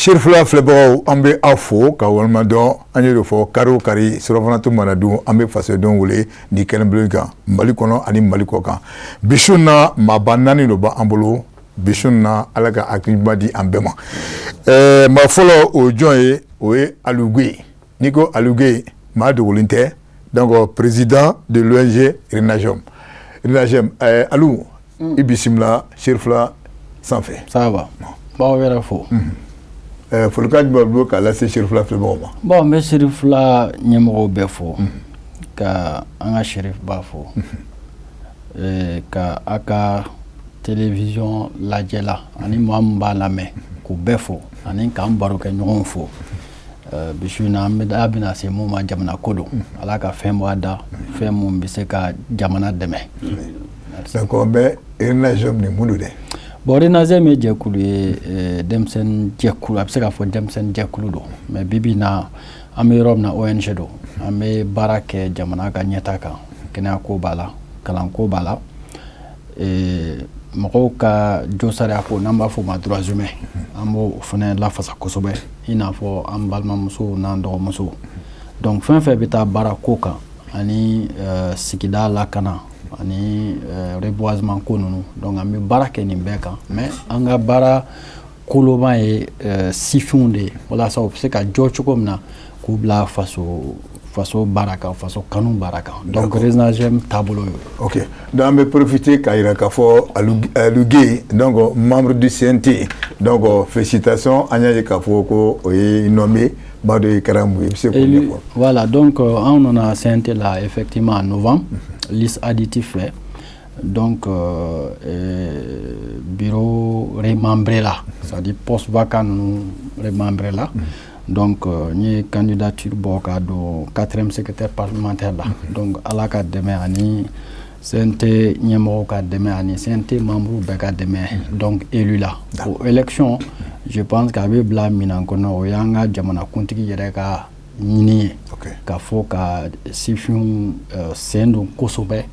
Sirifila filɛbagaw, an bɛ aw fo ka walima dɔn. An y'o de fɔ, kari o kari, surɔfanatu mana dun, an bɛ fasodenw wele ni kɛnɛbolo kan, Mali kɔnɔ ani Mali kɔ kan. Bi su na, maaba naani de b'an bolo bi su na. Ala ka hakili ɲuman di an bɛɛ ma. Maa fɔlɔ, o ye jɔn ye? O ye Aliou Gueye. N'i ko Aliou Gueye, maa dogolen tɛ, donc président de l'ONG Renagem. Renagem, Aliou, i bisimila Sirifila sanfɛ. Ça va, b'aw yɛrɛ fo. Folikan jumɛn b'i bolo k'a lase Sirifila filɛbagaw ma? Bon, n bɛ Sirifila ɲɛmɔgɔw bɛɛ fo, ka an ka Sheriff ba fo, ka a ka télévision lajɛla ani maa min b'a lamɛn, k'u bɛɛ fo, ani k'an barokɛ ɲɔgɔnw fo. Bi su in na, an bɛ bɛna se mun ma, jamana ko don. Ala ka fɛn bɔ a da, fɛn mun bɛ se ka jamana dɛmɛ. Donc n bɛ Renagem nin, mun don dɛ? Bon, Renagem ye jɛkulu ye, denmisɛnnin jɛkulu, a bɛ se k'a fɔ denmisɛnnin jɛkulu don, mais bi bi in na, an bɛ yɔrɔ min na, ONG don. An bɛ baara kɛ jamana ka ɲɛta kan. Kɛnɛyako b'a la, kalanko b'a la, mɔgɔw ka josariya ko, n'an b'a fɔ o ma droits humains, an b'o fana lafasa kosɛbɛ, i n'a fɔ an balimamusow n'an dɔgɔmusow. Donc fɛn fɛn bɛ taa baara ko kan ani sigida lakana ani reboisement ko ninnu, donc an bɛ baara kɛ nin bɛɛ kan. Mais an ka baara koloma ye sifinw de ye, walasa u bɛ se ka jɔ cogo min na k'u bila faso baara kan, faso kanu baara kan. Donc Renagem taabolo ye. Ok, donc an bɛ profiter k'a jira k'a fɔ Aliou Gueye, donc membre du CNT, donc félicitations. An y'a ye k'a fɔ ko o ye nommé. B'a dɔn i kɛra mun ye, i bɛ se k'o ɲɛfɔ? Voilà, donc anw nana CNT la effectivement en novembre, liste additif fɛ. Donc bureau remembré la, c'est-à-dire poste vacant ninnu remembré la. Donc n ye candidature bɔ ka don quatrième secrétaire parlementaire la. Donc Ala ka dɛmɛ ani CNT ɲɛmɔgɔw ka dɛmɛ ani CNT membre bɛɛ ka dɛmɛ, donc élu la. O élection, je pense qu'a bɛ bila minɛn kɔnɔ, o y'an ka jamanakuntigi yɛrɛ ka ɲini ye, ka fɔ ka sifinw sen don kosɛbɛ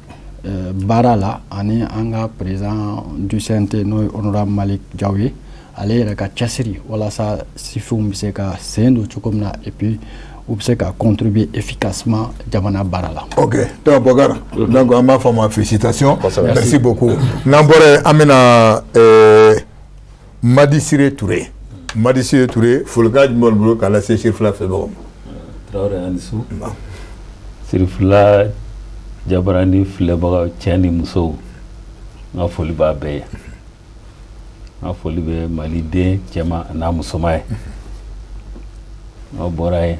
baara la, ani an ka président du CNT, n'o ye honorable Malick Diaw ye, ale yɛrɛ ka cɛsiri walasa sifinw bɛ se ka sen don cogo min na, et puis u bɛ se ka contribuer efficacement jamana baara la. Ok, donc Bokar, donc an b'a fɔ a ma félicitations, merci beaucoup. N'an bɔra yen, an bɛna Madi Sire Touré. Madi Sire Touré, folikan jumɛn b'i bolo k'a lase Sirifila filɛbagaw ma? Tarawele, ani su. Sirifila jabarani filɛbagaw, cɛ ni musow, n ka foli b'a bɛɛ ye. N ka foli bɛ maliden cɛman n'a musoman ye. N'aw bɔra yen,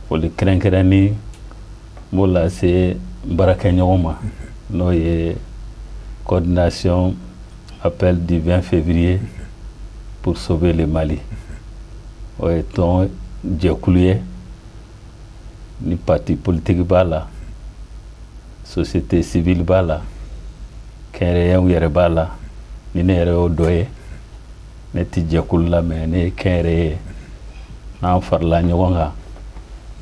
foli kɛrɛnkɛrɛnni n b'o lase n baarakɛɲɔgɔn ma, n'o ye coordination appel du 20 février pour sauver le Mali. O ye tɔn jɛkulu ye ni parti politique b'a la, société civile b'a la, kɛnyɛrɛyew yɛrɛ b'a la, ni ne yɛrɛ y'o dɔ ye. Ne ti jɛkulu la, mais ne ye kɛnyɛrɛye ye. N'an farala ɲɔgɔn kan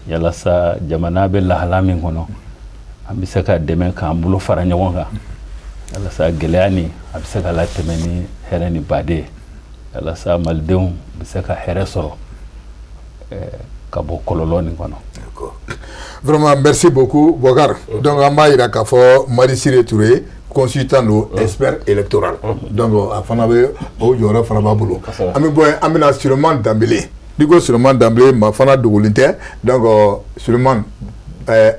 yalasa jamana bɛ lahala min kɔnɔ, an bɛ se ka dɛmɛ k'an bolo fara ɲɔgɔn kan yalasa gɛlɛya nin a bɛ se ka latɛmɛ ni hɛrɛ ni baden ye, yalasa malidenw bɛ se ka hɛrɛ sɔrɔ ka bɔ kɔlɔlɔ nin kɔnɔ. Vraiment, merci beaucoup, Bokar. Donc an b'a jira k'a fɔ Madi Sire Touré, consultant don, expert électoral, donc a fana bɛ o jɔyɔrɔ fana b'a bolo. An bɛ bɔ yen, an bɛna Sulemani Danbele. N'i ko Sulemani Danbele, maa fana dogolen tɛ. Donc Sulemani,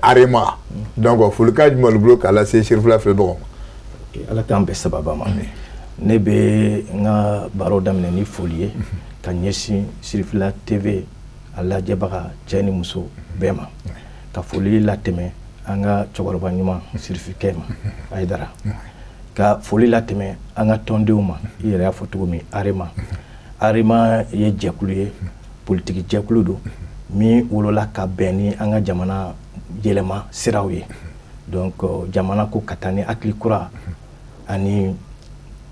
Arema, donc folikan jumɛn b'i bolo k'a lase Sirifila filɛbagaw ma? Ala k'an bɛn sababa ma. Ne bɛ n ka baro daminɛ ni foli ye ka ɲɛsin Sirifila TV a lajɛbaga cɛ ni muso bɛɛ ma, ka foli latɛmɛ an ka cɛkɔrɔba ɲuman Sirifikɛ ma Ayidara, ka foli latɛmɛ an ka tɔndenw ma. I yɛrɛ y'a fɔ cogo min, Arema, Arema ye jɛkulu ye, politiki jɛkulu don min wolola ka bɛn ni an ka jamana yɛlɛma siraw ye. Donc jamana ko ka taa ni hakili kura ani,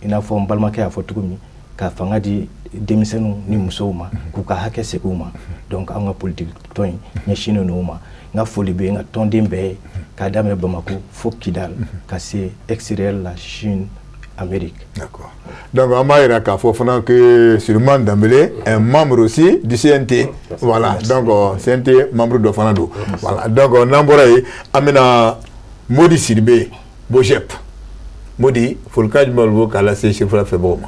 i n'a fɔ n balimakɛ y'a fɔ cogo min, ka fanga di denmisɛnninw ni musow ma, k'u ka hakɛ segin u ma. Donc an ka politiki tɔn in ɲɛsinnen don o ma. N ka foli bɛ n ka tɔnden bɛɛ ye, k'a daminɛ Bamako fo Kidal, ka se extérieur la, Chine. Amérique. D'accord. Donc, an b'a yira k'a fɔ fana que Suleiman Dembélé est membre aussi du CNT. Voilà. Donc, CNT membre dɔ fana don. Voilà. Donc, n'an bɔra yen, an bɛna Modi Sidibe, Mojep. Modi, folikan jumɛn b'i bolo k'a lase Sirifila fɛbagaw ma?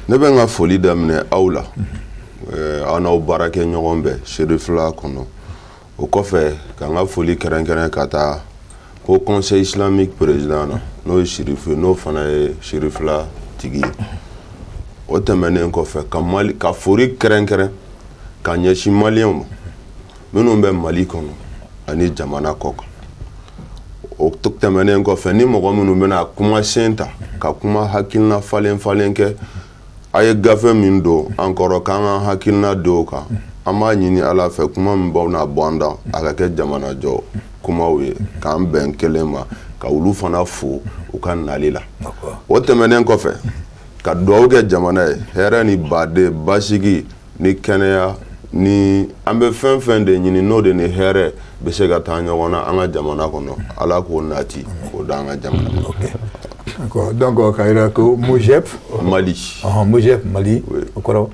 Ne bɛ n ka foli daminɛ aw la, aw n'aw baarakɛ ɲɔgɔn bɛɛ Sirifila kɔnɔ. O kɔfɛ, ka n ka foli kɛrɛnkɛrɛn ka taa Haut Conseil islamique président na, n'o ye Sirifu ye, n'o fana ye Sirifila tigi ye. O tɛmɛnen kɔfɛ, ka Mali ka foli kɛrɛnkɛrɛn ka ɲɛsin maliyɛnw ma minnu bɛ Mali kɔnɔ ani jamana kɔ kan. O tɛmɛnen kɔfɛ, ni mɔgɔ minnu bɛna kuma sen ta ka kuma hakilina falen falen kɛ, a ye gafe min don an kɔrɔ k'an ka hakilina don o kan, an b'a ɲini Ala fɛ, kuma min bɛna bɔ an da, a ka kɛ jamana jɔ kumaw ye, k'an bɛn kelen ma, ka olu fana fo u ka nali la. O tɛmɛnen kɔfɛ, ka dugawu kɛ jamana ye, hɛrɛ ni baden basigi ni kɛnɛya, ni an bɛ fɛn fɛn de ɲini, n'o de ni hɛrɛ bɛ se ka taa ɲɔgɔn na an ka jamana kɔnɔ, Ala k'o nati k'o d'an ka jamana ma. D'accord. Donc, k'a yira ko Mojep Mali. Mojep Mali, o kɔrɔ?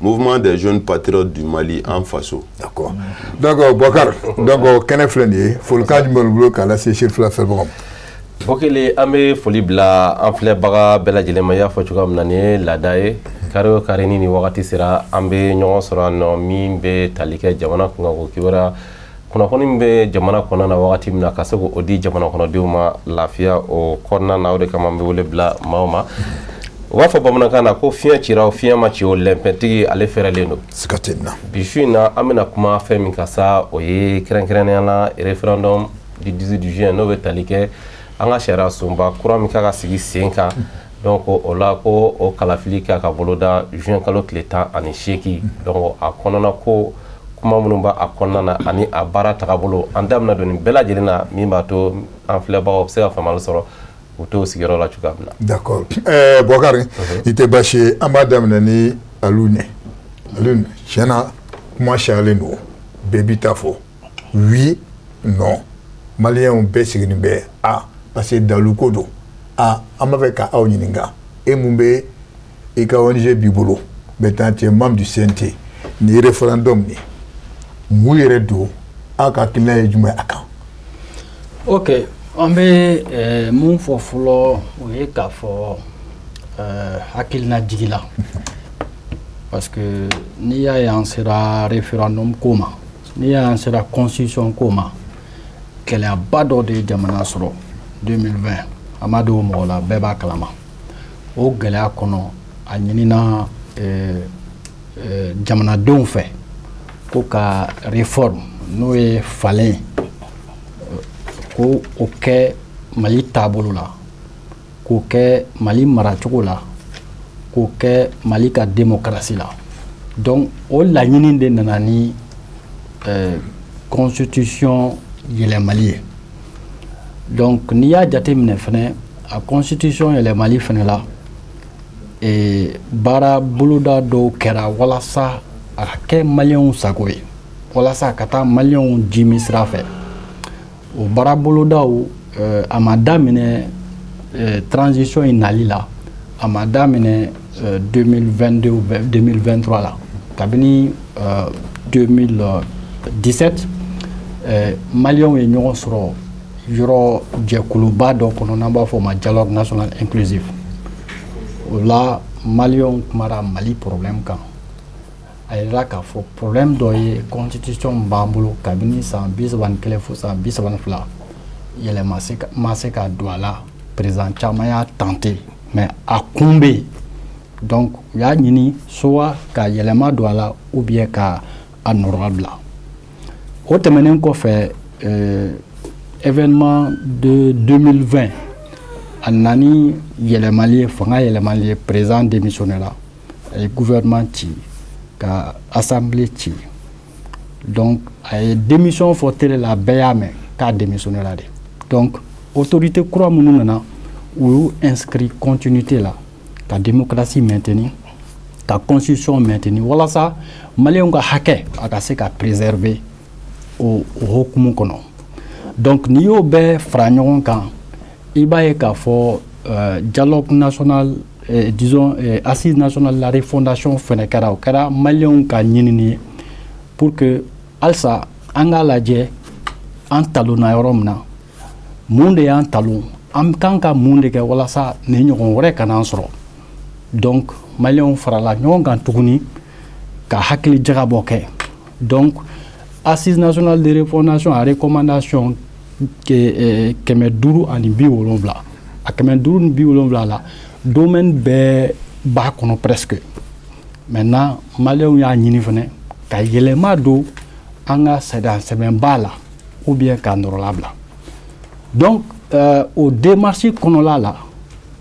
Mouvement des jeunes patriotes du Mali en faso. D'accord. Donc, Boubacar, donc kɛnɛ filɛ nin ye, folikan jumɛn b'i bolo k'a lase Sirifila fɛbagaw ma? Bokele, an bɛ foli bila an filɛbaga bɛɛ lajɛlen ma. I y'a fɔ cogoya min na, nin ye laada ye, kari o kari ni nin wagati sera, an bɛ ɲɔgɔn sɔrɔ yan nɔ, min bɛ tali kɛ jamana kunkanko kibaruya, kunnafoni min bɛ jamana kɔnɔna na wagati min na, ka se k'o di jamana kɔnɔdenw ma lafiya o kɔnɔna na. O de kama an bɛ wele bila maaw ma. U b'a fɔ bamanankan na ko fiɲɛ cira o, fiɲɛ ma ci o, lɛnpɛntigi ale fɛrɛlen don. Siga tɛ nin na. Bi su in na, an bɛna kuma fɛn min kan sa, o ye kɛrɛnkɛrɛnnenya la référendum du 18 juin, n'o bɛ tali kɛ an ka sariya sunba kura min kan ka sigi sen kan. Donc o la, ko o kalafili ka boloda juin kalo tile 18. Donc a kɔnɔna ko kuma minnu b'a a kɔnɔna na ani a baara tagabolo, an da bɛna don nin bɛɛ lajɛlen na, min b'a to an filɛbagaw bɛ se ka faamuyali sɔrɔ u t'o sigiyɔrɔ la cogoya min na. D'accord. Boubacar, i tɛ baasi ye, an b'a daminɛ ni Alioune. Alioune, tiɲɛ na kuma cayalen don, bɛɛ b'i ta fɔ. Oui, non. Maliyɛnw bɛɛ sigilen bɛ a parce que dalu ko don. A an b'a fɛ ka aw ɲininka, e mun bɛ i ka ONG b'i bolo, maintenant tu es membre du CNT, nin référendum nin, mun yɛrɛ don, aw ka hakilina ye jumɛn a kan? Ok, an bɛ mun fɔ fɔlɔ, o ye k'a fɔ hakilina jigi la, parce que n'i y'a ye an sera référendum ko ma, n'i y'a ye an sera constitution ko ma, gɛlɛyaba dɔ de ye jamana sɔrɔ 2020. A ma dogo mɔgɔ la, bɛɛ b'a kalama. O gɛlɛya kɔnɔ, a ɲinina jamanadenw fɛ ko ka réforme, n'o ye falen, ko o kɛ Mali taabolo la, k'o kɛ Mali maracogo la, k'o kɛ Mali ka démocratie la. Donc o laɲini de nana ni constitution yɛlɛmali ye. Donc n'i y'a jateminɛ fɛnɛ, a constitution yɛlɛmali fɛnɛ la, baara boloda dɔw kɛra walasa a ka kɛ maliyɛnw sago ye, walasa a ka taa maliyɛnw jimi sira fɛ. O baara bolodaw, a ma daminɛ transition in nali la, a ma daminɛ 2022 ou 2023 la. Kabini 2017, maliyɛnw ye ɲɔgɔn sɔrɔ yɔrɔ jɛkuluba dɔ kɔnɔ n'an b'a fɔ o ma dialogue national inclusif. O la, maliyɛnw kumara Mali problème kan. A yirala k'a fɔ problème dɔ ye constitution min b'an bolo kabini san 31 fo san 32, yɛlɛma ma se ka don a la. Président caman y'a tenté, mais a kun bɛ yen. Donc u y'a ɲini soit ka yɛlɛma don a la ou bien ka a nɔrɔla bila. O tɛmɛnen kɔfɛ, événement de 2020, a nana ni yɛlɛmali ye, fanga yɛlɛmali ye. Président démissionné la, a ye gouvernement ci, ka assemblée ci. Donc a ye démission fɔ télé la, bɛɛ y'a mɛn k'a démissionné la de. Donc autorité kura minnu nana, u y'u inscrit continuité la, ka démocratie maintenir, ka constitution maintenir, walasa maliyɛnw ka hakɛ a ka se ka préserver o hokumu kɔnɔ. Donc n'i y'o bɛɛ fara ɲɔgɔn kan, i b'a ye k'a fɔ Dialogue national, disons assise nationale la refondation fɛnɛ kɛra. O kɛra maliyɛnw ka ɲinini ye pour que halisa an k'a lajɛ an talonna yɔrɔ min na, mun de y'an talon, an kan ka mun de kɛ walasa nin ɲɔgɔn wɛrɛ kana an sɔrɔ. Donc maliyɛnw farala ɲɔgɔn kan tuguni ka hakili jagabɔ kɛ. Donc assise nationale de refondation a recommandation 570, a 570 la, domaine bɛɛ b'a kɔnɔ presque. Maintenant, maliyɛnw y'a ɲini fɛnɛ ka yɛlɛma don an ka sariya sɛbɛnba la ou bien k'a nɔrɔla. Donc o démarche kɔnɔla la,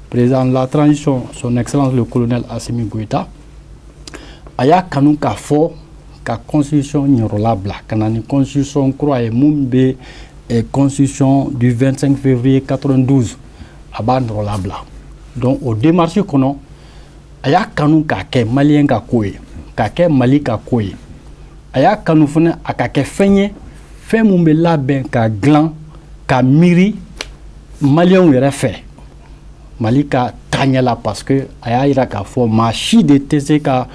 président de la transition, son excellence le colonel Assimi Goïta, a y'a kanu k'a fɔ ka constitution ɲɔrɔla bila ka na ni constitution kura ye mun bɛ constitution du 25 février 92, a b'a nɔrɔla bila. Donc o démarche kɔnɔ, a y'a kanu k'a kɛ maliyɛn ka ko ye, k'a kɛ Mali ka ko ye. A y'a kanu fana a ka kɛ fɛn ye, fɛn mun bɛ labɛn ka dilan ka miiri maliyɛnw yɛrɛ fɛ Mali ka taaɲɛ la, parce que a y'a yira k'a fɔ maa si de tɛ se ka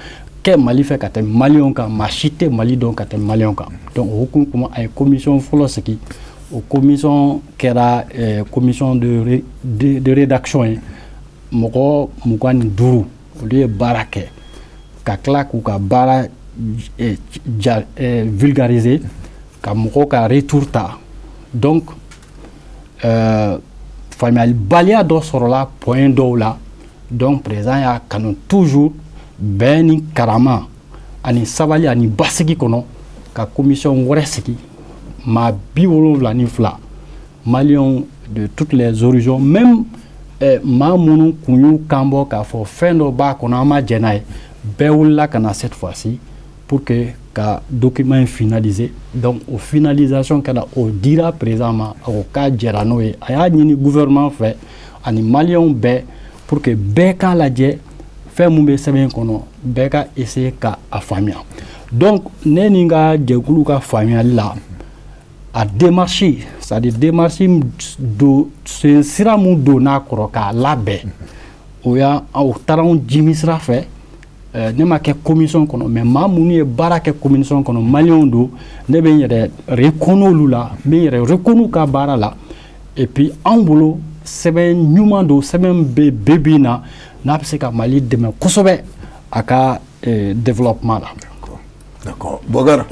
kɛ Mali fɛ ka tɛmɛ maliyɛnw kan, maa si tɛ Mali dɔn ka tɛmɛ maliyɛnw kan. Donc o hukumu kɔnɔ, a ye commission fɔlɔ sigi. O commission kɛra commission de rédaction ye, mɔgɔ 25, olu ye baara kɛ ka tila k'u ka baara ja vulgariser ka mɔgɔw ka retour ta. Donc faamuyalibaliya dɔ sɔrɔla point dɔw la. Donc président y'a kanu toujours bɛn ni karama ani sabali ani basigi kɔnɔ ka commission wɛrɛ sigi, maa 72, maliyɛnw de toutes les horizons, même maa minnu kun y'u kan bɔ k'a fɔ fɛn dɔ b'a kɔnɔ, an ma jɛn n'a ye, bɛɛ wulila ka na cette fois-ci pour que ka document in finaliser. Donc o finalisation kɛra, o dira président ma, a ko k'a jɛra n'o ye. A y'a ɲini gouvernement fɛ ani maliyɛnw bɛɛ pour que bɛɛ k'a lajɛ fɛn mun bɛ sɛbɛn kɔnɔ, bɛɛ ka essayer ka a faamuya. Donc ne ni n ka jɛkulu ka faamuyali la, a démarche, c'est à dire démarche do sen sira mun donn'a kɔrɔ k'a labɛn, o y'a o taara anw jimi sira fɛ. Ne ma kɛ commission kɔnɔ, mais maa minnu ye baara kɛ commission kɔnɔ, maliyɛnw don, ne bɛ n yɛrɛ reconnu olu la, n bɛ n yɛrɛ reconnu ka baara la. Et puis anw bolo, sɛbɛn ɲuman don, sɛbɛn bɛ bi bi in na n'a bɛ se ka Mali dɛmɛ kosɛbɛ a ka développement la. D'accord. Bɔkari,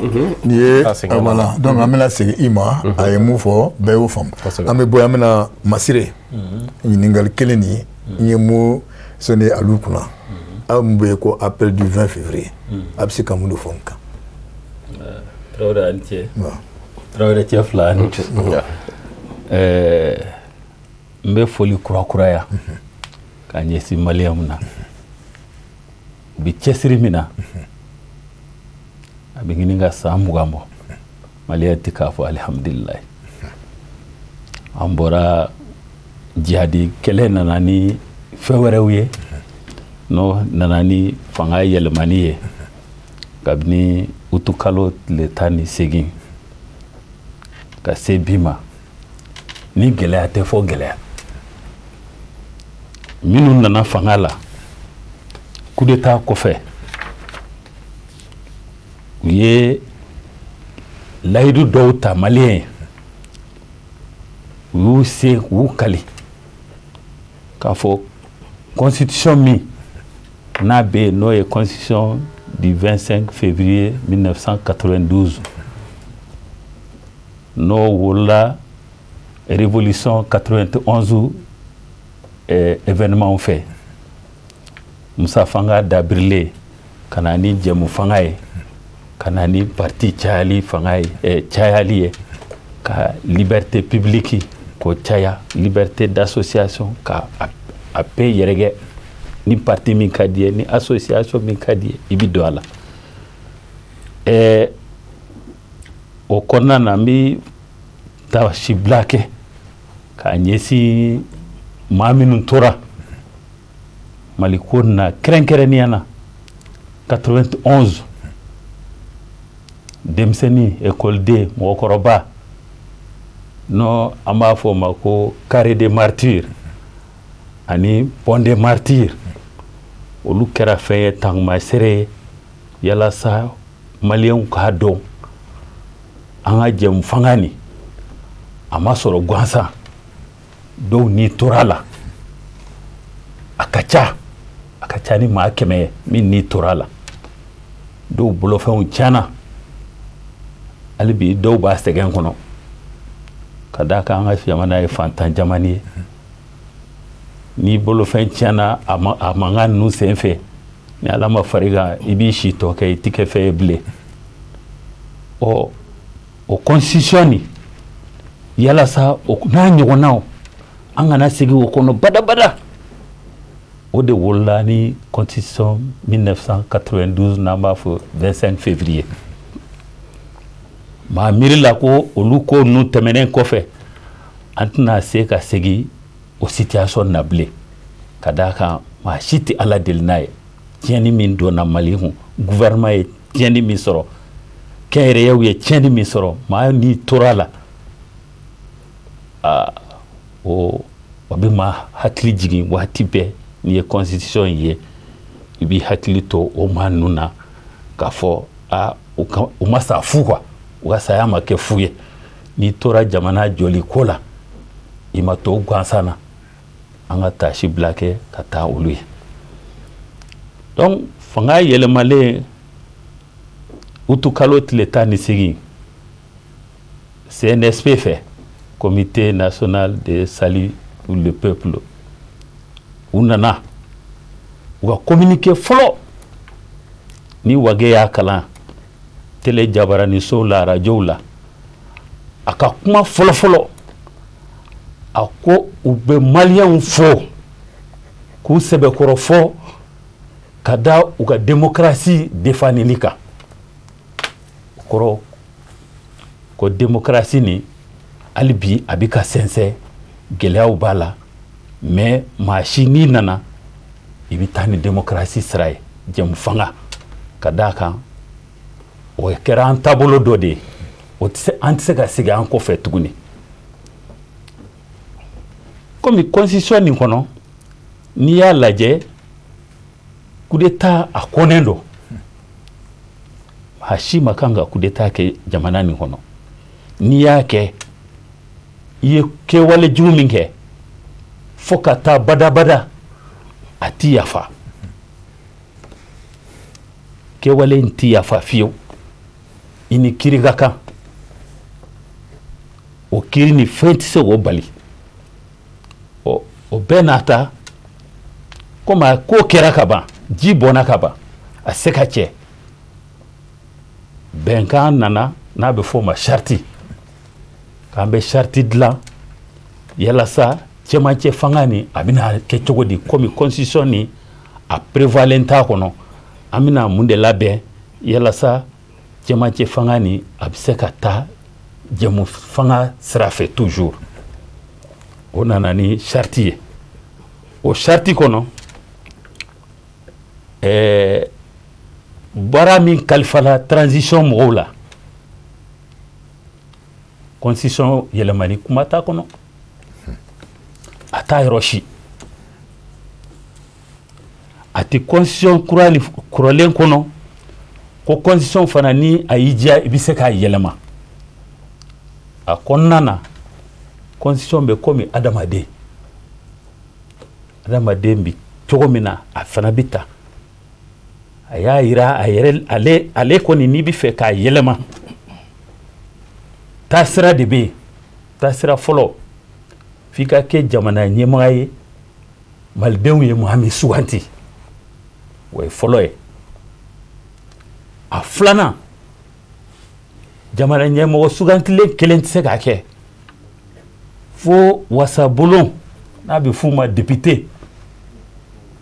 nin ye voilà, donc an bɛna segin i ma. A ye mun fɔ, bɛɛ y'o faamu. An bɛ bɔ, an bɛna Masire ɲininkali kelen nin n ye mun sonné alu kunna, aw mun bɛ ko appel du 20 février, a bɛ se ka mun de fɔ n kan? Tarawele, a ni ce. Tarawele cɛ fila, a ni ce. N bɛ foli kurakuraya ka ɲɛsin maliyɛnw na, u bɛ cɛsiri min na, a bɛ ɲini ka san 20 bɔ. Maliyɛn tɛ k'a fɔ alihamudulilayi, an bɔra jihadi kɛlɛ, nana ni fɛn wɛrɛw ye, n'o nana ni fanga yɛlɛmani ye kabini utukalo tile 18 ka se bi ma. Ni gɛlɛya tɛ fɔ gɛlɛya, minnu nana fanga la coup d'état kɔfɛ, u ye layidu dɔw ta maliyɛn ye, u y'u se k'u kali k'a fɔ constitution min n'a bɛ yen, n'o ye constitution du 25 février 1992, n'o wolola révolution 91 événement fɛ, Musa fanga dabirilen ka na ni jɛmu fanga ye, ka na ni parti cayali fanga ye, cayali ye, ka liberté publique k'o caya, liberté d'association ka a bɛɛ yɛrɛkɛ, ni parti min ka di ye, ni association min ka di ye, i bi don a la. O kɔnɔna na, n bi taasibila kɛ k'a ɲɛsin maa minnu tora Mali ko na, kɛrɛnkɛrɛnnenya na 91 denmisɛnnin, ekɔliden, mɔgɔkɔrɔba, n'o an b'a fɔ o ma ko carré de martyr. Ani Pont des Martyrs, olu kɛra fɛn ye, taamasere ye, yalasa Maliyɛnw k'a dɔn an ka jɛmu fanga nin a ma sɔrɔ gansan. Dɔw ni tora la, a ka ca, a ka ca ni maa 100 ye min ni tora la. Dɔw bolofɛnw tiɲɛna, hali bi dɔw b'a sɛgɛn kɔnɔ, ka d'a kan an ka jamana ye fantan jamana ye. N'i bolofɛn tiɲɛna a mankan ninnu sen fɛ, ni Ala ma far'i kan, i b'i si tɔ kɛ i ti kɛ fɛn ye bilen. Ɔ, o constitution nin, yalasa o n'a ɲɔgɔnnaw an kana segin o kɔnɔ badabada, o de wolola ni constitution 1992, n'an b'a fɔ 25 février. Maa miiri la ko olu ko ninnu tɛmɛnen kɔfɛ, an tɛna se ka segin o situation na bilen, ka d'a kan maa si tɛ Ala deli n'a ye. Tiɲɛni min donna Mali kun, gouvernement ye tiɲɛni min sɔrɔ, kɛnyɛrɛyew ye tiɲɛni min sɔrɔ, maa ni tora la, aa, o bɛ maa hakili jigin waati bɛɛ. N'i ye constitution ye, i b'i hakili to o maa ninnu na k'a fɔ aa, u ma sa fu quoi, u ka saya ma kɛ fu ye. N'i tora jamana jɔli ko la, i ma to gansan na. An ka taasi bila kɛ ka taa olu ye. Donc fanga yɛlɛmalen utu kalo tile 18 CNSP fɛ, Comité national de salut pour le peuple, u nana u ka communiqué fɔlɔ ni Wage y'a kalan télé jabaranisow la, arajow la, a ka kuma fɔlɔ-fɔlɔ, a ko u bɛ Maliyɛnw fo k'u sɛbɛkɔrɔ fɔ ka da u ka démocratie défendili kan. O kɔrɔ ko démocratie nin, hali bi a bɛ ka sɛnsɛn, gɛlɛyaw b'a la, mais maa si n'i nana, i bɛ taa ni démocratie sira ye, jɛmu fanga, ka d'a kan o kɛra an taabolo dɔ de ye. O tɛ se, an tɛ se ka segin an kɔfɛ tuguni. Komi constitution nin kɔnɔ, n'i y'a lajɛ, coup d'état a kɔnnen don, maa si ma kan ka coup d'état kɛ jamana nin kɔnɔ. N'i y'a kɛ, i ye kɛwale jugu min kɛ, fo ka taa badabada a ti yafa, kɛwale in ti yafa fiyewu. I ni kiiri ka kan, o kiiri ni fɛn tɛ se k'o bali. Ɔ, o bɛɛ n'a ta, komi a ko kɛra ka ban, ji bɔnna ka ban, a se ka cɛ bɛnkan nana n'a bɛ f'o ma charte, k'an bɛ charte dilan yalasa cɛmancɛ fanga nin a bɛna kɛ cogo di. Komi constitution nin a prévoilen t'a kɔnɔ, an bɛna mun de labɛn yalasa cɛmancɛ fanga nin a bɛ se ka taa jɛmu fanga sira fɛ toujours? O nana ni charte ye. O charte kɔnɔ, baara min kalifala transition mɔgɔw la, constitution yɛlɛmani kuma t'a kɔnɔ, a t'a yɔrɔ si. A tɛ constitution kura ni kɔrɔlen kɔnɔ ko constitution fana, ni a y'i diya, i bɛ se k'a yɛlɛma a kɔnɔna na. Constitution bɛ komi adamaden, adamaden bi cogo min na, a fana bɛ ta. A y'a yira a yɛrɛ, ale kɔni, n'i bɛ fɛ k'a yɛlɛma, taasira de bɛ yen. Taasira fɔlɔ, f'i ka kɛ jamana ɲɛmaa ye, Malidenw ye maa min suganti, o ye fɔlɔ ye. A filanan, jamana ɲɛmɔgɔ sugantilen kelen tɛ se k'a kɛ, fo wasabulon, n'a bɛ f'u ma député,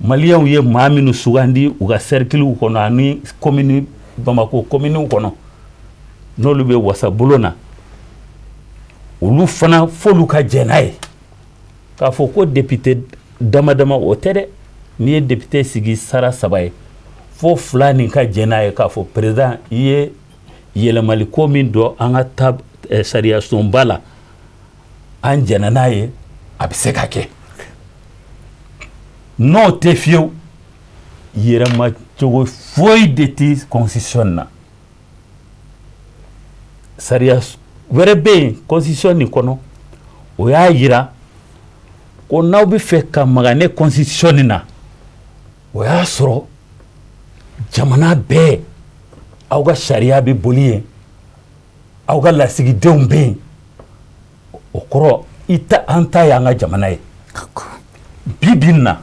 Maliyɛnw ye maa minnu sugandi u ka cercle kɔnɔ ani commune, Bamakɔ commune kɔnɔ, n'olu bɛ wasabulon na, olu fana f'olu ka jɛn n'a ye. K'a fɔ ko député dama dama, o tɛ dɛ. N'i ye député sigi sara saba ye, fo fila nin ka jɛn n'a ye k'a fɔ président, i ye yɛlɛmali ko min don an ka ta sariya sunba la, an jɛnna n'a ye, a bɛ se ka kɛ. N'o tɛ fiyewu, yɛrɛma cogo foyi de tɛ constitution na. Sariya wɛrɛ bɛ yen constitution nin kɔnɔ, o y'a yira ko n'aw bɛ fɛ ka maga ne constitution nin na, o y'a sɔrɔ jamana bɛɛ aw ka sariya bɛ boli yen, aw ka lasigidenw bɛ yen. O kɔrɔ i ta an ta y'an ka jamana ye. Bi bi in na,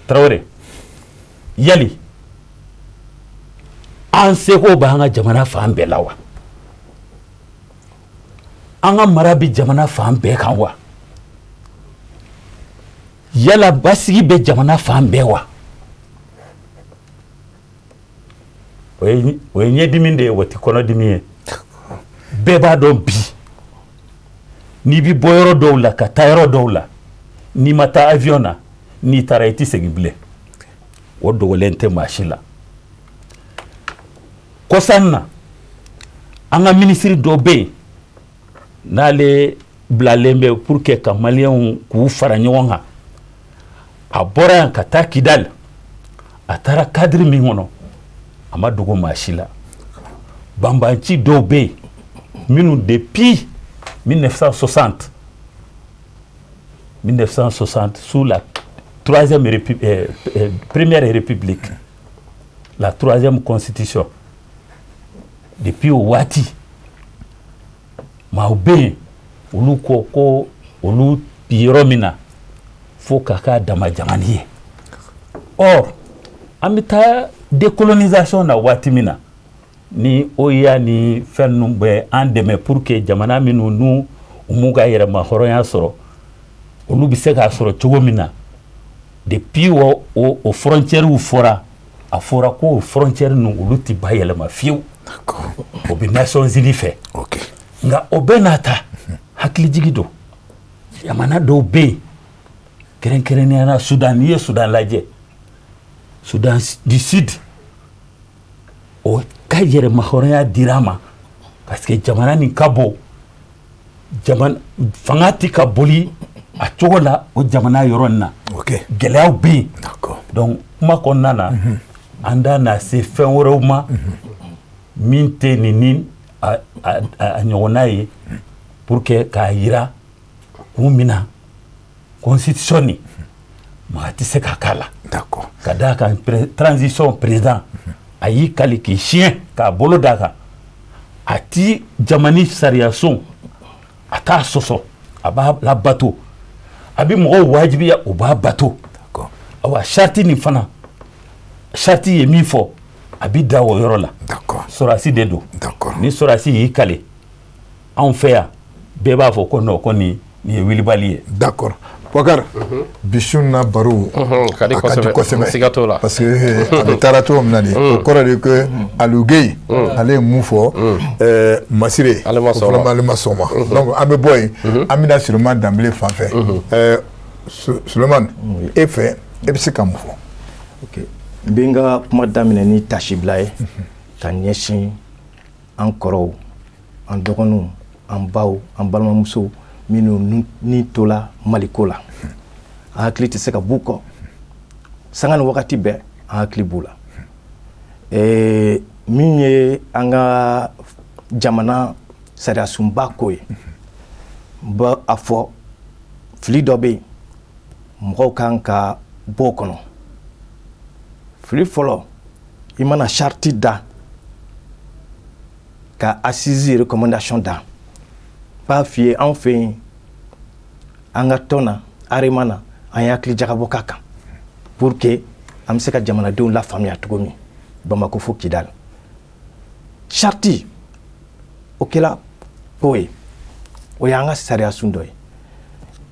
Tarawele, yali an seko b'an ka jamana fan bɛɛ la wa? An ka mara bɛ jamana fan bɛɛ kan wa? Yala basigi bɛ jamana fan bɛɛ wa? O ye ɲɛdimi de ye, o tɛ kɔnɔdimi ye. Bɛɛ b'a dɔn bi, n'i bɛ bɔ yɔrɔ dɔw la ka taa yɔrɔ dɔw la, n'i ma taa avion na, n'i taara i tɛ segin bilen. O dogolen tɛ maa si la. Kɔsan na, an ka minisiri dɔ bɛ yen n'ale bilalen bɛ pour que ka maliyɛnw k'u fara ɲɔgɔn kan. A bɔra yan ka taa Kidali. A taara cadre min kɔnɔ, a ma dogo maa si la. Banbanci dɔw bɛ yen minnu depuis 1960, 1960, sous la troisième république, première république, la troisième constitution, depuis o waati, maaw bɛ yen, olu ko ko olu bi yɔrɔ min na, fo ka k'a dama jamani ye. Or an bɛ taa décolonisation na waati min na, ni OUA ni fɛn ninnu bɛ an dɛmɛ pour que jamana minnu n'u u m'u ka yɛrɛma hɔrɔnya sɔrɔ, olu bɛ se k'a sɔrɔ cogo min na. Depuis o frontières fɔra, a fɔra ko o frontières ninnu, olu tɛ bayɛlɛma fiyewu, o bɛ Nations Unies fɛ. Nka o bɛɛ n'a ta, hakilijigi don. Jamana dɔw bɛ yen, kɛrɛnkɛrɛnnenya la Sudan, n'i ye Sudan lajɛ, Sudan du Sud, o ka yɛrɛmahɔrɔnya dira a ma parce que jamana nin ka bon, jamana fanga tɛ ka boli a cogo la o jamana yɔrɔ nin na. Gɛlɛyaw bɛ yen. Donc kuma kɔnɔna na, an da na se fɛn wɛrɛw ma min tɛ nin ni a ɲɔgɔnna ye, pour que k'a yira kun min na constitution nin, maa tɛ se ka k'a la. Ka d'a kan, transition président a y'i kali k'i siɲɛ k'a bolo d'a kan, a ti jamana sariya sun, a t'a sɔsɔ, a b'a labato, a bɛ mɔgɔw wajibiya u b'a bato. Awa, charte nin fana, charte ye min fɔ, a bɛ da o yɔrɔ la. Sɔrɔdasi de don. Ni sɔrɔdasi y'i kale, anw fɛ yan, bɛɛ b'a fɔ ko non, ko nin ye wulibali ye. D'accord. Boubacar, bi su in na baro ka di a ka di kosɛbɛ. Kosɛbɛ. Siga t'o la. Parce que a bɛ taara cogo min na nin, o kɔrɔ de que Aliou Gueye, ale ye mun fɔ, Masire Ale ma sɔn o ma. O fana ale ma sɔn o ma. Donc an bɛ bɔ yen, an bɛna Sulemani Danbele fan fɛ. Sulemani, e fɛ, e bɛ se ka mun fɔ? Ok, n bɛ n ka kuma daminɛ ni tasibila ye ka ɲɛsin an kɔrɔw, an dɔgɔninw, an baw, an balimamusow minnu ni tola Maliko la. An hakili tɛ se ka b'u kɔ, sanga ni wagati bɛɛ an hakili b'u la. Min ye an ka jamana sariyasunba ko ye, n b'a a fɔ fili dɔ bɛ yen, mɔgɔw kan ka bɔ o kɔnɔ. Fili fɔlɔ, i mana charte da ka assise recommandation da, b'a f'i ye, anw fɛ yen, an ka tɔn na, AREMA na, an ye hakili jagabɔ k'a kan pour que an bɛ se ka jamanadenw lafaamuya cogo min, Bamako fo Kidali. Charte o kɛla ko ye, o y'an ka sariya sun dɔ ye.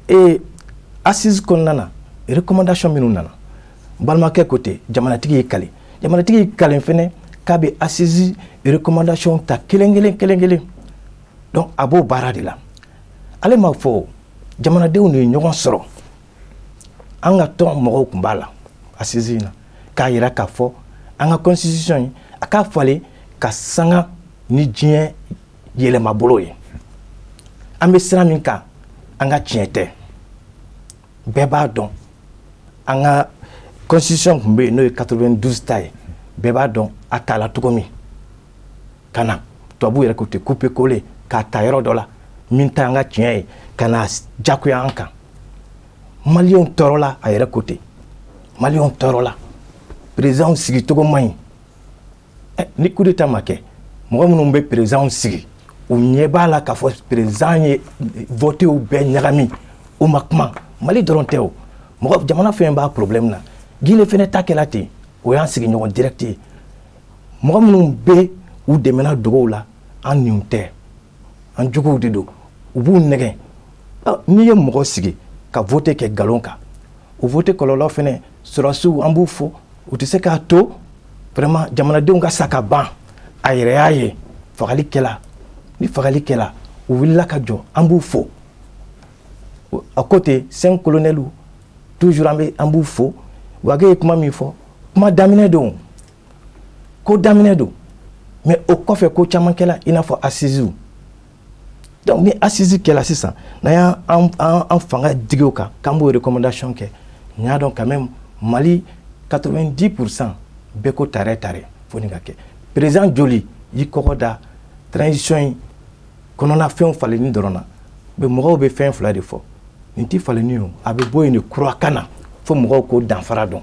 E assise kɔnɔna na, recommandation minnu nana, n balimakɛ ko ten, jamanatigi y'i kale, jamanatigi y'i kale fɛnɛ k'a bɛ assise recommandation ta kelen kelen kelen kelen. Donc a b'o baara de la. Ale ma fɔ, jamanadenw de ye ɲɔgɔn sɔrɔ, an ka tɔn mɔgɔw tun b'a la assise in na, k'a yira k'a fɔ an ka constitution in, a k'a falen ka sanga ni diɲɛ yɛlɛmabolo ye. An bɛ sira min kan, an ka tiɲɛ tɛ, bɛɛ b'a dɔn. An ka constitution tun bɛ yen, n'o ye 92 ta ye, bɛɛ b'a dɔn a tala cogo min ka na. Tubabu yɛrɛ ko ten, couper coller, k'a ta yɔrɔ dɔ la min t'an ka tiɲɛ ye, ka na jagoya an kan. Maliyɛnw tɔɔrɔla. A yɛrɛ ko ten, maliyɛnw tɔɔrɔla, président sigicogo man ɲi. Ni coup d'état ma kɛ, mɔgɔ minnu bɛ président sigi, u ɲɛ b'a la k'a fɔ président ye votew bɛɛ ɲagami, u ma kuma. Mali dɔrɔn tɛ o, mɔgɔ jamana fɛn b'a problème na. Guinée fɛnɛ ta kɛla ten, o y'an sigiɲɔgɔn direct ye. Mɔgɔ minnu bɛ u dɛmɛna dogow la, an nin tɛ, an juguw de don, u b'u nɛgɛn. N'i ye mɔgɔ sigi ka vote kɛ nkalon kan, o vote kɔlɔlɔ fɛnɛ, sɔrɔdasiw, an b'u fo, u tɛ se k'a to vraiment jamanadenw ka sa ka ban. A yɛrɛ y'a ye, fagali kɛla. Ni fagali kɛla, u wulila ka jɔ, an b'u fo. A ko ten, cinq colonels toujours, an bɛ an b'u fo. Wage ye kuma min fɔ, kuma daminɛ don, ko daminɛ don, mais o kɔfɛ ko caman kɛla, i n'a fɔ assises. Donc ni assise kɛla sisan, n'an y'an an fanga digi o kan k'an b'o recommandation kɛ, n y'a dɔn quand même Mali 90% bɛɛ ko tare tare fo nin ka kɛ. Président joli y'i kɔkɔ da transition in kɔnɔna fɛnw falenni dɔrɔn na? Mais mɔgɔw bɛ fɛn fila de fɔ: nin tɛ falenni ye o, a bɛ bɔ yen de kura ka na fo mɔgɔw k'o danfara dɔn.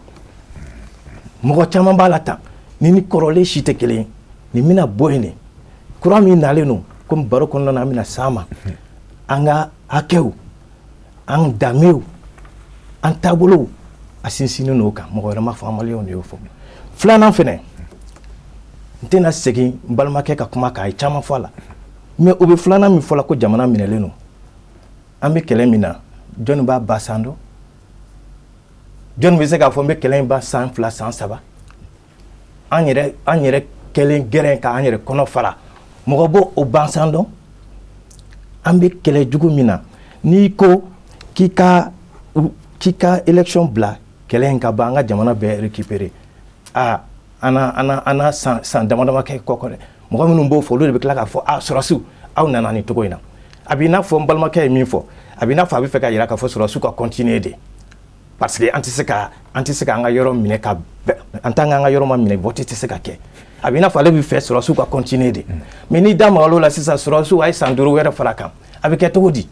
Mɔgɔ caman b'a la tan, ni kɔrɔlen si tɛ kelen ye. Nin bɛna bɔ yen de, kura min nalen don, komi baro kɔnɔna na an bɛna s'a ma, an ka hakɛw, an danbew, an taabolow, a sinsinnen don o kan. Mɔgɔ wɛrɛ ma fɔ, an maliyɛnw de y'o fɔ. Filanan fɛnɛ, n tɛna segin n balimakɛ ka kuma kan, a ye caman fɔ a la, mais o bɛ filanan min fɔ la ko jamana minɛlen don, an bɛ kɛlɛ min na, jɔnni b'a ba san dɔn? Jɔnni bɛ se k'a fɔ n bɛ kɛlɛ in ban san 2, san 3? An yɛrɛ kɛlen gɛrɛn k'an yɛrɛ kɔnɔ fara, mɔgɔ b'o o ban san dɔn? An bɛ kɛlɛ jugu min na, n'i ko k'i ka élection bila, kɛlɛ in ka ban, an ka jamana bɛɛ récupérer, aa, an na san dama dama kɛ kɔ dɛ. Mɔgɔ minnu b'o fɔ, olu de bɛ tila k'a fɔ: a sɔrɔdasiw, aw nana nin cogo in na. A b'i n'a fɔ n balimakɛ ye min fɔ, a b'i n'a fɔ a bɛ fɛ ka yira k'a fɔ sɔrɔdasiw ka continuer de, parce que an tɛ se ka an ka yɔrɔ minɛ ka en tant que an ka yɔrɔ ma minɛ, vote tɛ se ka kɛ. A b'i n'a fɔ ale bɛ fɛ sɔrɔdasiw ka continuer de. Mais n'i da magal'o la sisan, sɔrɔdasiw a ye san 5 wɛrɛ fara kan, a bɛ kɛ cogo di?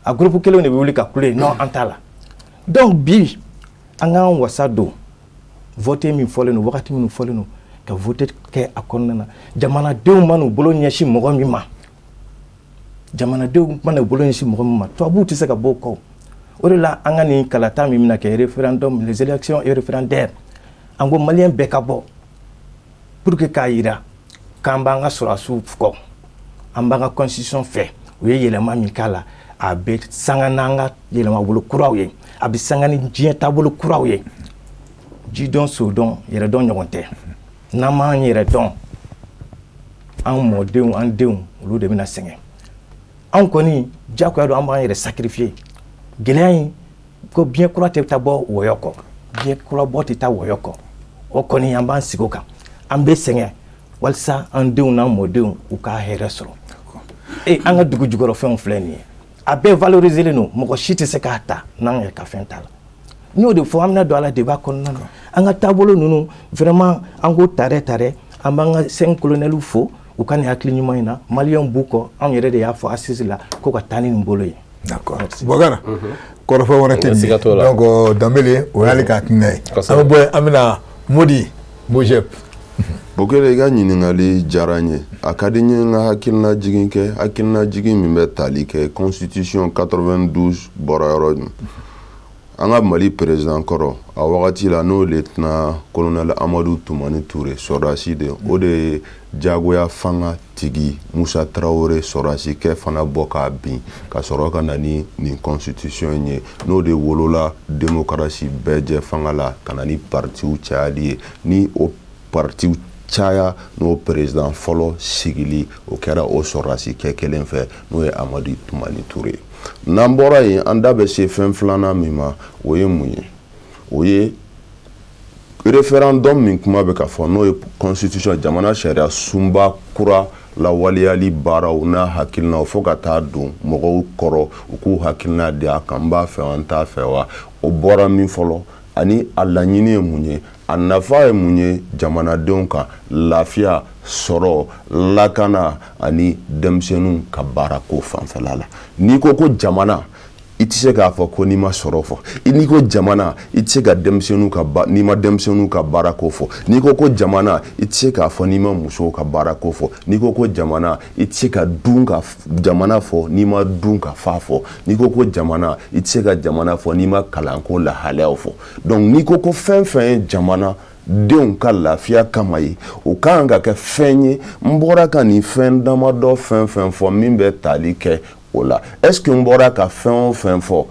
A groupe kelenw de bɛ wuli ka kule: non, an t'a la. Donc bi, an k'an wasa don vote min fɔlen don, wagati minnu fɔlen don ka vote kɛ a kɔnɔna na. Jamanadenw man'u bolo ɲɛsin mɔgɔ min ma, jamanadenw mana u bolo ɲɛsin mɔgɔ min ma, tubabuw tɛ se ka bɔ o kɔ. O de la, an ka nin kalata min bɛna kɛ, référendum, les élections référendaires, an ko maliyɛn bɛɛ ka bɔ pour que k'a yira k'an b'an ka sɔrɔdasiw kɔ, an b'an ka constitution fɛ. U ye yɛlɛma min k'a la, a bɛ sanga n'an ka yɛlɛmabolo kuraw ye, a bɛ sanga ni diɲɛ taabolo kuraw ye. Jidɔn, sodɔn, yɛrɛdɔn ɲɔgɔn tɛ. N'an m'an yɛrɛ dɔn, an mɔdenw, an denw, olu de bɛna sɛgɛn. Anw kɔni diyagoya don, an b'an yɛrɛ sacrifier. Gɛlɛya in ko biɲɛ kura tɛ taa bɔ wɔyɔ kɔ, biɲɛ kura bɔ tɛ taa wɔyɔ kɔ. O kɔni, an b'an sigi o kan, an bɛ sɛgɛn walasa an denw n'an mɔdenw u ka hɛrɛ sɔrɔ. E, an ka dugu jukɔrɔfɛnw filɛ nin ye, a bɛɛ valoriser len don, mɔgɔ si tɛ se k'a ta n'an yɛrɛ ka fɛn t'a la. N y'o de fɔ, an bɛna don a la débat kɔnɔna na. An ka taabolo ninnu vraiment, an k'o tarɛ tarɛ. An b'an ka cinq colonels fo u ka nin hakili ɲuman in na. Maliyɛnw b'u kɔ. Anw yɛrɛ de y'a fɔ assise la ko ka taa ni nin bolo ye. D'accord, Bɔkara, kɔrɔfɔ wɛrɛ tɛ nin. Donc Danbele, o y'ale ka hakilina ye. An bɛ bɔ yen, an bɛna Modi Mojeb. Bokele, i ka ɲininkali diyara n ye. A ka di n ye n ka hakilina jigin kɛ, hakilina jigin min bɛ tali kɛ constitution 92 bɔra yɔrɔ min. An ka Mali président kɔrɔ a wagati la, n'o lieutenant colonel Amadu Tumani Ture, sɔrɔdasi de, o de ye jagoya fanga tigi Musa Tarawele sɔrɔdasikɛ fana bɔ k'a bin, ka sɔrɔ ka na ni nin constitution ye, n'o de wolola démocratie bɛɛ jɛ fanga la, ka na ni partiw cayali ye. Ni o partiw caya, n'o président fɔlɔ sigili, o kɛra o sɔrɔdasikɛ kelen fɛ, n'o ye Amadu Tumani Ture. N'an bɔra yen, an da bɛ se fɛn filanan min ma, o ye mun ye? O ye référendum min kuma bɛ ka fɔ, n'o ye constitution, jamana sariya sunba kura. lawaleyali baaraw n'a hakilinaw fo ka taa don mɔgɔw kɔrɔ u k'u hakilina di a kan, n b'a fɛ wa, n t'a fɛ wa, o bɔra min fɔlɔ ani a laɲini ye mun ye, a nafa ye mun ye jamanadenw kan, lafiya sɔrɔ, lakana ani denmisɛnninw ka baarako fanfɛla la. N'i ko ko jamana, i tɛ se k'a fɔ ko n'i ma sɔrɔ fɔ. N'i ko jamana, i tɛ se ka denmisɛnninw ka n'i ma denmisɛnninw ka baarako fɔ. N'i ko ko jamana, i tɛ se k'a fɔ n'i ma musow ka baarako fɔ. N'i ko ko jamana, i tɛ se ka dun ka jamana fɔ n'i ma dun ka fa fɔ. N'i ko ko jamana, i tɛ se ka jamana fɔ n'i ma kalanko lahalayaw fɔ. Donc n'i ko ko fɛn fɛn ye jamana denw ka lafiya kama ye, o ka kan ka kɛ fɛn ye. N bɔra ka nin fɛn damadɔ fɛn fɛn fɔ min bɛ tali kɛ o la, est ce que n bɔra ka fɛn o fɛn fɔ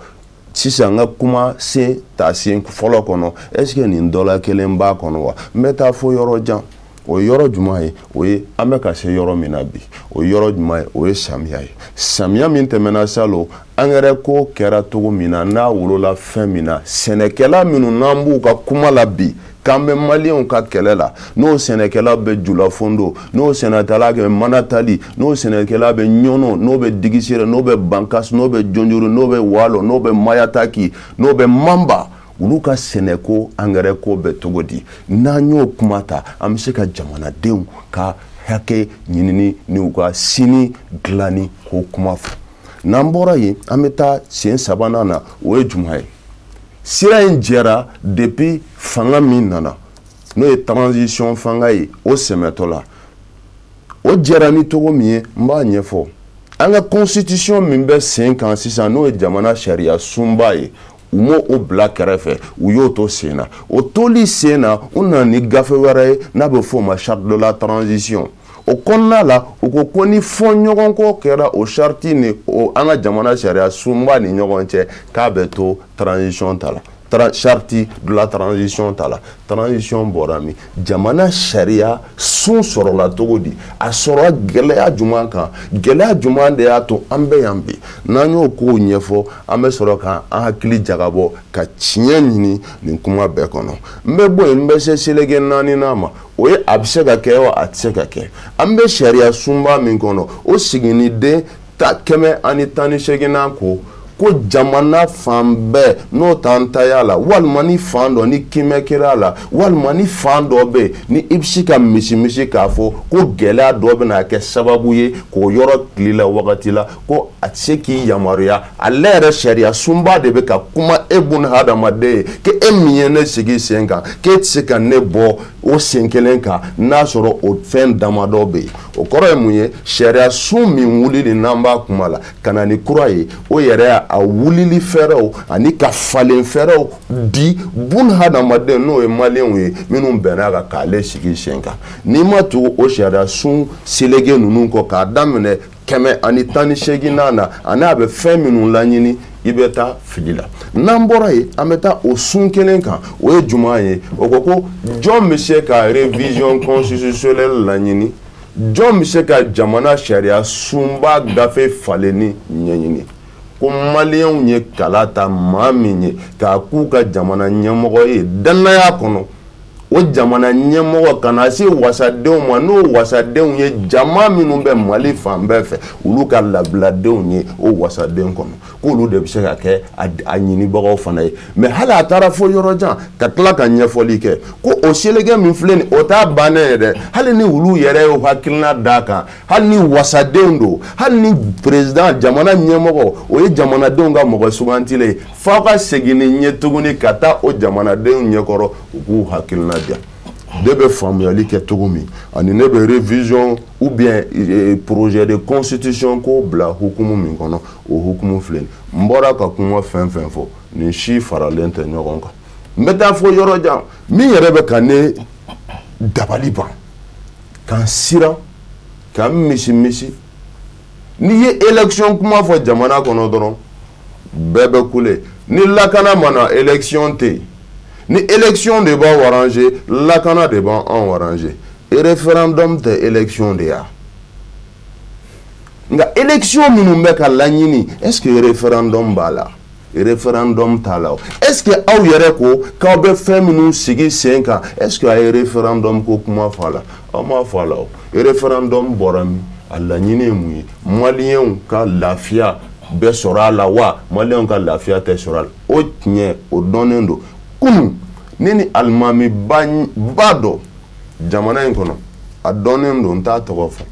sisan, n ka kuma sen ta sen fɔlɔ kɔnɔ, est ce que nin dɔ la kelen b'a kɔnɔ wa? N bɛ taa fo yɔrɔ jan. O ye yɔrɔ jumɛn ye? O ye an bɛ ka se yɔrɔ min na bi. O ye yɔrɔ jumɛn ye? O ye samiya ye. Samiya min tɛmɛna salon, angɛrɛ ko kɛra cogo min na, n'a wolola fɛn min na, sɛnɛkɛla minnu n'an b'u ka kuma la bi k'an bɛ maliyɛnw ka kɛlɛ la, n'o sɛnɛkɛla bɛ Julafondo, n'o sɛnɛkɛla bɛ Manatali, n'o sɛnɛkɛla bɛ Ɲɔnɔ, n'o bɛ Digisere, n'o bɛ Bankas, n'o bɛ Jonjoro, n'o bɛ Walo, n'o bɛ Mayataki, n'o bɛ Manba, olu ka sɛnɛko angɛrɛ ko bɛ cogo di? N'an y'o kuma ta, an bɛ se ka jamanadenw ka hakɛ ɲinini ni u ka sini dilanni ko kuma fɔ. N'an bɔra yen, an bɛ taa sen sabanan na. O ye jumɛn ye? Sira in jɛra depuis fanga min nana, n'o ye transition fanga ye, o sɛmɛtɔ la, o jɛra ni cogo min ye, n b'a ɲɛfɔ. An ka constitution min bɛ sen kan sisan, n'o ye jamana sariya sunba ye, u m'o o bila kɛrɛfɛ, u y'o to sen na. O toli sen na, u nana ni gafe wɛrɛ ye n'a bɛ f'o ma charte de la transition. O kɔnɔna la, u ko ko ni fɔɲɔgɔnkɔ kɛra o charte ni o an ka jamana sariya sunba ni ɲɔgɔn cɛ, k'a bɛ to transition ta la, charte de la transition ta la. Transition bɔra min? Jamana sariya sun sɔrɔla cogo di? A sɔrɔla gɛlɛya jumɛn kan? Gɛlɛya jumɛn de y'a to an bɛ yan bi? N'an y'o kow ɲɛfɔ, an bɛ sɔrɔ k'an hakili jagabɔ ka tiɲɛ ɲini nin kuma bɛɛ kɔnɔ. N bɛ bɔ yen, n bɛ se seleke naaninan ma. O ye a bɛ se ka kɛ wa, a tɛ se ka kɛ? An bɛ sariya sunba min kɔnɔ, o siginiden ta 118nan ko ko jamana fan bɛɛ n'o t'an taya la, walima ni fan dɔ ni kimɛ kɛra a la, walima ni fan dɔ bɛ yen ni i bɛ se ka misimisi k'a fɔ ko gɛlɛya dɔ bɛna kɛ sababu ye k'o yɔrɔ tili la wagati la, ko a tɛ se k'i yamaruya. Ale yɛrɛ sariya sunba de bɛ ka kuma e bun hadamaden ye k'e min ye ne sigi sen kan, k'e tɛ se ka ne bɔ o sen kelen kan n'a sɔrɔ o fɛn damadɔ bɛ yen. O kɔrɔ ye mun ye? Sariya sun min wulili n'an b'a kuma la ka na ni kura ye, o yɛrɛ a wulili fɛɛrɛw ani ka falen fɛɛrɛw di bun hadamaden, n'o ye maliyɛnw ye minnu bɛnna kan k'ale sigi sen kan. N'i ma tugu o sariya sun seleke ninnu kɔ k'a daminɛ 118nan na ani a bɛ fɛn minnu laɲini, i bɛ taa fili la. N'an bɔra yen, an bɛ taa o sun kelen kan. O ye jumɛn ye? O ko ko jɔn bɛ se ka révision constitutionnelle laɲini? Jɔn bɛ se ka jamana sariya sunba gafe falenni ɲɛɲini? Ko maliyɛnw ye kala ta maa min ye k'a k'u ka jamana ɲɛmɔgɔ ye danaya kɔnɔ, o jamana ɲɛmɔgɔ ka na se wasadenw ma, n'o wasadenw ye jama minnu bɛ Mali fan bɛɛ fɛ, olu ka labiladenw ye o wasaden kɔnɔ, k'olu de bɛ se ka kɛ a ɲinibagaw fana ye. Mais hali a taara fo yɔrɔ jan ka tila ka ɲɛfɔli kɛ ko o seleke min filɛ nin, o t'a bannen ye dɛ. Hali ni olu yɛrɛ y'o hakilina d'a kan, hali ni wasadenw don, hali ni président jamana ɲɛmɔgɔ, o ye jamanadenw ka mɔgɔ sugantilen ye, f'aw ka segin ni ɲɛ tuguni ka taa o jamanadenw ɲɛkɔrɔ, u k'u hakilina diya. Ne bɛ faamuyali kɛ cogo min ani ne bɛ révision ou bien projet de constitution ko bila hukumu min kɔnɔ, o hukumu filɛ nin. N bɔra ka kuma fɛn fɛn fɔ, nin si faralen tɛ ɲɔgɔn kan. N bɛ taa fo yɔrɔ jan min yɛrɛ bɛ ka ne dabali ban, k'an siran, k'an misi misi. N'i ye élection kuma fɔ jamana kɔnɔ dɔrɔn, bɛɛ bɛ kule. Ni lakana ma na, élection tɛ yen. Ni élection de b'aw arranger, lakana de b'anw arranger. Référendum tɛ élection de ya? Nka élection minnu bɛ ka laɲini, est-ce que référendum b'a la? Référendum t'a la. Est ce que aw yɛrɛ ko k'aw bɛ fɛn minnu sigi sen kan, est ce que a ye référendum ko kuma fɔ a la? Aw m'a fɔ a la. O référendum bɔra min? A laɲini ye mun ye? Maliyɛnw ka lafiya bɛ sɔrɔ a la wa? Maliyɛnw ka lafiya tɛ sɔrɔ a la, o tiɲɛ, o dɔnnen don. Kunun, ne ni alimami ba ba dɔ jamana in kɔnɔ, a dɔnnen don, n t'a tɔgɔ fɔ,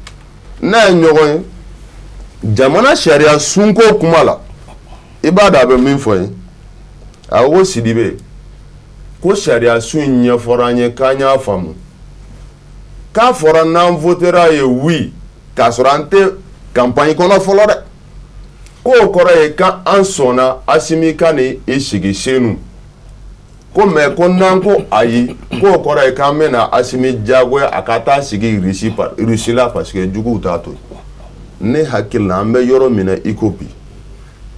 n'a ye ɲɔgɔn ye jamana sariya sunko kuma la, i b'a dɔn a bɛ min fɔ ye? A ko: "Sidibe, ko sariya sun in ɲɛfɔra an ye, k'an y'a faamu, k'a fɔra n'an votera ye oui, k'a sɔrɔ an tɛ campagne kɔnɔ fɔlɔ dɛ, k'o kɔrɔ ye k'an sɔnna Asimi ka ni i sigi Senu ko, mais ko n'an ko ayi, k'o kɔrɔ ye k'an bɛna Asimi diyagoya a ka taa sigi Russie la, parce que juguw t'a to." Ne hakili la, an bɛ yɔrɔ min na i ko bi,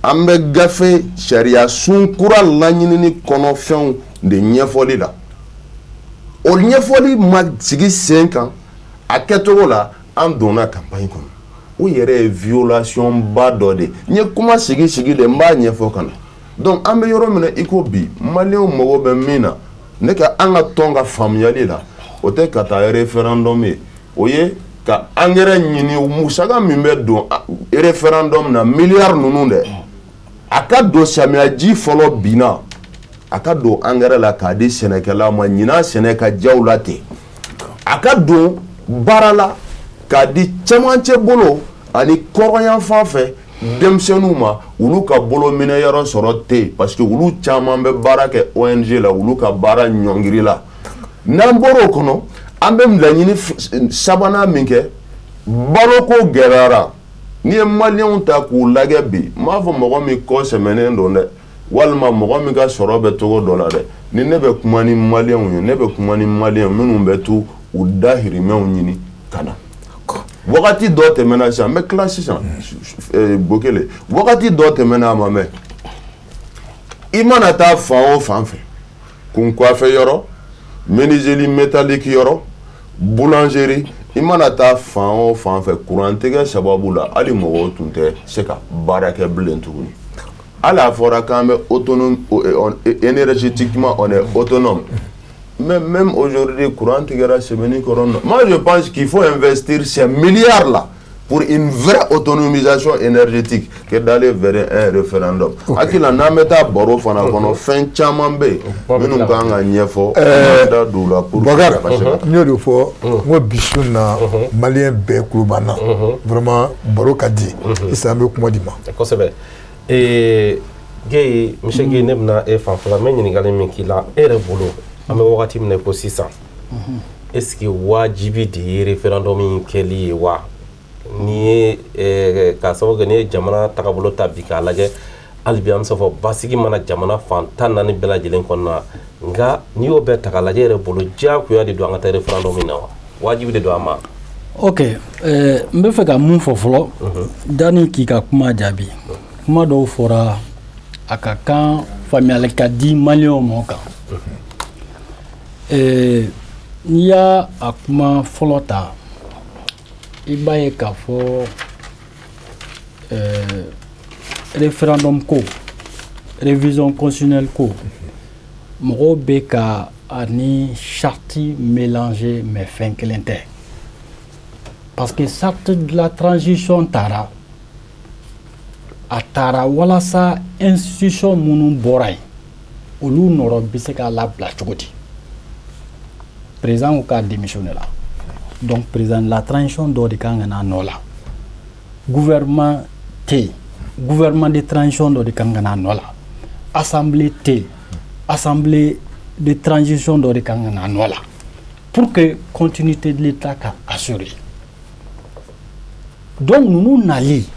an bɛ gafe sariya sun kura laɲinini kɔnɔfɛnw de ɲɛfɔli la. O ɲɛfɔli ma sigi sen kan a kɛcogo la, an donna campagne kɔnɔ. O yɛrɛ ye violation ba dɔ de ye. N ye kuma sigi sigi de, n b'a ɲɛfɔ ka na. Donc an bɛ yɔrɔ min na i ko bi, maliyɛnw mago bɛ min na, ne ka an ka tɔn ka faamuyali la, o tɛ ka taa référendum ye, o ye ka engrais ɲini. Musaka min bɛ don référendum na, miliyari ninnu dɛ, a ka don samiyaji fɔlɔ binna, a ka don engrais la k'a di sɛnɛkɛlaw ma ɲinan sɛnɛ ka jaw la ten, a ka don baara la k'a di cɛmancɛ bolo ani kɔrɔnyanfan fɛ denmisɛnninw ma, olu ka bolo minɛ yɔrɔ sɔrɔ ten, parce que olu caman bɛ baara kɛ ONG la, olu ka baara ɲɔngiri la. N'an bɔra o kɔnɔ, an bɛ laɲini sabanan min kɛ, baloko gɛlɛyara. N'i ye maliyɛnw ta k'u lajɛ bi, n b'a fɔ mɔgɔ min kɔ sɛmɛnen don dɛ, walima mɔgɔ min ka sɔrɔ bɛ cogo dɔ la dɛ, ni ne bɛ kuma ni maliyɛnw ye, ne bɛ kuma ni maliyɛn minnu bɛ to u dahirimɛw ɲini ka na. Wagati dɔ tɛmɛna sisan, n bɛ tila sisan, Bokele, wagati dɔ tɛmɛna, a ma mɛn, i mana taa fan o fan fɛ, kun coiffe yɔrɔ, menuiserie métallique yɔrɔ, boulangerie, i mana taa fan o fan fɛ, kurantigɛ sababu la, hali mɔgɔw tun tɛ se ka baara kɛ bilen tuguni. Hali a fɔra k'an bɛ autonome énergétiquement, on est autonome, mais même aujourd'hui, courant tigɛra semaine kɔrɔ. Moi, je pense qu'il faut investir ces milliards là pour une vraie autonomisation énergétique que d'aller vers un référendum. Hakili la, n'an bɛ taa baro fana kɔnɔ, fɛn caman bɛ yen minnu kan ka ɲɛfɔ, an da don o la pour que Bakari, ka se ka n y'o de fɔ, n ko bi su in na, maliyɛn bɛɛ kulo b'an na. Vraiment, baro ka di. Sisan, an bɛ kuma di ma. Kosɛbɛ. Gueye, monsieur Gueye, ne bɛna e fan fɔlɔ, n bɛ ɲininkali min k'i la, e yɛrɛ bolo, an bɛ wagati min na i ko sisan, est ce que wajibi de ye référendum in kɛli ye wa? N'i ye k'a sababu kɛ, n'i ye jamana tagabolo ta bi k'a lajɛ, hali bi an bɛ se fɔ basigi mana jamana fan 14 bɛɛ lajɛlen kɔnɔna na, nka n'i y'o bɛɛ ta k'a lajɛ, e yɛrɛ bolo, diyagoya de don an ka taa référendum in na wa, wajibi de don an ma? Ok, n bɛ fɛ ka mun fɔ fɔlɔ dani k'i ka kuma jaabi? Kuma dɔw fɔra, a ka kan faamuyali ka di maliyɛnw ma kan. N'i y'a a kuma fɔlɔ ta, i b'a ye k'a fɔ référendum ko, révision constitutionnelle ko, mɔgɔw bɛ ka a ni charte mélanger, mais fɛn kelen tɛ, parce que charte de la transition taara, a taara walasa institution minnu bɔra yen, olu nɔrɔ bɛ se ka labila cogo di. Président ko k'a démissionné la, donc président de la transition dɔ de kan ka n'a nɔ la. Gouvernement tɛ yen, gouvernement de transition dɔ de kan ka n'a nɔ la. Assemblée tɛ yen, assemblée de transition dɔ de kan ka n'a nɔ la, pour que continuité de l'État ka assurer. Donc ninnu nali,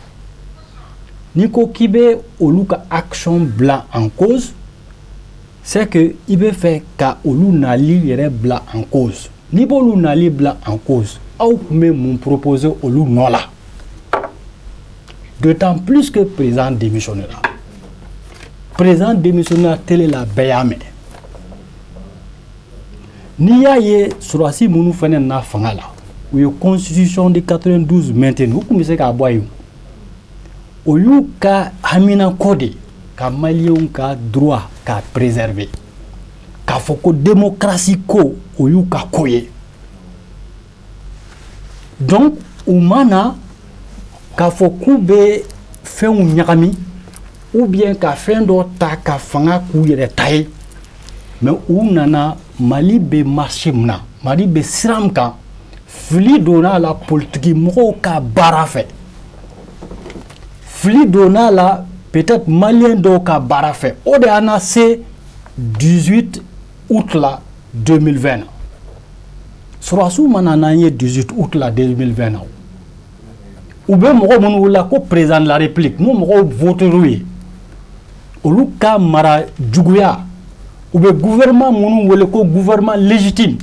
n'i ko k'i bɛ olu ka action bila en cause, c'est que i bɛ fɛ ka olu nali yɛrɛ bila en cause. N'i b'olu nali bila en cause, aw tun bɛ mun proposer olu nɔ la? D'autant plus que président démissionné la, président démissionné la télé la, bɛɛ y'a mɛn. N'i y'a ye, sɔrɔdasi minnu fana na fanga la, u ye constitution de 92 maintenu, u tun bɛ se k'a bɔ yen, o y'u ka haminako de ye. ka Maliyɛnw ka droit k'a préserver, k'a fɔ ko démocratie ko, o y'u ka ko ye. Donc u ma na k'a fɔ k'u bɛ fɛnw ɲagami ou bien ka fɛn dɔ ta ka fanga k'u yɛrɛ ta ye, mais u nana Mali bɛ marché min na, Mali bɛ sira min kan, fili donna a la politiki mɔgɔw ka baara fɛ, fili donna a la peut-être Maliyɛn dɔw ka baara fɛ. O de y'an se 18 août la 2020 na. Sɔrɔdasiw ma na n'an ye 18 août la 2020 na. U bɛ mɔgɔ minnu wele ko président de la République, n'o mɔgɔw voter'u ye, olu ka mara juguya, u bɛ gouvernement minnu wele ko gouvernement légitime,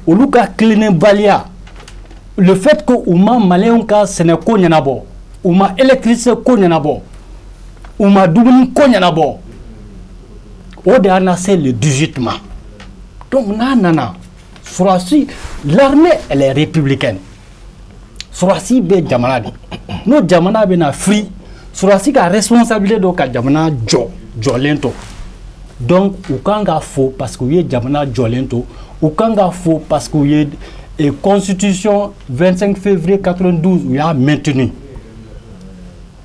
olu ka tilennebaliya, le fait que u ma Maliyɛnw ka sɛnɛko ɲɛnabɔ, u ma électricité ko ɲɛnabɔ, u ma dumuni ko ɲɛnabɔ, o de y'an lase le 18 ma. Donc n'a nana sɔrɔdasi, l'armée, elle est républicaine. Sɔrɔdasi bɛ jamana de, n'o jamana bɛna firi, sɔrɔdasi ka responsabilité dɔ ka jamana jɔ jɔlen to. Donc u kan ka fo parce que u ye jamana jɔlen to. U kan ka fo parce que u ye constitution 25 février 92, u y'a maintenu.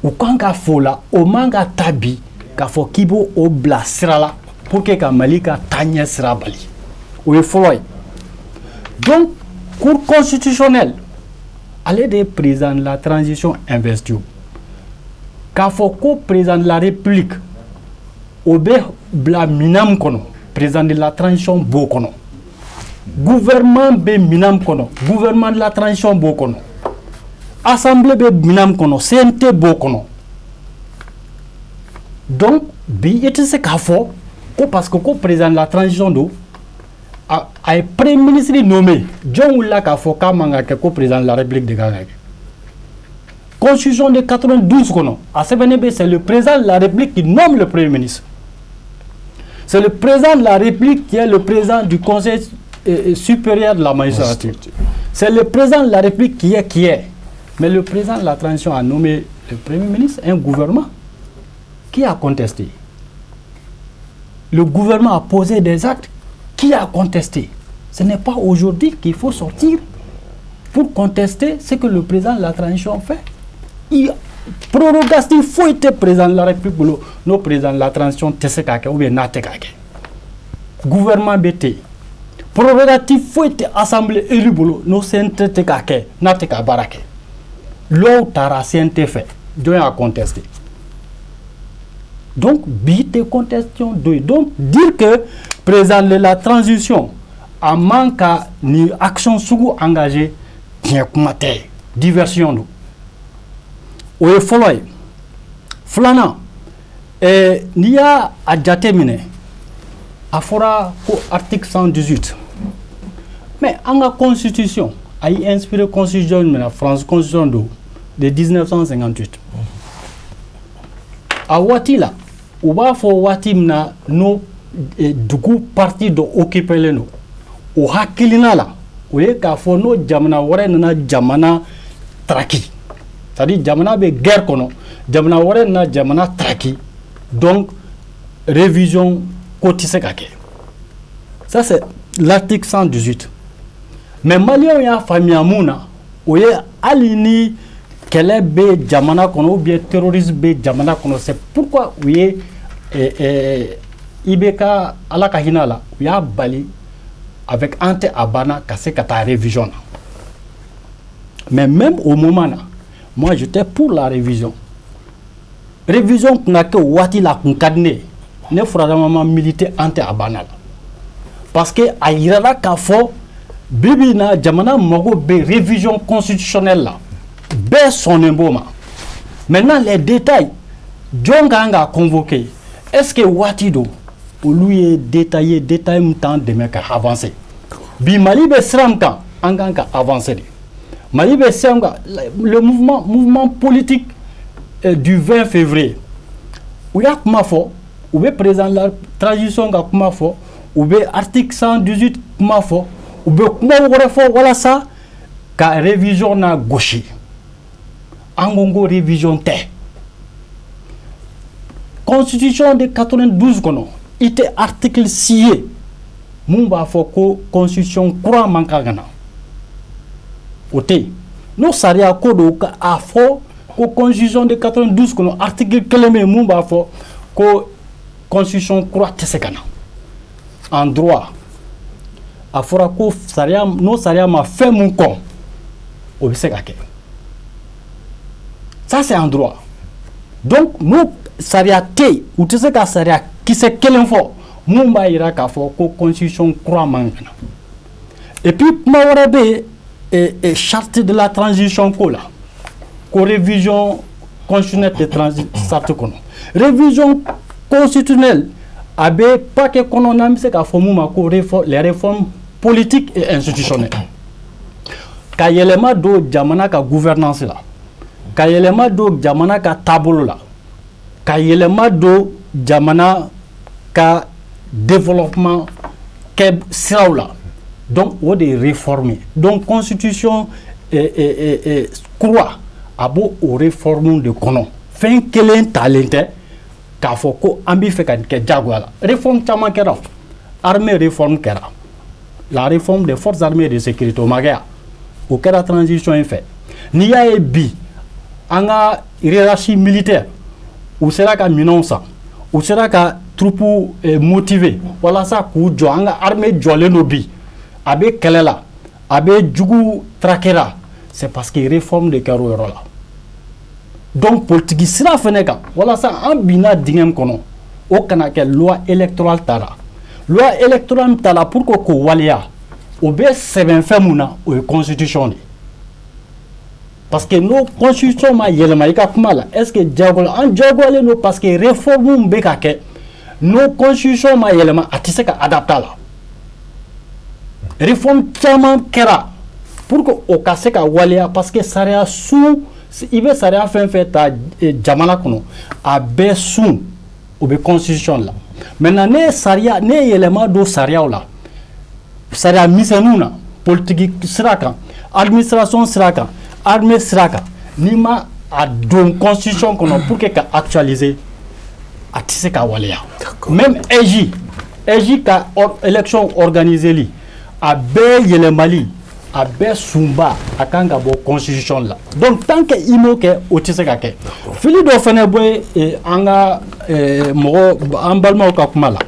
U kan ka fo la. O man ka ta bi k'a fɔ k'i b'o o bila sira la pour que ka Mali ka taaɲɛ sira bali. O ye fɔlɔ ye. Donc Cour constitutionnelle, ale de ye président de la transition investi. K'a fɔ ko président de la République, o bɛ bila minɛn min kɔnɔ, président de la transition b'o kɔnɔ. Gouvernement bɛ minɛn min kɔnɔ, gouvernement de la transition b'o kɔnɔ. Assemblée bɛ minɛn min kɔnɔ, CNT b'o kɔnɔ. Donc bi, i tɛ se k'a fɔ ko parce que ko président de la transition don, a ye premier ministre nommé. Jɔn wulila k'a fɔ k'a man ka kɛ, ko président de la République de kan ka kɛ? Constitution de 92 kɔnɔ, a sɛbɛnnen bɛ, c'est le président de la République qui nomme le premier ministre, c'est le président de la République qui est le président du Conseil supérieur de la magistrature, c'est le président de la République qui est. Mais le président de la transition a nommé le premier ministre, un gouvernement. Qui a contesté? Le gouvernement a posé des actes. Qui a contesté? Ce n'est pas aujourd'hui qu'il faut sortir pour contester ce que le président de la transition fait. Il prorogation foyi tɛ président de la République bolo n'o président de la transition tɛ se k'a kɛ ou bien n'a tɛ k'a kɛ. Gouvernement bɛ ten. Prérogative foyi tɛ assemblée élu bolo n'o CNT tɛ k'a kɛ, n'a tɛ ka baara kɛ. Loi taara CNT fɛ, jɔn y'a contesté? Donc bi tɛ contestation dɔ ye. Donc dire que président de la transition a man ka ni action sugu engagé, tiɲɛ kuma tɛ, diversion don. O ye fɔlɔ ye. Filanan, n'i y'a a jate minɛ, a fɔra ko article 118, mais an ka constitution a y'i inspiré constitution min na, France constitution don de 1958. A waati la, u b'a fɔ waati min na n'o dugu partie dɔ occupélen don, o hakilina la, o ye k'a fɔ n'o jamana wɛrɛ nana jamana taraki, c'est à dire jamana bɛ guerre kɔnɔ, jamana wɛrɛ nana jamana taraki, donc révision ko tɛ se ka kɛ. Ça, c'est l'article 118. Mais Maliyɛnw y'a faamuya mun na, o ye hali ni kɛlɛ bɛ jamana kɔnɔ ou bien terrorisme bɛ jamana kɔnɔ. C'est pourquoi u ye IBK, Ala ka hinɛ a la, u y'a bali avec an tɛ a banna ka se ka taa révision na. Mais même au moment là, moi, j'étais pour la révision. Révision tun ka kɛ o waati la, a kun ka di ne ye. Ne furadama ma militer an tɛ a banna la parce que a yirala k'a fɔ bi bi in na, jamana mago bɛ révision constitutionnelle la, bɛɛ sɔnnen b'o ma. Maintenant, les détails, jɔn kan ka convoquer, est-ce que waati don, olu ye détail ye, détail min t'an dɛmɛ ka avancer. Bi, Mali bɛ sira min kan, an kan ka avancer de. Mali bɛ sira min kan, le mouvement politique du 20 février, u y'a kuma fɔ, u bɛ président de la transition ka kuma fɔ, u bɛ article 118 kuma fɔ, u bɛ kuma wɛrɛ fɔ walasa ka révision na gosi. An ko révision tɛ. Constitution de 92 kɔnɔ, i tɛ article si ye mun b'a fɔ ko constitution kura man kan ka na. O tɛ yen. N'o sariya ko don, ka a fɔ ko constitution de 92 kɔnɔ, article kelen bɛ yen mun b'a fɔ ko constitution kura tɛ se ka na. En droit, a fɔra ko sariya, n'o sariya ma fɛn mun kɔn, o bɛ se ka kɛ. Ça, c'est en droit. Donc n'o sariya tɛ yen, u tɛ se ka sariya kisɛ kelen fɔ mun b'a jira k'a fɔ ko constitution kura man ka na. Et puis kuma wɛrɛ bɛ yen, charte de la transition ko la, ko révision constitutionnelle de transition charte kɔnɔ. Révision constitutionnelle, a bɛ paquet kɔnɔ n'an bɛ se k'a fɔ mun ma ko les réformes politiques et institutionnelles, ka yɛlɛma don jamana ka gouvernance la, ka yɛlɛma don jamana ka taabolo la, ka yɛlɛma don jamana ka développement kɛ siraw la. Donc o de ye réforme ye. Donc constitution kura, a b'o o réforme de kɔnɔ. Fɛn kelen talen tɛ k'a fɔ ko an bɛ fɛ ka nin kɛ diyagoya la. Réforme caman kɛra. Armée réforme kɛra, la réforme des forces armées de sécurité, o ma kɛ yan, o kɛra transition in fɛ. N'i y'a ye bi an ka hiérarchie militaire, u sera ka minɛnw san, u sera ka troupes motiver walasa k'u jɔ, an ka armée jɔlen don bi, a bɛ kɛlɛ la, a bɛ jugu traquer la, c'est parce que réforme de kɛra o yɔrɔ la. Donc politique sira fɛnɛ kan, walasa an binna dingɛ min kɔnɔ, o kana kɛ, loi électorale taara, loi électorale min taara pour que k'o waleya, o bɛ sɛbɛn fɛn mun na, o ye constitution de ye. Parce que n'o constitution ma yɛlɛma, i ka kuma la, est ce que diyagoya an diyagoyalen don? Parce que réforme bɛ ka kɛ, n'o constitution ma yɛlɛma, a tɛ se ka adapter a la. Réforme caman kɛra pour que o ka se ka waleya, parce que sariya sun, i bɛ sariya fɛn fɛn ta jamana kɔnɔ, a bɛɛ sun o bɛ constitution la. Maintenant, ne ye sariya, ne ye yɛlɛma don sariyaw la, sariya misɛnninw na, politique sira kan, administration sira kan, armée sira kan, n'i ma a don constitution kɔnɔ pour que ka actualiser, a tɛ se ka waleya. Même AIGE ka élection organiser li, a bɛɛ yɛlɛmali, a bɛɛ sunba, a kan ka bɔ constitution la. Donc tant que i m'o kɛ, o tɛ se ka kɛ. Fili dɔ fana bɔ an ka mɔgɔ, an balimaw ka kuma la,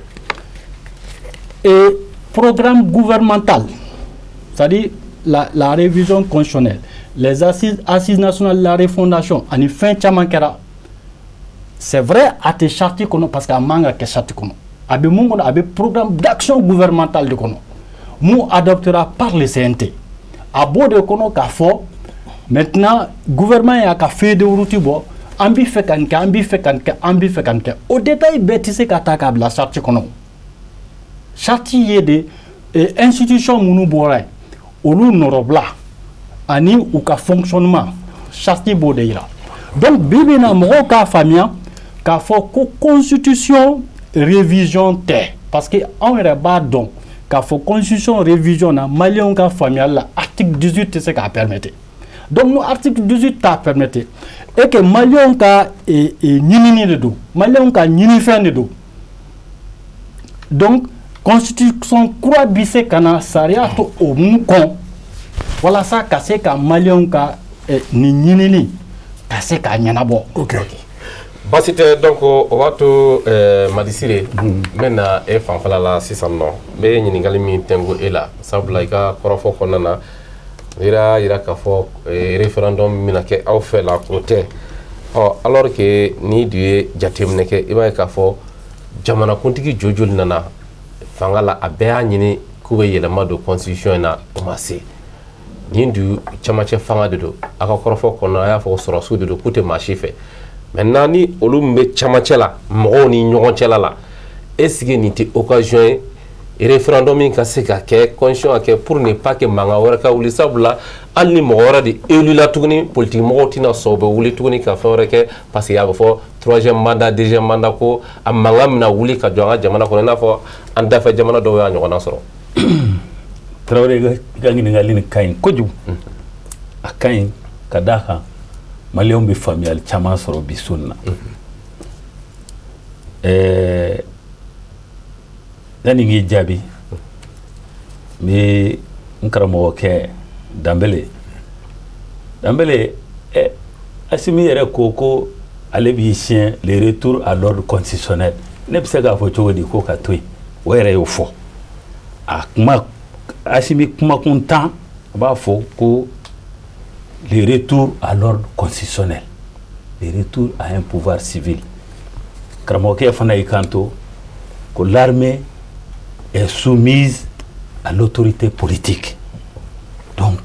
et programme gouvernemental, c'est-à-dire la révision constitutionnelle, les assises nationales de la refondation ani fɛn caman kɛra. C'est vrai, a tɛ charte kɔnɔ, parce que a man ka kɛ charte kɔnɔ. A bɛ mun kɔnɔ? A bɛ programme d'action gouvernementale de kɔnɔ mun adoptera par le CNT. A b'o de kɔnɔ k'a fɔ maintenant gouvernement y'a ka feuille de route bɔ, an bɛ fɛ ka nin kɛ, an bɛ fɛ ka nin kɛ, an bɛ fɛ ka nin kɛ. O détail bɛɛ tɛ se ka ta k'a bila charte kɔnɔ. Charte ye de institution minnu bɔra yen, olu nɔrɔbila ani u ka fonctionnement, charte b'o de yira. Donc bi bi in na, mɔgɔw k'a faamuya k'a fɔ ko constitution révision tɛ, parce que anw yɛrɛ b'a dɔn k'a fɔ constitution révision na, maliyɛnw ka faamuyali la, article 18 tɛ se k'a permettre. Donc n'o article 18 t'a permettre et que maliyɛnw ka ɲinini de don, maliyɛnw ka ɲinifɛn de don, donc constitution kura bi se ka na sariya to o mun kɔn walasa ka se ka maliyɛnw ka nin ɲinini ka se k'a ɲɛnabɔ. Ok. Baasi tɛ. Donc o b'a to Madisire, n bɛ na e fanfɛla la sisan nɔ. N bɛ ɲininkali min tɛnku e la, sabula i ka kɔrɔfɔ kɔnɔna na, i y'a yira k'a fɔ référendum bɛna kɛ aw fɛ la, o tɛ ɔ. Alors que n'i dun ye jateminɛ kɛ, i b'a ye k'a fɔ jamanakuntigi joli joli nana fanga la, a bɛɛ y'a ɲini k'u bɛ yɛlɛma don constitution in na, o ma se. Nin du camancɛ fanga de don. A ka kɔrɔfɔ kɔnɔna, a y'a fɔ sɔrɔsiw de don, k'u tɛ maa si fɛ. Maintenant, ni olu min bɛ camancɛ la, mɔgɔw ni ɲɔgɔn cɛla la, est ce que nin tɛ occasion ye référendum min ka se ka kɛ, constitution ka kɛ, pour ne pas que mankan wɛrɛ ka wuli? Sabula hali ni mɔgɔ wɛrɛ de élu la tuguni, politique mɔgɔw tɛna sɔn, u bɛ wuli tuguni ka fɛn wɛrɛ kɛ, parce que a bɛ fɔ troisième mandat, deuxième mandat, ko a mankan bɛna wuli ka jɔ an ka jamana kɔnɔ, i n'a fɔ an dafɛ jamana dɔw y'a ɲɔgɔnna sɔrɔ. Tarawele, i ka ɲininkali nin ka ɲi kojugu. A ka ɲi ka d'a kan maliyɛnw bɛ faamuyali caman sɔrɔ bi so in na. Yanni k'i jaabi, n bɛ n karamɔgɔkɛ Danbele. Danbele, Asimi yɛrɛ ko ko ale b'i siɲɛ le retour à l'ordre constitutionnel. Ne bɛ se k'a fɔ cogo di ko ka to yen? O yɛrɛ y'o fɔ. A kuma, Asimi kumakun tan, a b'a fɔ ko le retour à l'ordre constitutionnel, le retour à un pouvoir civil. Karamɔgɔkɛ fana y'i kanto ko l'armée est soumise à l'autorité politique. Donc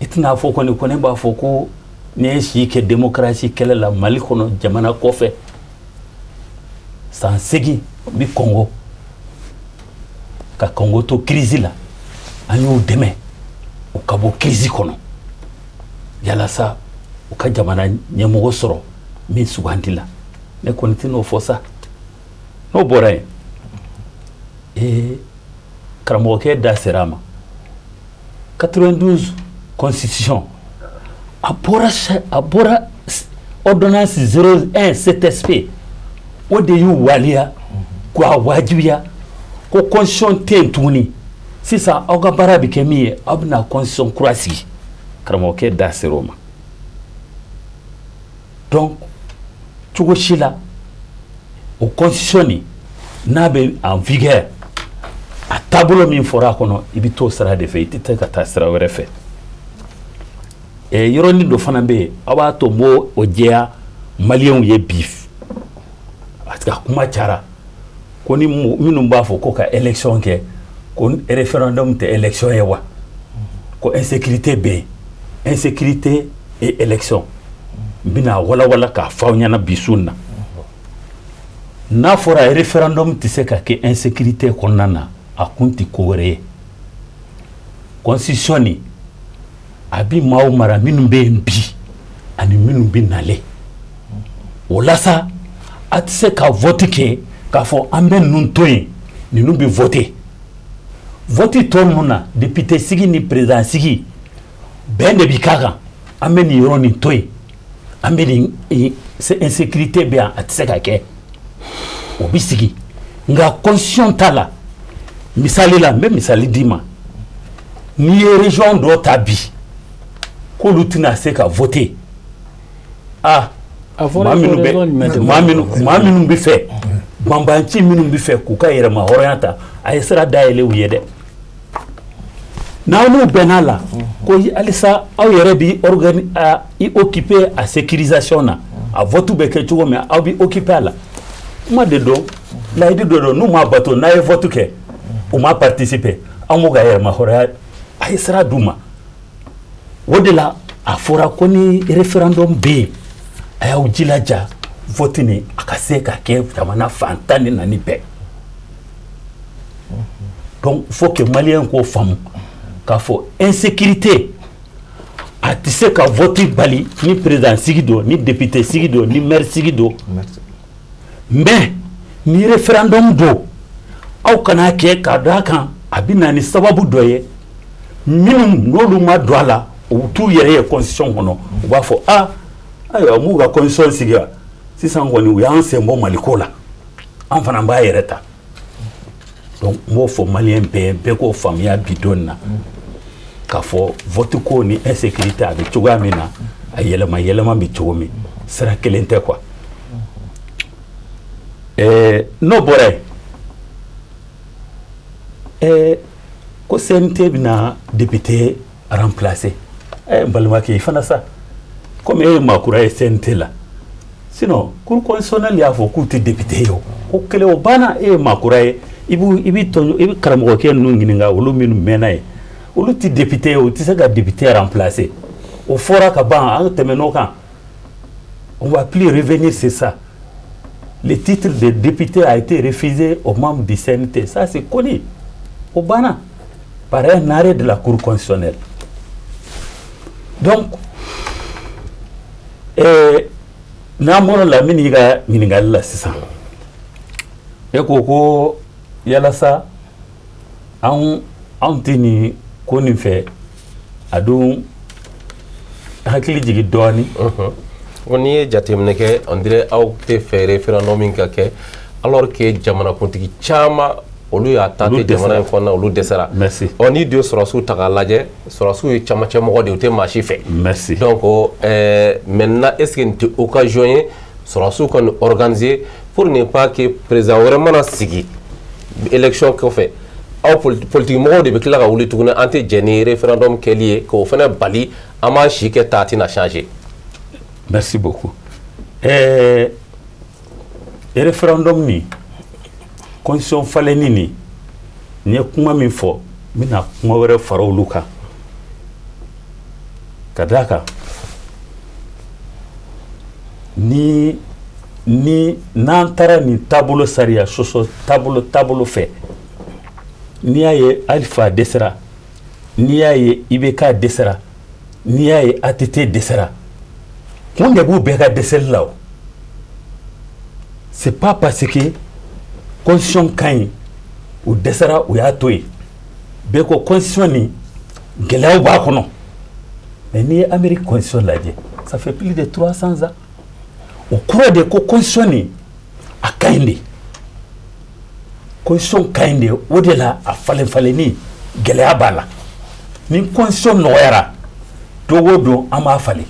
i tɛna fɔ kɔni ko ne b'a fɔ ko ne ye si kɛ démocratie kɛlɛ la Mali kɔnɔ, jamana kɔfɛ, san 8 n bɛ Congo, ka Congo to crise la, an y'u dɛmɛ u ka bɔ crise kɔnɔ yalasa u ka jamana ɲɛmɔgɔ sɔrɔ min sugandi la. Ne kɔni tɛn'o fɔ sa. N'o bɔra yen, karamɔgɔkɛ da sera a ma, 92 constitution, a bɔra ordonnance 01 CTSP, o de y'u waliya k'a wajibiya ko constitution tɛ yen tuguni. Sisan aw ka baara bɛ kɛ min ye, aw bɛna constitution kura sigi. Karamɔgɔkɛ da sera o ma. Donc cogo si la, o constitution nin n'a bɛ en vigueur, a taabolo min fɔra a kɔnɔ, i bɛ t'o sira de fɛ, i tɛ taa ka taa sira wɛrɛ fɛ. Yɔrɔnin dɔ fana bɛ yen, aw b'a to n b'o o jɛya maliyɛnw ye bi, parce que a kuma cayara ko ni minnu b'a fɔ ko ka élection kɛ, ko référendum tɛ élection ye wa, ko insécurité bɛ yen. Insécurité et élection, n bɛna walawala k'a fɔ aw ɲɛna bi su in na. N'a fɔra référendum tɛ se ka kɛ insécurité kɔnɔna na, a kun tɛ ko wɛrɛ ye. Constitution nin, a bi maaw mara minnu bɛ yen bi ani minnu bɛ nalen. O la sa, a tɛ se ka vote kɛ k'a fɔ an bɛ ninnu to yen, ninnu bɛ voter. Vote tɔ ninnu na, député sigi ni président sigi, bɛn de bi k'a kan. An bɛ nin yɔrɔ nin to yen, an bɛ nin insécurité bɛ yan, a tɛ se ka kɛ, o bɛ sigi. Nka constitution t'a la. Misali la, n bɛ misali d'i ma: n'i ye région dɔ ta bi k'olu tɛna se ka voter, ah, maa minnu bɛ fɛ, banbanci minnu bɛ fɛ k'u ka yɛrɛma hɔrɔnya ta, a ye sira dayɛlɛ u ye dɛ. N'aw n'u bɛnna la ko halisa aw yɛrɛ bi organi i occuper a sécurisation na, a vote bɛ kɛ cogo min, aw bi occuper a la. Kuma de don, layidu dɔ don, n'u m'a bato, n'a ye vote kɛ, u ma participer, an b'u ka yɛrɛma hɔrɔnya, a ye sira d'u ma. O de la a fɔra ko ni référendum bɛ yen, a y'aw jilaja vote nin a ka se ka kɛ jamana fan 14 bɛɛ. Donc il faut que maliyɛn k'o faamu k'a fɔ insécurité a tɛ se ka vote bali, ni président sigi don, ni député sigi don, ni maire sigi don. Mais ni référendum don, aw kana kɛ ka d'a kan a bɛ na ni sababu dɔ ye, minnu n'olu ma don a la, u t'u yɛrɛ ye constitution kɔnɔ, u b'a fɔ: a ayiwa, m'u ka constitution sigi wa, sisan kɔni u y'an sen bɔ Maliko la, an fana b'a yɛrɛ ta. Donc n b'o fɔ maliyɛn bɛɛ, bɛɛ k'o faamuya bi don in na k'a fɔ vote ko ni insécurité a bɛ cogoya min na, a yɛlɛma yɛlɛma bɛ cogo min, sira kelen tɛ quoi. N'o bɔra yen, ko CNT bɛna député remplacer. N balimakɛ, i fana sa, komi e ye maa kura ye CNT la, sinon cour constitutionnelle y'a fɔ k'u tɛ député ye. O ko kelen o banna. E ye maa kura ye, i b'u i b'i tɔɲɔ, i bɛ karamɔgɔkɛ ninnu ɲininka, olu minnu mɛnna yen, olu tɛ député ye, u tɛ se ka député remplacer. O fɔra ka ban, an tɛmɛn'o kan, on va plus revenir sur ça. Le titre de député a été refusé aux membres du CNT, ça c'est connu, o banna par un arrêt de la cour constitutionnelle. Donc n'an bɔra la, min y'i ka ɲininkali la sisan, e ko ko yalasa anw tɛ nin ko nin fɛ, a dun hakili jigin dɔɔni. Ko n'i ye jateminɛ kɛ, on dirait aw tɛ fɛ référendum min ka kɛ, alors que jamanakuntigi caman, olu y'a tenté jamana in kɔnɔna, olu dɛsɛra. Merci. Ɔ, n'i dun ye sɔrɔdasiw ta k'a lajɛ, sɔrɔdasiw ye camancɛ mɔgɔ de ye, u tɛ maa si fɛ. Merci. Donc maintenant, est ce que nin tɛ occasion ye sɔrɔdasiw ka nin organiser pour ne pas que président wɛrɛ mana sigi élection kɔfɛ, aw politique mɔgɔw de bɛ tila ka wuli tuguni, an tɛ jɛn ni référendum kɛli ye, k'o fana bali, an b'an si kɛ ta, a tɛna changer? Merci beaucoup. Référendum ni constitution falenni nin, n ye kuma min fɔ, n bɛna kuma wɛrɛ fara olu kan, ka d'a kan ni n'an taara nin taabolo sariya sɔsɔ taabolo fɛ, n'i y'a ye Alpha dɛsɛra, n'i y'a ye IBK dɛsɛra, n'i y'a ye ATT dɛsɛra, kun de b'u bɛɛ ka dɛsɛli la. O c'est pas parce que constitution ka ɲi u dɛsɛra, u y'a to yen. Bɛɛ ko constitution nin, gɛlɛyaw b'a kɔnɔ. Mais n'i ye Amérique constitution lajɛ, ça fait plus de 300 ans. O kɔrɔ de ko constitution nin, a ka ɲi de, constitution ka ɲi de. O de la a falen falenni gɛlɛya b'a la. Ni constitution nɔgɔyara don o don, an b'a falen,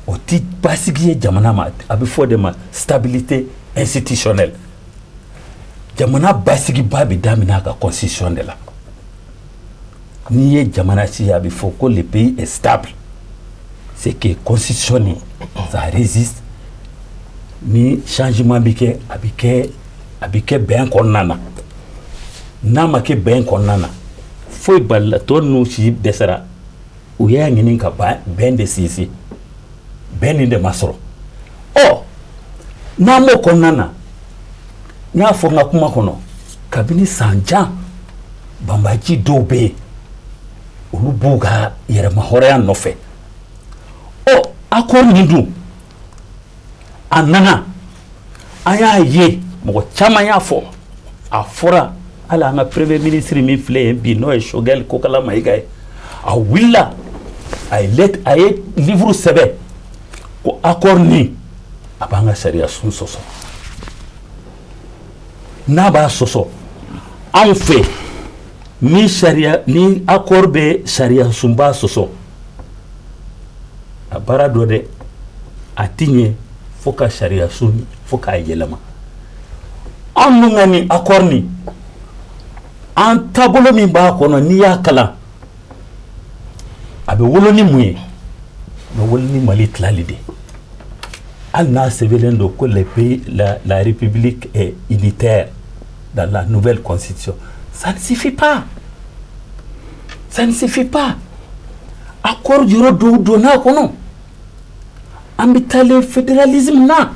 o ti basigi ye jamana ma. A bɛ fɔ de ma stabilité institutionnelle. Jamana basigiba bɛ daminɛ a ka constitution de la. N'i ye jamana si, a bɛ fɔ ko le pays est stable, c'est que constitution nin, ça résiste. Ni changement bɛ kɛ, a bɛ kɛ bɛn kɔnɔna na. N'a ma kɛ bɛn kɔnɔna na, foyi balila. Tɔ ninnu si dɛsɛra, u y'a ɲini ka bɛn de sinsin, bɛn nin de ma sɔrɔ. Ɔ, n'an b'o kɔnɔna na, n y'a fɔ n ka kuma kɔnɔ, kabini san jan, banbaji dɔw bɛ yen, olu b'u ka yɛrɛmahɔrɔnya nɔfɛ. Ɔ, accord nin dun, a nana, an y'a ye, mɔgɔ caman y'a fɔ, a fɔra hali an ka premier ministre min filɛ yen bi, n'o ye Choguel Kokalla Maïga ye, a wulila, a ye lettre, a ye livre sɛbɛn ko accord nin, a b'an ka sariya sun sɔsɔ. N'a b'a sɔsɔ, anw fɛ, ni sariya ni accord bɛ sariya sunba sɔsɔ, a baara dɔ dɛ, a ti ɲɛ fo ka sariya sun, fo k'a yɛlɛma. Anw dun ka nin accord nin, an taabolo min b'a kɔnɔ, n'i y'a kalan, a bɛ wolo ni mun ye? A bɛ wolo ni Mali tilali de. Hali n'a sɛbɛnlen don ko les pays la République est unitaire dans la nouvelle constitution, ça ne suffit pas, ça ne suffit pas. Accord yɔrɔ dɔw donn'a kɔnɔ, an bɛ taalen fédéralisme na.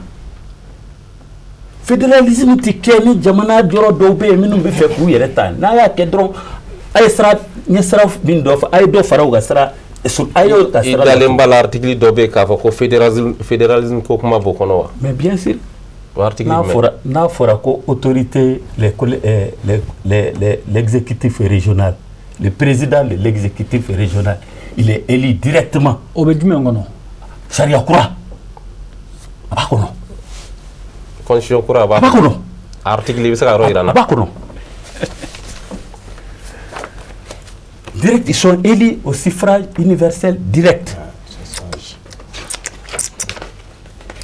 Fédéralisme ti kɛ ni jamana yɔrɔ dɔw bɛ yen minnu bɛ fɛ k'u yɛrɛ ta. N'a y'a kɛ dɔrɔn, a ye sira n ye sira min dɔ fɔ, a ye dɔ fara u ka sira, a y'o ka I sira. dalen b'a la, article dɔ bɛ yen k'a fɔ ko fédéralisme ko kuma b'o kɔnɔ wa? Mais bien sûr. O article N'a jumɛn? fɔra ko autorité les les les l'exécutif régional, le président de l'exécutif régional, il est élu directement. O bɛ jumɛn kɔnɔ? Sariya kura, a b'a kɔnɔ. Constitution kura, a b'a A b'a kɔnɔ. Article, i bɛ se ka yɔrɔ yira n A na? b'a kɔnɔ direct. Ils sont élus au suffrage universel direct.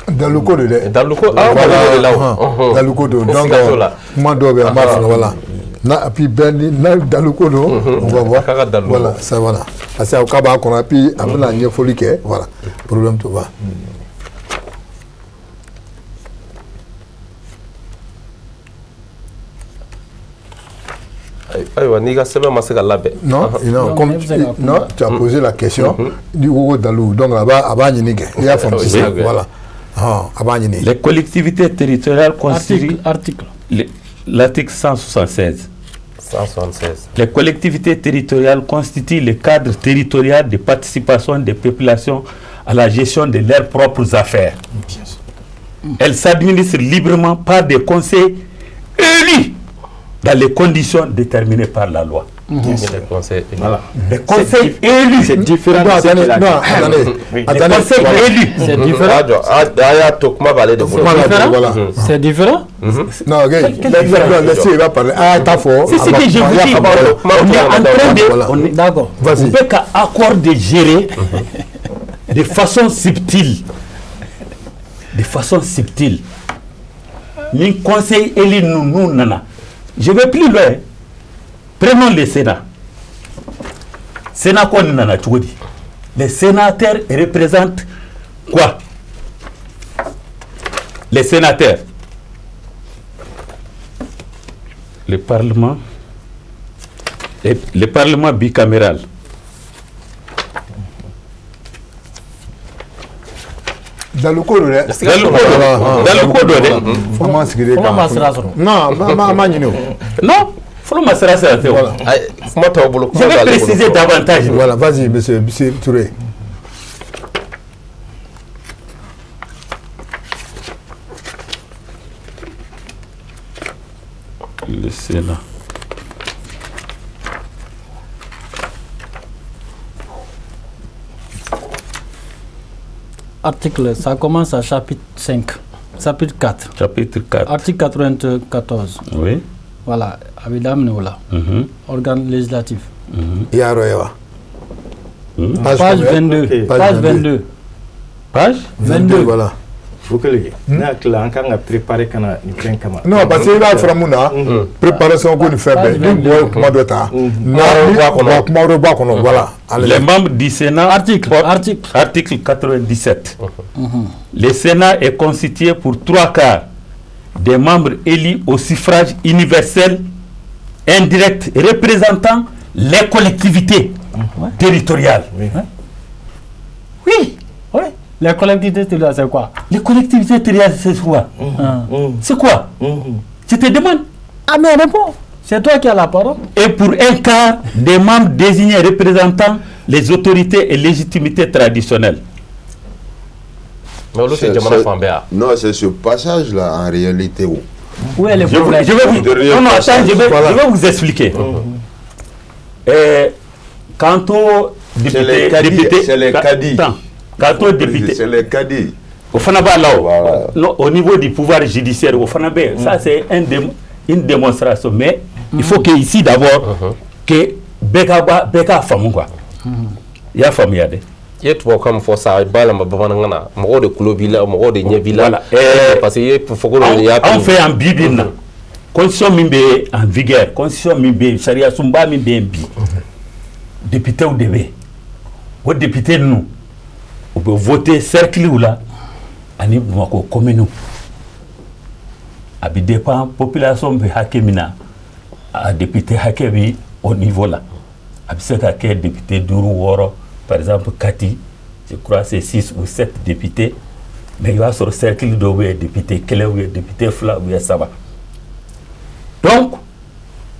Daluko de dɛ. Daluko, ah, voilà, de la o. Daluko don, donc Siga t'o la. Kuma dɔw bɛ yen, an b'a fɔ voilà, na puis bɛɛ ni na daluko don, on va voir. A ka dalu. Voilà, ça, voilà, parce que k'a b'a kɔnɔ, puis a bɛna ɲɛfɔli kɛ, voilà, problème t'o la. Ayiwa, n'i ka sɛbɛn ma se ka labɛn. Non, non, Non, comme mais vous avez la non, tu as posé la question, du ko dalu, donc a b'a ɲini kɛ. I y'a faamu sisan, voilà. Hɔn, a b'a ɲini. Les collectivités territoriales constituent Article, article. L'article 176. 176. Les collectivités territoriales constituent le cadre territorial de participation des populations à la gestion de leurs propres affaires. Elles s'administrent librement par des conseils élus dans les conditions déterminées par la loi. Les conseils élus. Voilà. Les conseils élus. C'est différent. Non, attendez, non, attendez. Oui. Les conseils élus. C'est différent. A y'a to kuma b'ale de bolo. Kuma b'ale voilà. C'est différent. Non, ok. Laissez, il va parler. Ah, t'as fort. C'est ce que je vous dis. On est en train de. On est D'accord. Vas-y. On peut qu'à accord de gérer de façon subtile. De façon subtile. Ni conseil élu nous, nous, nana. Je vais plus loin. Prenons le Sénat. Sénat ko nana cogo di? Les sénateurs représentent quoi? Les sénateurs. Le Parlement. Le Parlement bicaméral. Dalu ko don dɛ. Dalu ko don. Dalu ko don dɛ. Fo ma sigi de Fɔlɔ ma sira sɔrɔ. Non, an ma ɲini o. Non, fɔlɔ ma sira sɔrɔ tɛ o. Kuma t'aw bolo. Je vais préciser davantage. Voilà, vas-y, monsieur Touré. Le Sénat. Article, ça commence à chapitre 5, chapitre 4. Chapitre 4. Article 94. Oui. Voilà, a bɛ daminɛ o la. Organe législatif. I y'a yɔrɔ ye wa? Page 22. Ok. Page 22. Page 22, voilà. Bukele, ne hakili la an kan ka préparer ka na nin fɛn kama. Non, parce que i b'a fɔra mun na, préparation ko ni fɛn bɛɛ, ni mɔgɔ ye kuma dɔ ta, n'a kuma wɛrɛ b'a kɔnɔ, voilà. Allez. Les membres du Sénat. Article, article. Article 97. Le Sénat est constitué pour 3/4 des membres élus au suffrage universel indirect représentant les collectivités territoriales. Oui. Oui. Oui. Les collectivités territoriales, c'est quoi? Les collectivités territoriales, c'est quoi? C'est quoi? Je te demande. Ah, mais réponds. C'est toi qui as la parole. Et pour 1/4 des membres désignés représentant les autorités et légitimités traditionnelles. Mais olu tɛ jamana fan bɛɛ wa? Non, c'est ce passage-là en réalité. Où est le problème? Je vais vous, non, non, attends, je vais vous expliquer. Quant au député, c'est les caddies. Quant au député, c'est les caddies. Au fana b'a la o. Non, au niveau du pouvoir judiciaire, au fana bɛ, ça c'est une démonstration. Mais il faut que ici d'abord que bɛɛ ka faamu quoi. I y'a faamuya dɛ. I ye tubabukan min fɔ sa, bayɛlɛma bamanankan na, mɔgɔw de tulo b'i la, mɔgɔw de ɲɛ b'i la. Voilà. Parce que i ye fɔ ko dɔ y'a. Anw fɛ yan bi bi in na, constitution min bɛ en vigueur, constitution min bɛ yen, sariya sunba min bɛ yen bi, députéw de bɛ yen. O député ninnu, u bɛ voter cercle la ani Bamakɔ commune. A bɛ dépend population bɛ hakɛ min na, a député hakɛ bɛ o niveau la. A bɛ se ka kɛ député 5 6. Par exemple, Kati, je crois c'est 6 ou 7 députés. Mais il va sur le cercle de député 1 ou député 2 ou 3. Donc,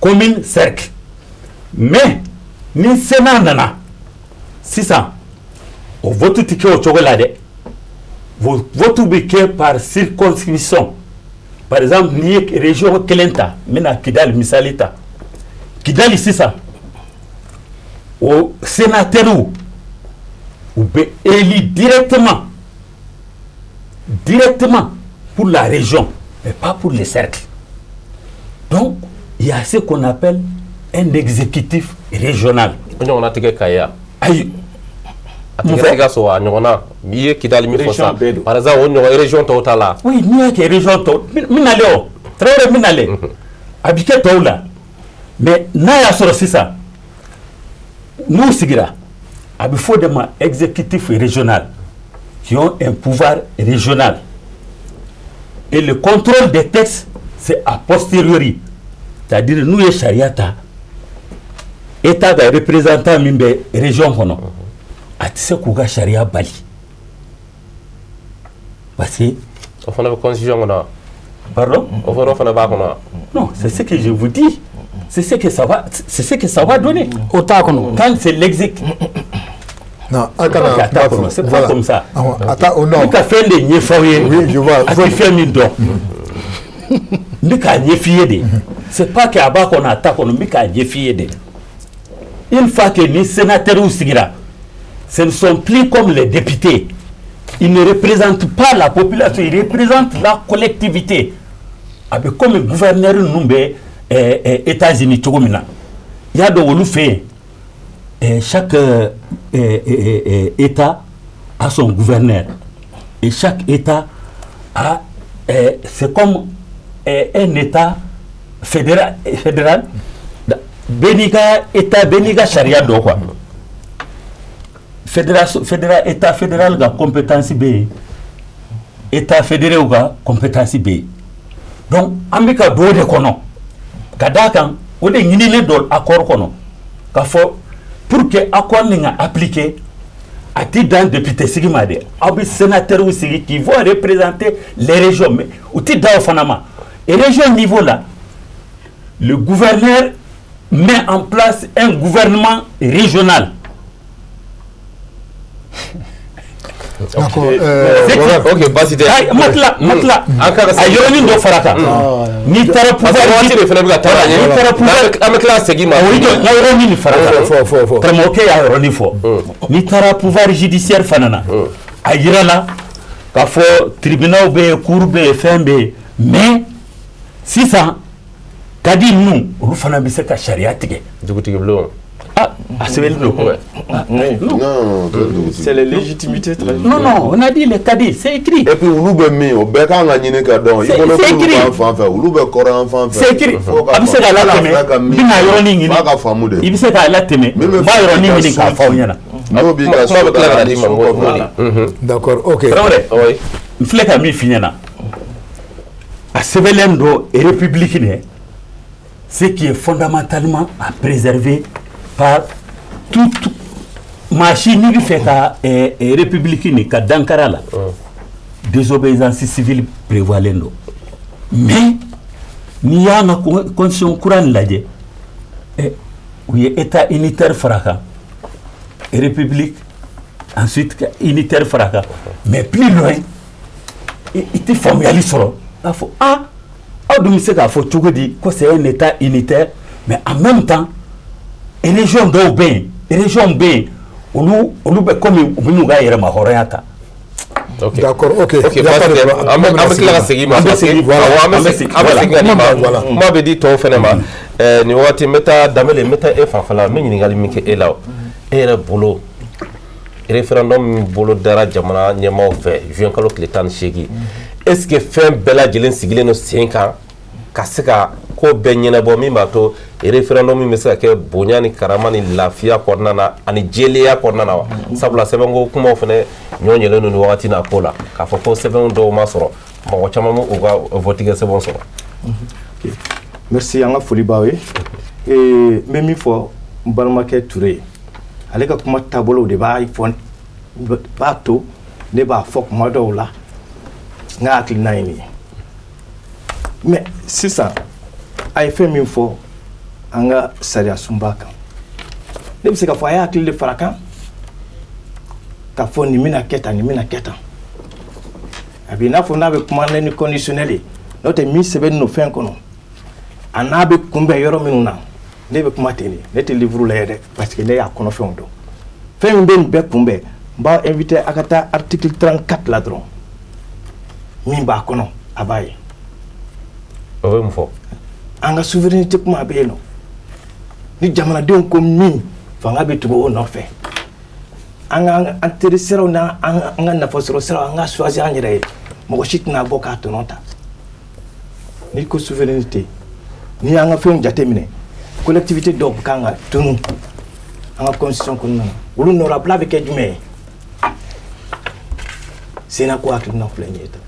commune, cercle. Mais, ni Sénat nana, 600, au vote ticket au chocolat, vote bɛ par circonscription. Par exemple, ni région Kelenta, mais Kidal, Misalita. Kidal, 600. Au sénateur, ou peut élire directement pour la région, mais pas pour les cercles. Donc, il y a ce qu'on appelle un exécutif régional. On a tigɛ Kaya. Ayi. A tigɛ Sikaso a ɲɔgɔnna, n'i ye Kidali min fɔ sisan, par exemple o ɲɔgɔn région tɔw ta la. Oui, n'i y'a kɛ région tɔw, min nalen o, Traoré min nalen, a bɛ kɛ tɔw la. Mais n'a y'a sɔrɔ sisan, n'u sigira, a bɛ fɔ de ma exécutif régional, qui ont un pouvoir régional. Et le contrôle des textes, c'est a posteriori. C'est-à-dire, nous, les sariya ta, État ka représentant min bɛ région kɔnɔ, a tɛ se k'u ka sariya bali. Parce que... O fana bɛ constitution kɔnɔ wa? Pardon? O fana b'a kɔnɔ wa? Non, c'est ce que je vous dis. C'est ce que ça va, c'est ce que ça va donner. O t'a kɔnɔ. Quand c'est l'exécutif. Non, c'est pas comme ça. Attends, non. Ne ka fɛn de ɲɛfɔ aw ye. Oui, je vois. A tɛ fɛn min dɔn. N bɛ k'a ɲɛf'i ye de. C'est pas que a b'a kɔnɔ a t'a kɔnɔ, n bɛ k'a ɲɛf'i ye de. Une fois que ni sénateurs sigira, ce ne sont plus comme les députés. Ils ne représentent pas la population, ils représentent la collectivité. A bɛ comme gouverneur ninnu bɛ États-Unis cogo min na. I y'a dɔn, olu fɛ yen, chaque État a son gouverneur et chaque État a, c'est comme un État fédéral fédéral. Bɛɛ n'i ka État, bɛɛ n'i ka sariya dɔ quoi. Fédération fédéral, État fédéral ka compétence bɛ yen, État fédéré ka compétence bɛ yen. Donc an bɛ ka don o de kɔnɔ, ka d'a kan o de ɲinilen don accord kɔnɔ, ka fɔ pour que accord nin ka appliquer, a ti dan député sigi ma dɛ, aw bɛ sénateurs sigi qui vont représenter les régions. Mais u ti dan o fana ma. Et région niveau là, le gouverneur met en place un gouvernement régional. D'accord. Ok, baasi tɛ. Ma tila, ma tila. An ka a yɔrɔnin dɔ fara kan. N'i taara pouvoir waati de fana bɛ ka taa ɲɛ. N'i taara pouvoir, an bɛ tila ka segin ma. O jɔ, n ka yɔrɔnin nin fara kan. Fɔ fɔ fɔ. Karamɔgɔkɛ y'a yɔrɔnin fɔ. N'i taara pouvoir judiciaire fana na, a yira la k'a fɔ tribunal bɛ yen, cour bɛ yen, fɛn bɛ yen. Mais sisan kadi ninnu, olu fana bɛ se ka sariya tigɛ. Dugutigi bulon. Ah, a sɛbɛnni don. Non, non, c'est les légitimités. Non, non, on a dit les cadis, c'est écrit. Et puis olu bɛ min, o bɛɛ kan ka ɲini ka dɔn. I bolo C'est k'olu écrit. b'an fan fɛ, olu bɛ kɔrɔ an fan fɛ. C'est écrit. A bɛ se k'a latɛmɛ, n bɛna yɔrɔnin ɲini. F'a ka faamu de. I bɛ se k'a latɛmɛ, Min bɛ n b'a yɔrɔnin ɲini k'a fɔ aw ɲɛna. N'o b'i ka Kuma so bɛ tila ka da na d'i ma so Modi. kɔfɛ. D'accord, ok. Tarawele, Oui. n filɛ ka min f'i ɲɛna, a sɛbɛnlen don république nin, ce qui est fondamentalement à préserver par tout maa si. N'i bɛ fɛ ka république nin ka dankara la, désobéissance civile prévoilen don. Mais n'i y'an ka constitution kura nin lajɛ, u ye état unitaire fara kan, république, ensuite ka unitaire fara kan. Mais plus loin, i tɛ faamuyali sɔrɔ k'a fɔ ah, aw dun bɛ se k'a fɔ cogo di ko c'est un état unitaire, mais en même temps région dɔw bɛ yen, région bɛ yen, olu bɛ komi u bɛ n'u ka yɛrɛma hɔrɔnya ta. Ok. D'accord, ok. Ok, Y a pas baasi de tɛ. problème. An bɛ tila ka segin ma. An bɛ segin, voilà. voilà. An bɛ An bɛ segin, segin, an bɛ segin ka di ma. Voilà. Kuma bɛ di tɔw fana ma. Nin waati n bɛ taa Danbele, n bɛ taa e fanfɛla, n bɛ ɲininkali min kɛ e la, e yɛrɛ bolo, référendum min bolo dara jamana ɲɛmaaw fɛ juin kalo tile 18, est ce que fɛn bɛɛ lajɛlen sigilen don sen kan ka se ka ko bɛɛ ɲɛnabɔ, min b'a to référendum min bɛ se ka kɛ bonya ni karama ni lafiya kɔnɔna na ani jɛlenya kɔnɔna na wa? Sabula sɛbɛnko kumaw fana ɲɔ ɲɛlen don nin wagati n'a ko la, k'a fɔ ko sɛbɛn dɔw ma sɔrɔ, mɔgɔ caman b'u ka vote kɛ sɛbɛnw sɔrɔ. Merci, an ka foli b'aw ye. N bɛ min fɔ n balimakɛ Ture ye, ale ka kuma taabolo de b'a fɔ, b'a to ne b'a fɔ kuma dɔw la n ka hakilina ye nin ye. Mais sisan a ye fɛn min fɔ an ka sariya sunba kan, ne bɛ se k'a fɔ a ye hakili de fara kan k'a fɔ nin bɛna kɛ tan, nin bɛna kɛ tan. A bɛ i n'a fɔ n'a bɛ kuma ni conditionnel ye, n'o tɛ min sɛbɛnnen don fɛn kɔnɔ, a n'a bɛ kunbɛn yɔrɔ minnu na, ne bɛ kuma ten de. Ne tɛ livre lajɛ dɛ, parce que ne y'a kɔnɔfɛnw dɔn. Fɛn min bɛ nin bɛɛ kunbɛn, n b'aw invité a ka taa article 34 la dɔrɔn, min b'a kɔnɔ a b'a ye. O bɛ mun fɔ? An ka souveraineté kuma bɛ yen nɔ. Ni jamanadenw ko min, fanga bɛ tugu o nɔfɛ. An ka an teri siraw n'an an ka nafasɔrɔ siraw, an ka choisir an yɛrɛ ye, mɔgɔ si tɛna bɔ k'a tɔnɔ ta. N'i ko souveraineté, n'i y'an ka fɛnw jateminɛ, collectivité dɔw kan ka tunu an ka constitution kɔnɔna na, olu nɔrabila bɛ kɛ jumɛn ye? Sénat ko hakilina filɛ nin ye tan.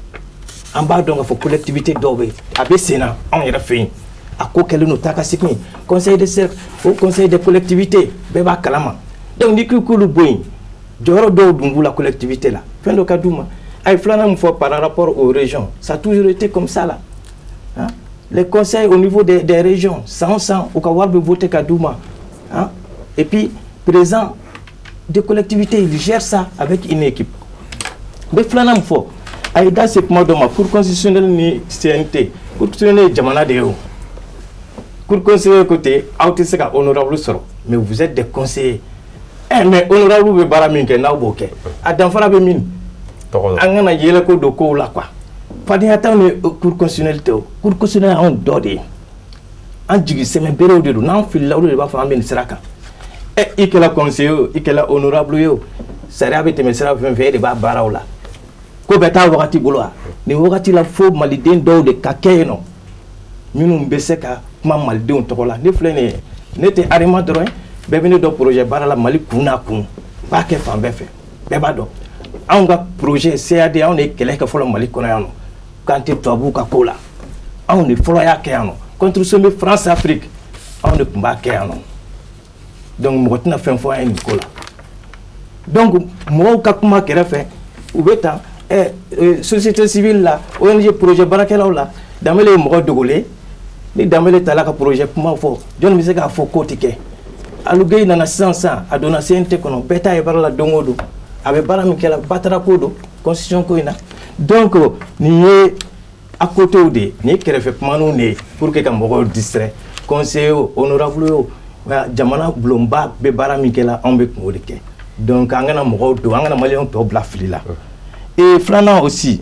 An b'a dɔn k'a fɔ collectivité dɔw bɛ yen, a bɛ sen na anw yɛrɛ fɛ yen, a ko kɛlen don taa ka segin ye, conseil de cercle au conseil des collectivités, bɛɛ b'a kalama. Donc n'i ko k'olu bɔ yen, jɔyɔrɔ dɔw dun b'u la collectivité la, fɛn dɔ ka d'u ma. A ye filanan min fɔ par rapport aux régions, ça a toujours été comme ça là, hein? Les conseils au niveau des régions, san o san u ka wari bɛ voter ka d'u ma, hein? Et puis président des collectivités, il gère ça avec une équipe. N bɛ filanan min fɔ, a ye da se kuma dɔ ma, cour constitutionnelle ni CNT. Cour constitutionnelle ye jamana de ye. O cour constitutionnelle ko ten, aw tɛ se ka honorable sɔrɔ. Mais vous êtes des conseillers. Eh, mais honorable bɛ baara min kɛ, n'aw b'o kɛ, a danfara bɛ min? An kana yɛlɛko don kow la quoi. Fadenya t'anw ni cour constitutionnelle tɛ. O cour constitutionnelle, anw dɔ de ye, an jigi sɛmɛ berew de don. N'an filila, olu de b'a fɔ an bɛ nin sira kan. Ɛ, i kɛra conseiller o, i kɛra honorable ye o, sariya bɛ tɛmɛ sira fɛn fɛn, e de b'a baaraw la. Ko bɛɛ t'a wagati bolo wa. Nin wagati la, fo maliden dɔw de ka kɛ yen nɔ, minnu bɛ se ka kuma malidenw tɔgɔ la. Ne filɛ nin ye, ne tɛ AREMA dɔrɔn ye. Bɛɛ bɛ ne dɔn projet baara la Mali kun n'a kun, n b'a kɛ fan bɛɛ fɛ. Bɛɛ b'a dɔn anw ka projet CAD, anw de ye kɛlɛ kɛ fɔlɔ Mali kɔnɔ yan nɔ k'an tɛ tubabuw ka ko la. Anw de fɔlɔ y'a kɛ yan nɔ. Contre sommet France Afrique, anw de tun b'a kɛ yan nɔ. Donc mɔgɔ tɛna fɛn fɔ an ye nin ko la. Donc mɔgɔw ka kuma kɛrɛfɛ, u bɛ tan ɛ, société civile la, ONG, projet baarakɛlaw la. Danbele ye mɔgɔ dogolen. Ni Danbele taara ka projet kuma fɔ, jɔnni bɛ se k'a fɔ k'o tɛ kɛ? Alu Gueye nana sisan sisan, a donna CNT kɔnɔ, bɛɛ ta ye baara la don o don. A bɛ baara min kɛ la, batara ko don constitution ko in na. Donc nin ye à côté de ye, nin ye kɛrɛfɛ kumaninw de ye pour que ka mɔgɔw distraire. Conseiller o, honorable o, jamana bulonba bɛ baara min kɛ la, anw bɛ kun o de kɛ. Donc an kana mɔgɔw don, an kana maliyɛnw tɔ bila fili la. Et filanan aussi,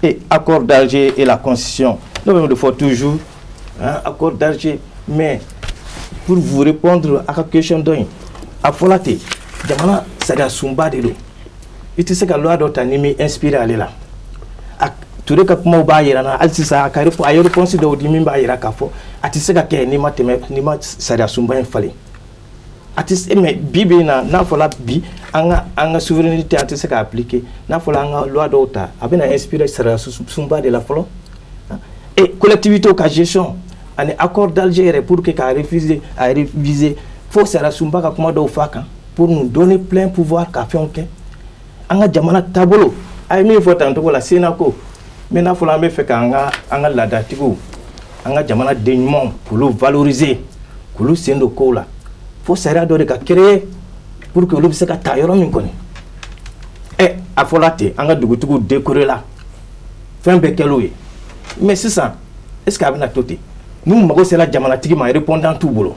et accord d'Alger et la constitution, ne bɛ de fɔ toujours, hein, accord d'Alger. Mais pour vous répondre à ka question dɔ in, a fɔla ten, jamana sariya sunba de don. I tɛ se ka loi dɔ ta n'i m'i inspiré ale la. A Ture ka kumaw b'a yira n na hali sisan, a ka a ye réponse dɔw di min b'a yira k'a fɔ a tɛ se ka kɛ n'i ma tɛmɛ, n'i ma sariya sunba in falen, a tɛ se. Mais bi bi in na, n'a fɔra bi an ka souveraineté an tɛ se ka appliquer, n'a fɔra an ka loi dɔw ta, a bɛna inspiré sariya sunba de la fɔlɔ. Et collectivité ka gestion ani accord d'Alger yɛrɛ, pour que k'a refuser, a réviser, fo sariya sunba ka kuma dɔw fɔ a kan pour nous donner plein pouvoir ka fɛnw kɛ an ka jamana taabolo. A ye min fɔ tancogo la, Sénat ko, mais n'a fɔra an bɛ fɛ k'an ka an ka laadatigiw, an ka jamana den ɲumanw, k'olu valoriser, k'olu sen don kow la, fo sariya dɔ de ka créer pour que olu bɛ se ka ta yɔrɔ min kɔni. Ɛ, a fɔla ten, an ka dugutigiw décorer la, fɛn bɛɛ kɛl'o ye. Mais sisan, est ce que a bɛna to ten? N'u mago sera jamanatigi ma, répondant t'u bolo,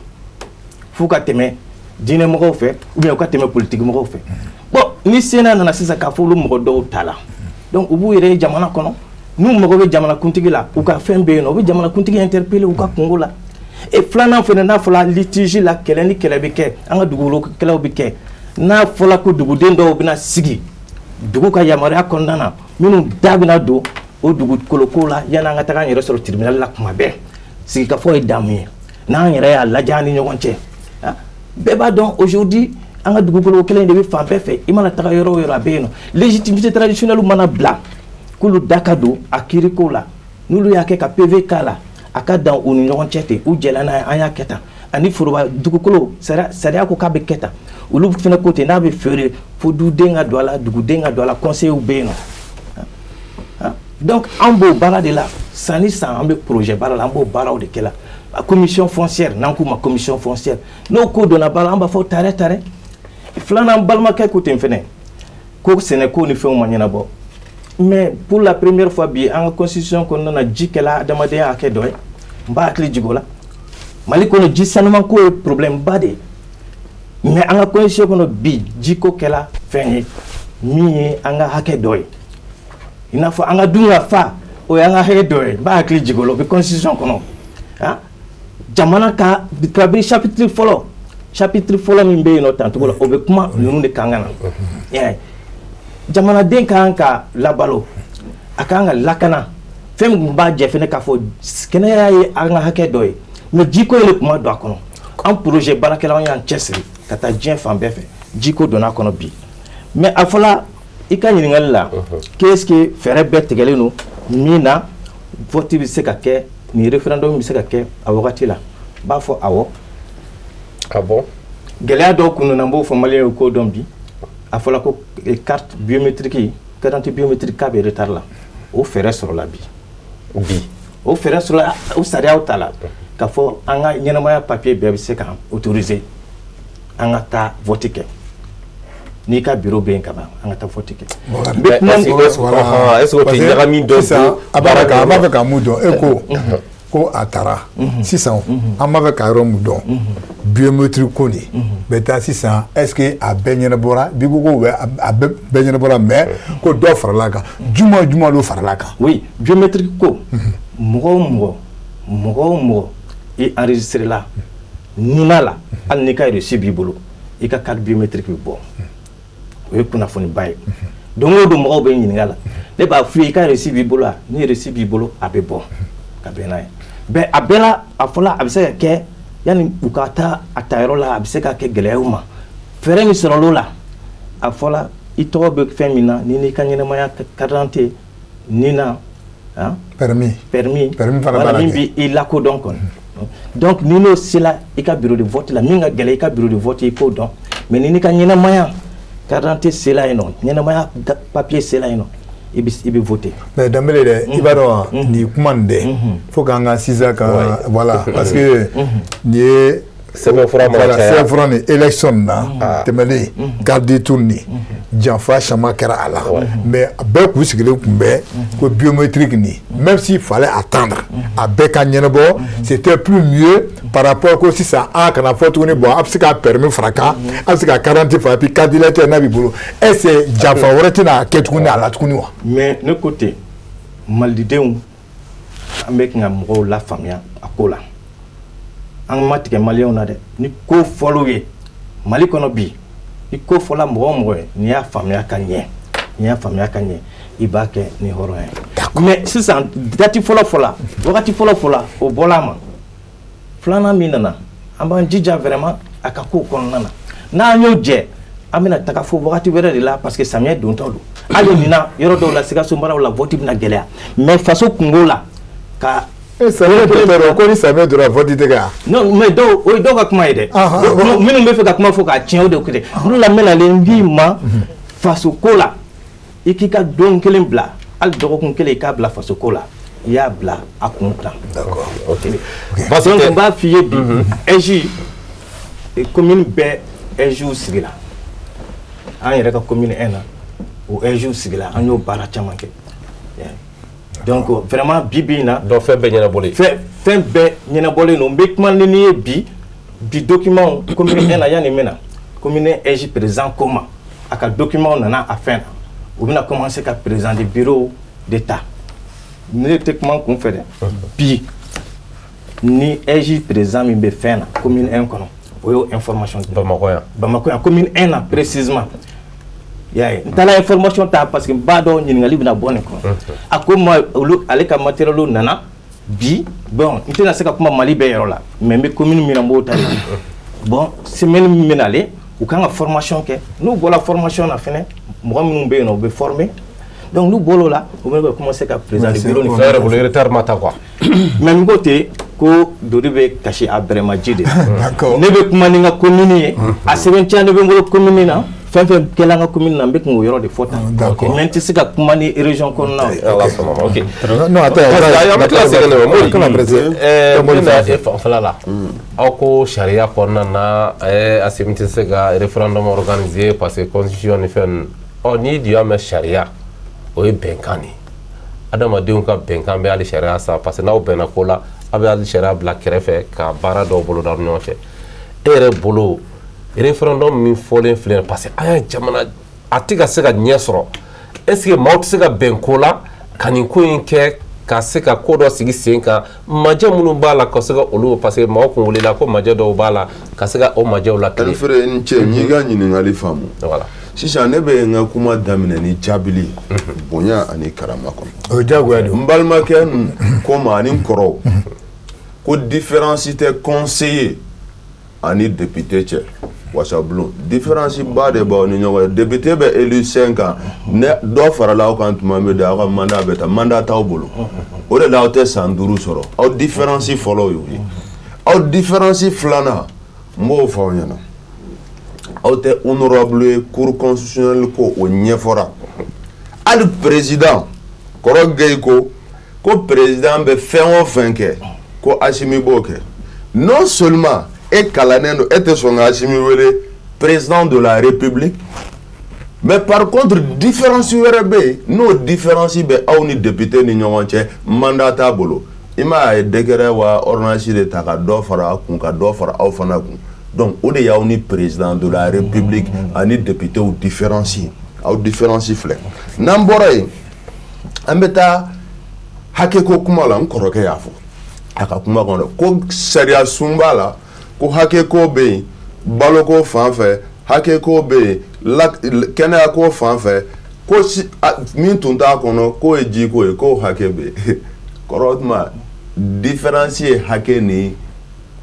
f'u ka tɛmɛ diinɛmɔgɔw fɛ ou bien u ka tɛmɛ politique mɔgɔw fɛ. Bon, ni Sénat nana sisan k'a fɔ olu mɔgɔ dɔw ta la, donc u b'u yɛrɛ ye jamana kɔnɔ. N'u mago bɛ jamanakuntigi la, u ka fɛn bɛ yen nɔ, u bɛ jamanakuntigi interpeller u ka kungo la. E filanan fana, n'a fɔra litige la, kɛlɛ ni kɛlɛ bɛ kɛ, an ka dugukolo kɛlɛw bɛ kɛ, n'a fɔra ko duguden dɔw bɛna sigi dugu ka yamaruya kɔnɔna na, minnu da bɛna don o dugukolo ko la, yanni an ka taga an yɛrɛ sɔrɔ tribunal la kuma bɛɛ, sigikafɔ ye damu ye. N'an yɛrɛ y'a lajɛ an ni ɲɔgɔn cɛ, bɛɛ b'a dɔn aujourd'hui an ka dugukolo kelen de bɛ fan bɛɛ fɛ. I mana taga yɔrɔ o yɔrɔ, a bɛ yen nɔ. Légitimité traditionnelle mana bila k'olu da ka don a kiiriko la, n'olu y'a kɛ ka PV k'a la, a ka dan u ni ɲɔgɔn cɛ ten, u jɛla n'a ye, an y'a kɛ tan. Ani foroba dugukolo, sariya ko k'a bɛ kɛ tan, olu fana ko ten. N'a bɛ feere, fo duden ka don a la, duguden ka don a la, conseillers bɛ yen nɔ. Donc an b'o baara de la san ni san, an bɛ projet baara la, an b'o baaraw de kɛ la. Commission foncière, n'an k'u ma commission foncière, n'o ko donna ba la, an b'a fɔ tarɛ tarɛ. Filanan, balimakɛ ko ten fɛnɛ ko sɛnɛko ni fɛnw ma ɲɛnabɔ. Mais pour la première fois bi, an ka constitution kɔnɔna na, ji kɛla adamadenya hakɛ dɔ ye. N b'a hakili jigin o la, Mali kɔnɔ, ji sanuman ko ye problème ba de ye. Mais an ka constitution kɔnɔ bi, jiko kɛla fɛn ye min ye an ka hakɛ dɔ ye, i n'a fɔ an ka dun ka fa, o y'an ka hakɛ dɔ ye. N b'a hakili jigin o la, o bɛ constitution kɔnɔ. Ah, jamana ka kabini chapitre fɔlɔ min bɛ yen nɔ tancogo la, o bɛ kuma ninnu de kan ka na. Jamanaden ka kan ka labalo, a ka kan ka lakana, fɛn min b'a jɛ fɛnɛ k'a fɔ kɛnɛya ye an ka hakɛ dɔ ye. Mais jiko in de tun ma don a kɔnɔ. An projet baarakɛlaw y'an cɛsiri ka taa diɲɛ fan bɛɛ fɛ, jiko donna a kɔnɔ bi. Mais a fɔla i ka ɲininkali la, qu'est-ce que fɛɛrɛ bɛɛ tigɛlen don min na vote bɛ se ka kɛ, nin référendum bɛ se ka kɛ a wagati la? N b'a fɔ awɔ. Ah bon? Gɛlɛya dɔw kun nana, n b'o fɔ maliyɛnw ye k'o dɔn bi. A fɔla ko carte biométrique, carte d'identité biométrique, k'a bɛ retard la. O fɛɛrɛ sɔrɔla bi. Bi? O fɛɛrɛ sɔrɔla, o sariyaw ta la k'a fɔ an ka ɲɛnamaya papier bɛɛ bɛ se ka autoriser an ka taa vote kɛ. N'i ka bureau bɛ yen ka ban, an ka taa vote kɛ. Est-ce que o tɛ ɲagami dɔ don? A b'a fɛ ka mun dɔn? E ko Ko a taara sisan, an b'a fɛ ka yɔrɔ min dɔn, biométrique ko nin bɛ taa sisan, est ce que a bɛɛ ɲɛnabɔra? Bi ko ko a bɛɛ ɲɛnabɔra, mais ko dɔ farala kan. Juma juma dɔ farala kan? Oui, biométrique ko, mɔgɔ o mɔgɔ, mɔgɔ o mɔgɔ i enregistré la NINA la, hali n'i ka reçu b'i bolo, i ka carte biométrique bɛ bɔ. O ye kunnafoniba ye. Don o don mɔgɔw bɛ ɲininka la, ne b'a f'u ye: i ka reçu b'i bolo wa? Ni reçu b'i bolo, a bɛ bɔ ka bɛn n'a ye. Bɛɛ a bɛɛ la, a fɔla a bɛ se ka kɛ yanni u ka taa a tayɔrɔ la, a bɛ se ka kɛ gɛlɛyaw ma. Fɛɛrɛ min sɔrɔla o la, a fɔla i tɔgɔ bɛ fɛn min na, ni n'i ka ɲɛnamaya carte d'identité NINA, hein? Permis. Permis. Permis fana b'a voilà, la min kɛ. b'i i lakodɔn kɔni. Donc ni n'o sera i ka bureau de vote la, min ka gɛlɛn i ka bureau de vote, i k'o dɔn. Mais ni n'i ka ɲɛnamaya carte d'identité sera yen nɔ, ɲɛnamaya papier sera yen nɔ, i bɛ voter. Mais Danbele dɛ, i b'a dɔn nin kuma nin dɛ, fo k'an ka sisan ka, voilà, parce que nin ye Sɛbɛnfura mana voilà, caya. Sɛbɛnfura ni élection na tɛmɛnen, garde du tour ni janfa caman kɛra a la, mais a bɛɛ kun sigilen kun bɛ ko biométrique nin, même s'il fallait attendre a bɛɛ ka ɲɛnabɔ, c'était plus mieux par rapport ko sisan an kana fɔ tuguni, bon, a bɛ se ka permis fara kan, a bɛ se ka carte d'identité fara, puis carte d'électeur n'a b'i bolo, est ce que janfa wɛrɛ tɛna kɛ tuguni a la tuguni wa? Mais ne ko ten, malidenw, an bɛ ka mɔgɔw lafaamuya a ko la. An ma tigɛ maliyɛnw na dɛ. Ni ko fɔl'u ye Mali kɔnɔ bi, ni ko fɔla mɔgɔ o mɔgɔ ye, n'i y'a faamuya ka ɲɛ, n'i y'a faamuya ka ɲɛ, i b'a kɛ ni hɔrɔnya ye. Mais sisan, date fɔlɔ fɔla, wagati fɔlɔ fɔla, o bɔla a ma. Filanan min nana, an b'an jija vraiment a ka kow kɔnɔna na. N'an y'o jɛ, an bɛna taga fo wagati wɛrɛ de la, parce que samiyɛ dontɔ don. Hali nin na, yɔrɔ dɔw la, Sikaso maraw la, vote bɛna gɛlɛya. Mais faso kungo la ka E samiyɛ dɔrɔn ko ni samiyɛ donna, vote tɛ kɛ yan. Non, mais dɔw, o ye dɔw ka kuma ye dɛ. Minnu bɛ fɛ ka kuma fɔ k'a tiɲɛ, o de ko tɛ. Olu la, n bɛna n k'i ma faso ko la, i k'i ka don kelen bila, hali dɔgɔkun kelen, i k'a bila faso ko la, i y'a bila a kun kan. D'accord. Ok. Donc n b'a f'i ye bi, AIGE, commune bɛɛ AIGE sigila. An yɛrɛ ka commune 1 na, o AIGE sigila, an y'o baara caman kɛ. Donc vraiment, bi bi in na, Donc fɛn bɛɛ ɲɛnabɔlen. Fɛn bɛɛ ɲɛnabɔlen don. N bɛ kuma ni ye bi bi, document commune 1 na, yanni n bɛ na commune AIGE président ko ma, a ka document nana a fɛn na, u bɛna commencer ka président de bureau d'état. Ne tɛ kuma n kun fɛ dɛ. Bi ni AIGE président min bɛ fɛn na commune 1 kɔnɔ, o y'o information di. Bamakɔ yan. Bamakɔ yan, commune 1 na précisément. I y'a ye, n taara information ta parce que n b'a dɔn ɲininkali bɛna bɔ nin kɔnɔ. A ko n ma olu ale ka matériel nana bi. Bon, n tɛna se ka kuma Mali bɛɛ yɔrɔ la, mais n bɛ commune min na, n b'o ta de. Bon, semaine min bɛ nalen, u kan ka formation kɛ. N'u bɔra formation na fɛnɛ, mɔgɔ minnu bɛ yen nɔ, u bɛ former. Donc n'u bɔr'o la, u bɛ commencer ka président de bureau ni Fɛn yɛrɛ bolo retard ma ta quoi. Mais n ko ten ko dodi bɛ kasi a bɛrɛma ji de. D'accord. Ne bɛ kuma ni n ka commune ye, a sɛbɛntiya ne bɛ n bolo commune na, fɛn fɛn kɛla n ka commune na, n bɛ kun k'o yɔrɔ de fɔ tan. D'accord. Mais n tɛ se ka kuma ni région kɔnɔnaw ye. Ala sɔnna ma, ok. Non, attends. An bɛ tila segin ma Mori. Kana pressé. N bɛna e fanfɛla la. Aw ko sariya kɔnɔna na, Assimi tɛ se ka référendum organiser parce que constitution ni fɛn ninnu. Ɔ, n'i dun y'a mɛn sariya, o ye bɛnkan de ye. Adamadenw ka bɛnkan bɛ hali sariya sa, parce que n'aw bɛnna ko la, aw bɛ hali sariya bila kɛrɛfɛ ka baara dɔw boloda aw ni ɲɔgɔn cɛ. E yɛrɛ bolo, référendum min fɔlen filɛ nin, parce que an y'a jamana a tɛ ka se ka ɲɛ sɔrɔ, est ce que maaw tɛ se ka bɛn ko la ka nin ko in kɛ, ka se ka ko dɔ sigi sen kan, majɛ minnu b'a la, ka se ka olu, parce que maaw kun wulila ko majɛ dɔw b'a la, ka se ka o majɛw la tilen? Alfred, n cɛ, n y'i ka ɲininkali faamu. Voilà. Sisan ne bɛ n ka kuma daminɛ ni jaabili bonya ani karama kɔnɔ. O ye diyagoya de ye. N balimakɛ ko ma ani n kɔrɔw ko différence tɛ conseiller ani député cɛ wasabulon. Différence ba de b'aw ni ɲɔgɔn ye. Député bɛ élu 5 ans, ne dɔ farala aw kan tuma min de, aw ka mandat bɛ ta. Mandat t'aw bolo, o de la aw tɛ san 5 sɔrɔ. Aw différence fɔlɔ y'o ye. Aw différence filanan, n b'o fɔ aw ɲɛna, aw tɛ honorable ye. Cour constitutionnelle ko o ɲɛfɔra. Hali président kɔrɔ Gueye ko président bɛ fɛn o fɛn kɛ, ko Assimi b'o kɛ. Non seulement e kalannen don, e tɛ sɔn ka Assimi wele président de la République, mais par contre différence wɛrɛ bɛ yen, n'o différence bɛ aw ni député ni ɲɔgɔn cɛ, mandat t'a bolo. I m'a ye décret wa ordonnance de ta ka dɔ fara a kun, ka dɔ fara aw fana kun. Donc o de y'aw ni président de la république ani députéw différence ye. Aw différence filɛ. N'an bɔra yen, an bɛ taa hakɛko kuma la. N kɔrɔkɛ y'a fɔ a ka kuma kɔnɔ ko sariya sunba la, ko hakɛko bɛ yen baloko fan fɛ, hakɛko bɛ yen kɛnɛyako fan fɛ, ko min tun t'a kɔnɔ k'o ye jiko ye, k'o hakɛ bɛ yen. Kɔrɔ tuma différence ye hakɛ ni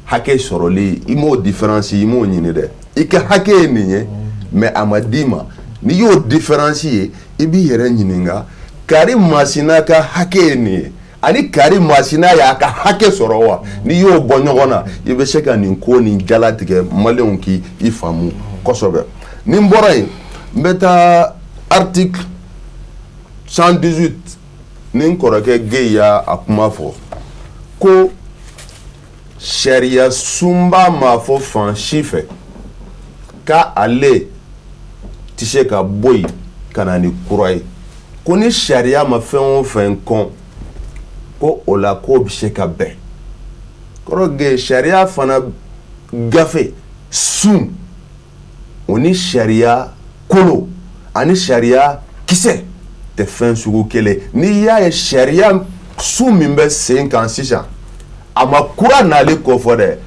hakɛ sɔrɔli, i m'o différence, i m'o ɲini dɛ. I ka hakɛ ye nin ye, mais a ma d'i ma. N'i y'o différence ye, i b'i yɛrɛ ɲininka: kari masina ka hakɛ ye nin ye, ani kari masina y'a ka hakɛ sɔrɔ wa? N'i y'o bɔ ɲɔgɔn na, i bɛ se ka nin ko nin jalatigɛ maliyɛnw k'i faamu kosɛbɛ. Ni n bɔra yen, n bɛ taa article 118. Ni n kɔrɔkɛ Gueye y'a a kuma fɔ ko sariya sunba m'a fɔ fan si fɛ k'ale tɛ se ka bɔ yen ka na ni kura ye, ko ni sariya ma fɛn o fɛn kɔn, ko o la k'o bɛ se ka bɛn. Kɔrɔ Gueye, sariya fana gafe sun, o ni sariya kolo ani sariya kisɛ tɛ fɛn sugu kelen. N'i y'a ye sariya sun min bɛ sen kan sisan, a ma kura nali kofɔ dɛ.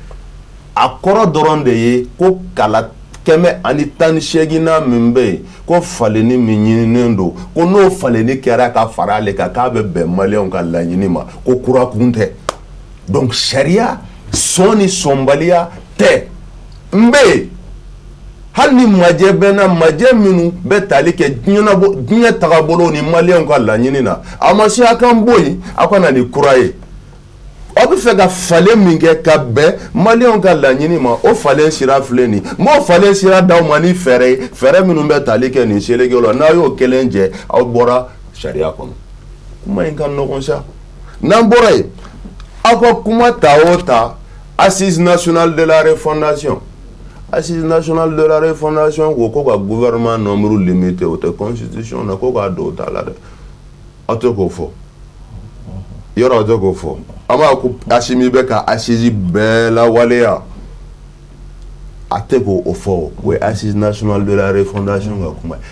A kɔrɔ dɔrɔn de ye ko kala 118nan min bɛ yen, ko falenni min ɲininen don, ko n'o falenni kɛra ka fara ale kan, k'a bɛ bɛn maliyɛnw ka laɲini ma, ko kura kun tɛ. Donc sariya sɔn ni sɔnbaliya tɛ n bɛ yen. Hali ni majɛ bɛ na, majɛ minnu bɛ tali kɛ diɲɛ tagabolo ni maliyɛnw ka laɲini na, a ma se a kan bɔ yen, aw ka na ni kura ye. Aw bɛ fɛ ka falen min kɛ ka bɛn maliyɛnw ka laɲini ma, o falen sira filɛ nin. N b'o falen sira d'aw ma ni fɛɛrɛ ye, fɛɛrɛ minnu bɛ tali kɛ nin seleke la. N'a y'o kelen jɛ, aw bɔra sariya kɔnɔ. Kuma in ka nɔgɔn sa. N'an bɔra yen, aw ka kuma ta o ta, assise nationale de la refondation. Assise nationale de la refondation ko ko ka gouvernement nombre limité, o tɛ constitution na, ko k'a don o ta la dɛ. Aw tɛ k'o fɔ yɔrɔ, aw tɛ k'o fɔ. An b'a ko Assimi bɛ ka assise bɛɛ lawaleya, a tɛ k'o fɔ. O ye assise nationale de la refondation ka kuma ye.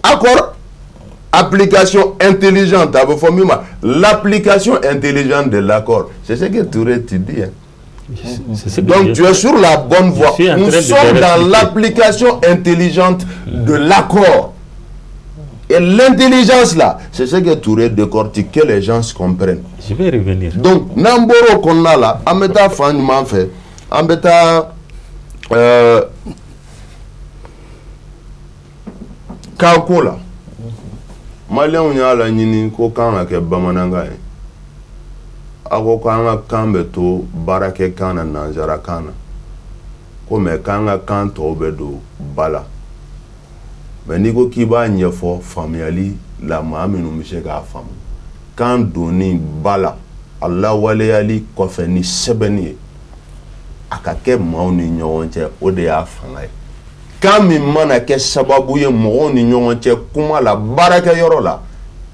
Accord application intelligente, a bɛ fɔ min ma l'application intelligente de l'accord, c'est ce que Touré tu dis, hein. Donc tu es sur la bonne voie. Nous sommes dans l'application intelligente de l'accord. Et l'intelligence là, c'est ce que Touré décortique, que les gens comprennent. Je vais revenir. Donc, n'an bɔra o kɔnɔna la, an bɛ taa fan ɲuman fɛ, an bɛ taa kanko la. Maliyɛnw y'a laɲini ko kan ka kɛ bamanankan ye. A ko k'an ka kan bɛ to baarakɛ kan na, nanzara kan na, ko mɛ k'an ka kan tɔw bɛ don ba la. Mɛ n'i ko k'i b'a ɲɛfɔ faamuyali la, maa minnu bɛ se k'a faamu, kan donni ba la, a lawaleyali kɔfɛ ni sɛbɛnni ye, a ka kɛ maaw ni ɲɔgɔn cɛ, o de y'a fanga ye. Kan min mana kɛ sababu ye mɔgɔw ni ɲɔgɔn cɛ kuma la, baarakɛyɔrɔ la,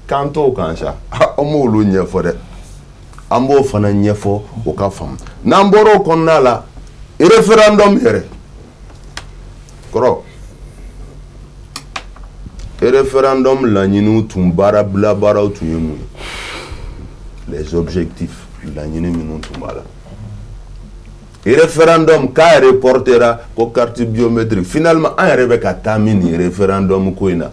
kan t'o kan sa. An m'olu ɲɛfɔ dɛ, an b'o fana ɲɛfɔ o ka faamu. N'an bɔra o kɔnɔna la, référendum yɛrɛ kɔrɔ, référendum laɲiniw tun, baarabila baaraw tun ye mun ye? Les objectifs, laɲini minnu tun b'a la, référendum k'a reportera ko carte biométrique. Finalement, an yɛrɛ bɛ ka taa min nin référendum ko in na,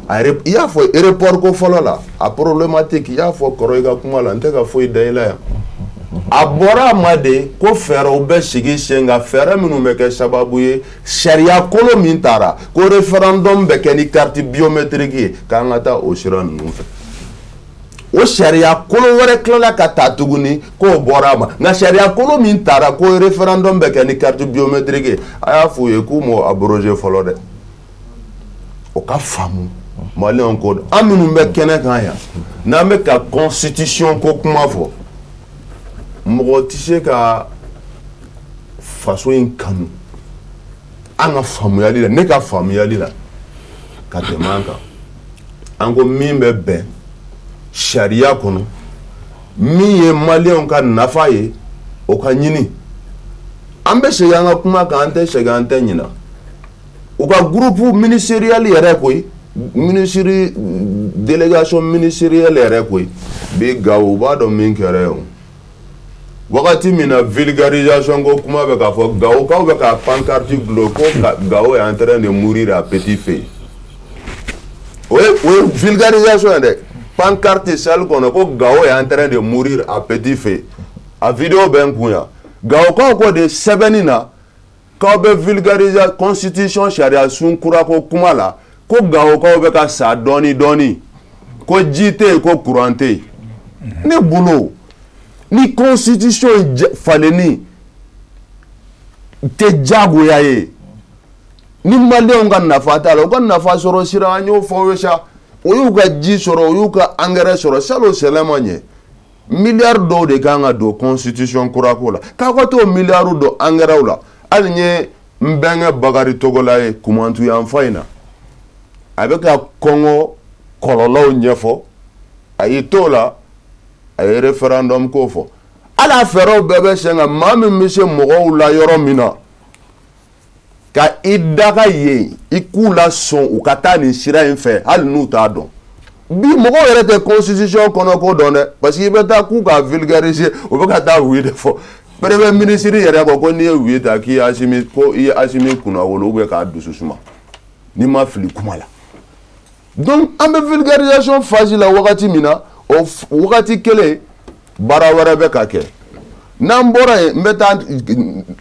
i y'a fɔ report ko fɔlɔ la, a problématique, i y'a fɔ kɔrɔ i ka kuma la, n tɛ ka foyi da i la yan. A bɔra a ma de ko fɛɛrɛw bɛ sigi sen kan, fɛɛrɛ minnu bɛ kɛ sababu ye sariya kolo min taara ko référendum bɛ kɛ ni carte biométrique ye, k'an ka taa o sira ninnu fɛ. O sariya kolo wɛrɛ tilala ka ta tuguni k'o bɔra a ma. Nka sariya kolo min taara ko référendum bɛ kɛ ni carte biométrique ye, a y'a f'u ye k'u m'o abrogé fɔlɔ dɛ. O ka faamu maliyɛnw ko, an minnu bɛ kɛnɛ kan yan, n'an bɛ ka constitution ko kuma fɔ, mɔgɔ tɛ se ka faso in kanu an ka faamuyali la, ne ka faamuyali la, ka tɛmɛ an kan. An ko min bɛ bɛn sariya kɔnɔ, Min ye maliyɛnw ka nafa ye, o ka ɲini. An bɛ segin an ka kuma kan, an tɛ segin, an tɛ ɲina. U ka groupe ministériel yɛrɛ koyi, ministre, délégation ministérielle yɛrɛ koyi, bi Gawo, u b'a dɔn min kɛra yen. Wagati min na vulgarisation ko kuma bɛ k'a fɔ, Gawokaw bɛ ka pancarte dulon ko Gao est en train de mourir à petit feu. O ye vulgarisation ye dɛ. Pancarte salle kɔnɔ ko Gao est en train de mourir à petit feu. A vidéo bɛ n kun yan. Gawokaw ko de sɛbɛnni na k'aw bɛ vulgariser constitution, sariya sun kura ko kuma la, ko Gawokaw bɛ ka sa dɔɔni dɔɔni, ko ji tɛ yen, ko courant tɛ yen. Ne bolo, ni constitution falenni tɛ diyagoya ye, ni maliyɛnw ka nafa t'a la, u ka nafa sɔrɔ sira, an y'o fɔ aw ye sa, o y'u ka ji sɔrɔ, o y'u ka engrais sɔrɔ. Salon sɛnɛ ma ɲɛ, miliyari dɔw de kan ka don constitution kura ko la, k'aw ka t'o miliyari don engrais la. Hali n ye n bɛnkɛ Bakari Togola ye Kumantu yanfan in na, a bɛ ka kɔngɔ kɔlɔlɔw ɲɛfɔ. A y'i t'o la, a ye référendum ko fɔ. Hali a fɛɛrɛw bɛɛ bɛ sen kan. Maa min bɛ se mɔgɔw la yɔrɔ min na, ka i daga yen, i k'u la sɔn u ka taa nin sira in fɛ, hali n'u t'a dɔn. Bi mɔgɔw yɛrɛ tɛ constitution kɔnɔ ko dɔn dɛ, parce que i bɛ taa k'u ka vulgariser, u bɛ ka taa oui de fɔ. Premier ministre yɛrɛ ko ko n'i ye oui ta, k'i ye Asimi, ko i ye Asimi kunnawolo ou bien k'a dusu suma, n'i ma fili kuma la. Donc an bɛ vulgarisation phase la wagati min na, o wagati kelen baara wɛrɛ bɛ ka kɛ. N'an bɔra yen, n bɛ taa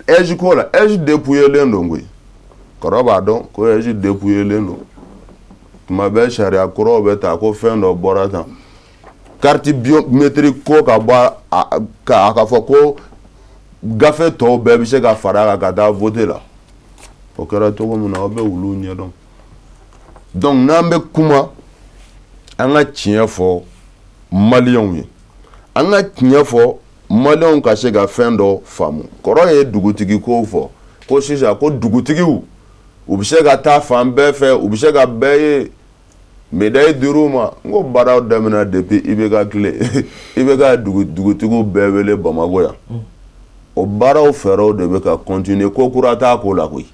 AIGE ko la. AIGE dépouillelen don koyi. Kɔrɔ b'a dɔn ko AIGE dépouillelen don. Tuma bɛɛ sariya kuraw bɛ ta, ko fɛn dɔ bɔra tan, carte biométrique ko ka bɔ a ka fɔ ko gafe tɔw bɛɛ bɛ se ka fara a kan ka taa voter la. O kɛra cogo min na, aw bɛ olu ɲɛdɔn. Donc n'an bɛ kuma, an ka tiɲɛ fɔ maliyɛnw ye, an ka tiɲɛ fɔ maliyɛnw ka se ka fɛn dɔ faamu. Kɔrɔ ye dugutigi ko fɔ ko sisan ko dugutigiw, u bɛ se ka taa fan bɛɛ fɛ, u bɛ se ka bɛɛ ye, médaille dir'u ma. N ko baaraw daminɛ depuis IBK tile. IBK dugutigiw bɛɛ wele Bamakɔ yan. O baaraw fɛɛrɛw de bɛ ka continuer. Ko kura t'a ko la koyi.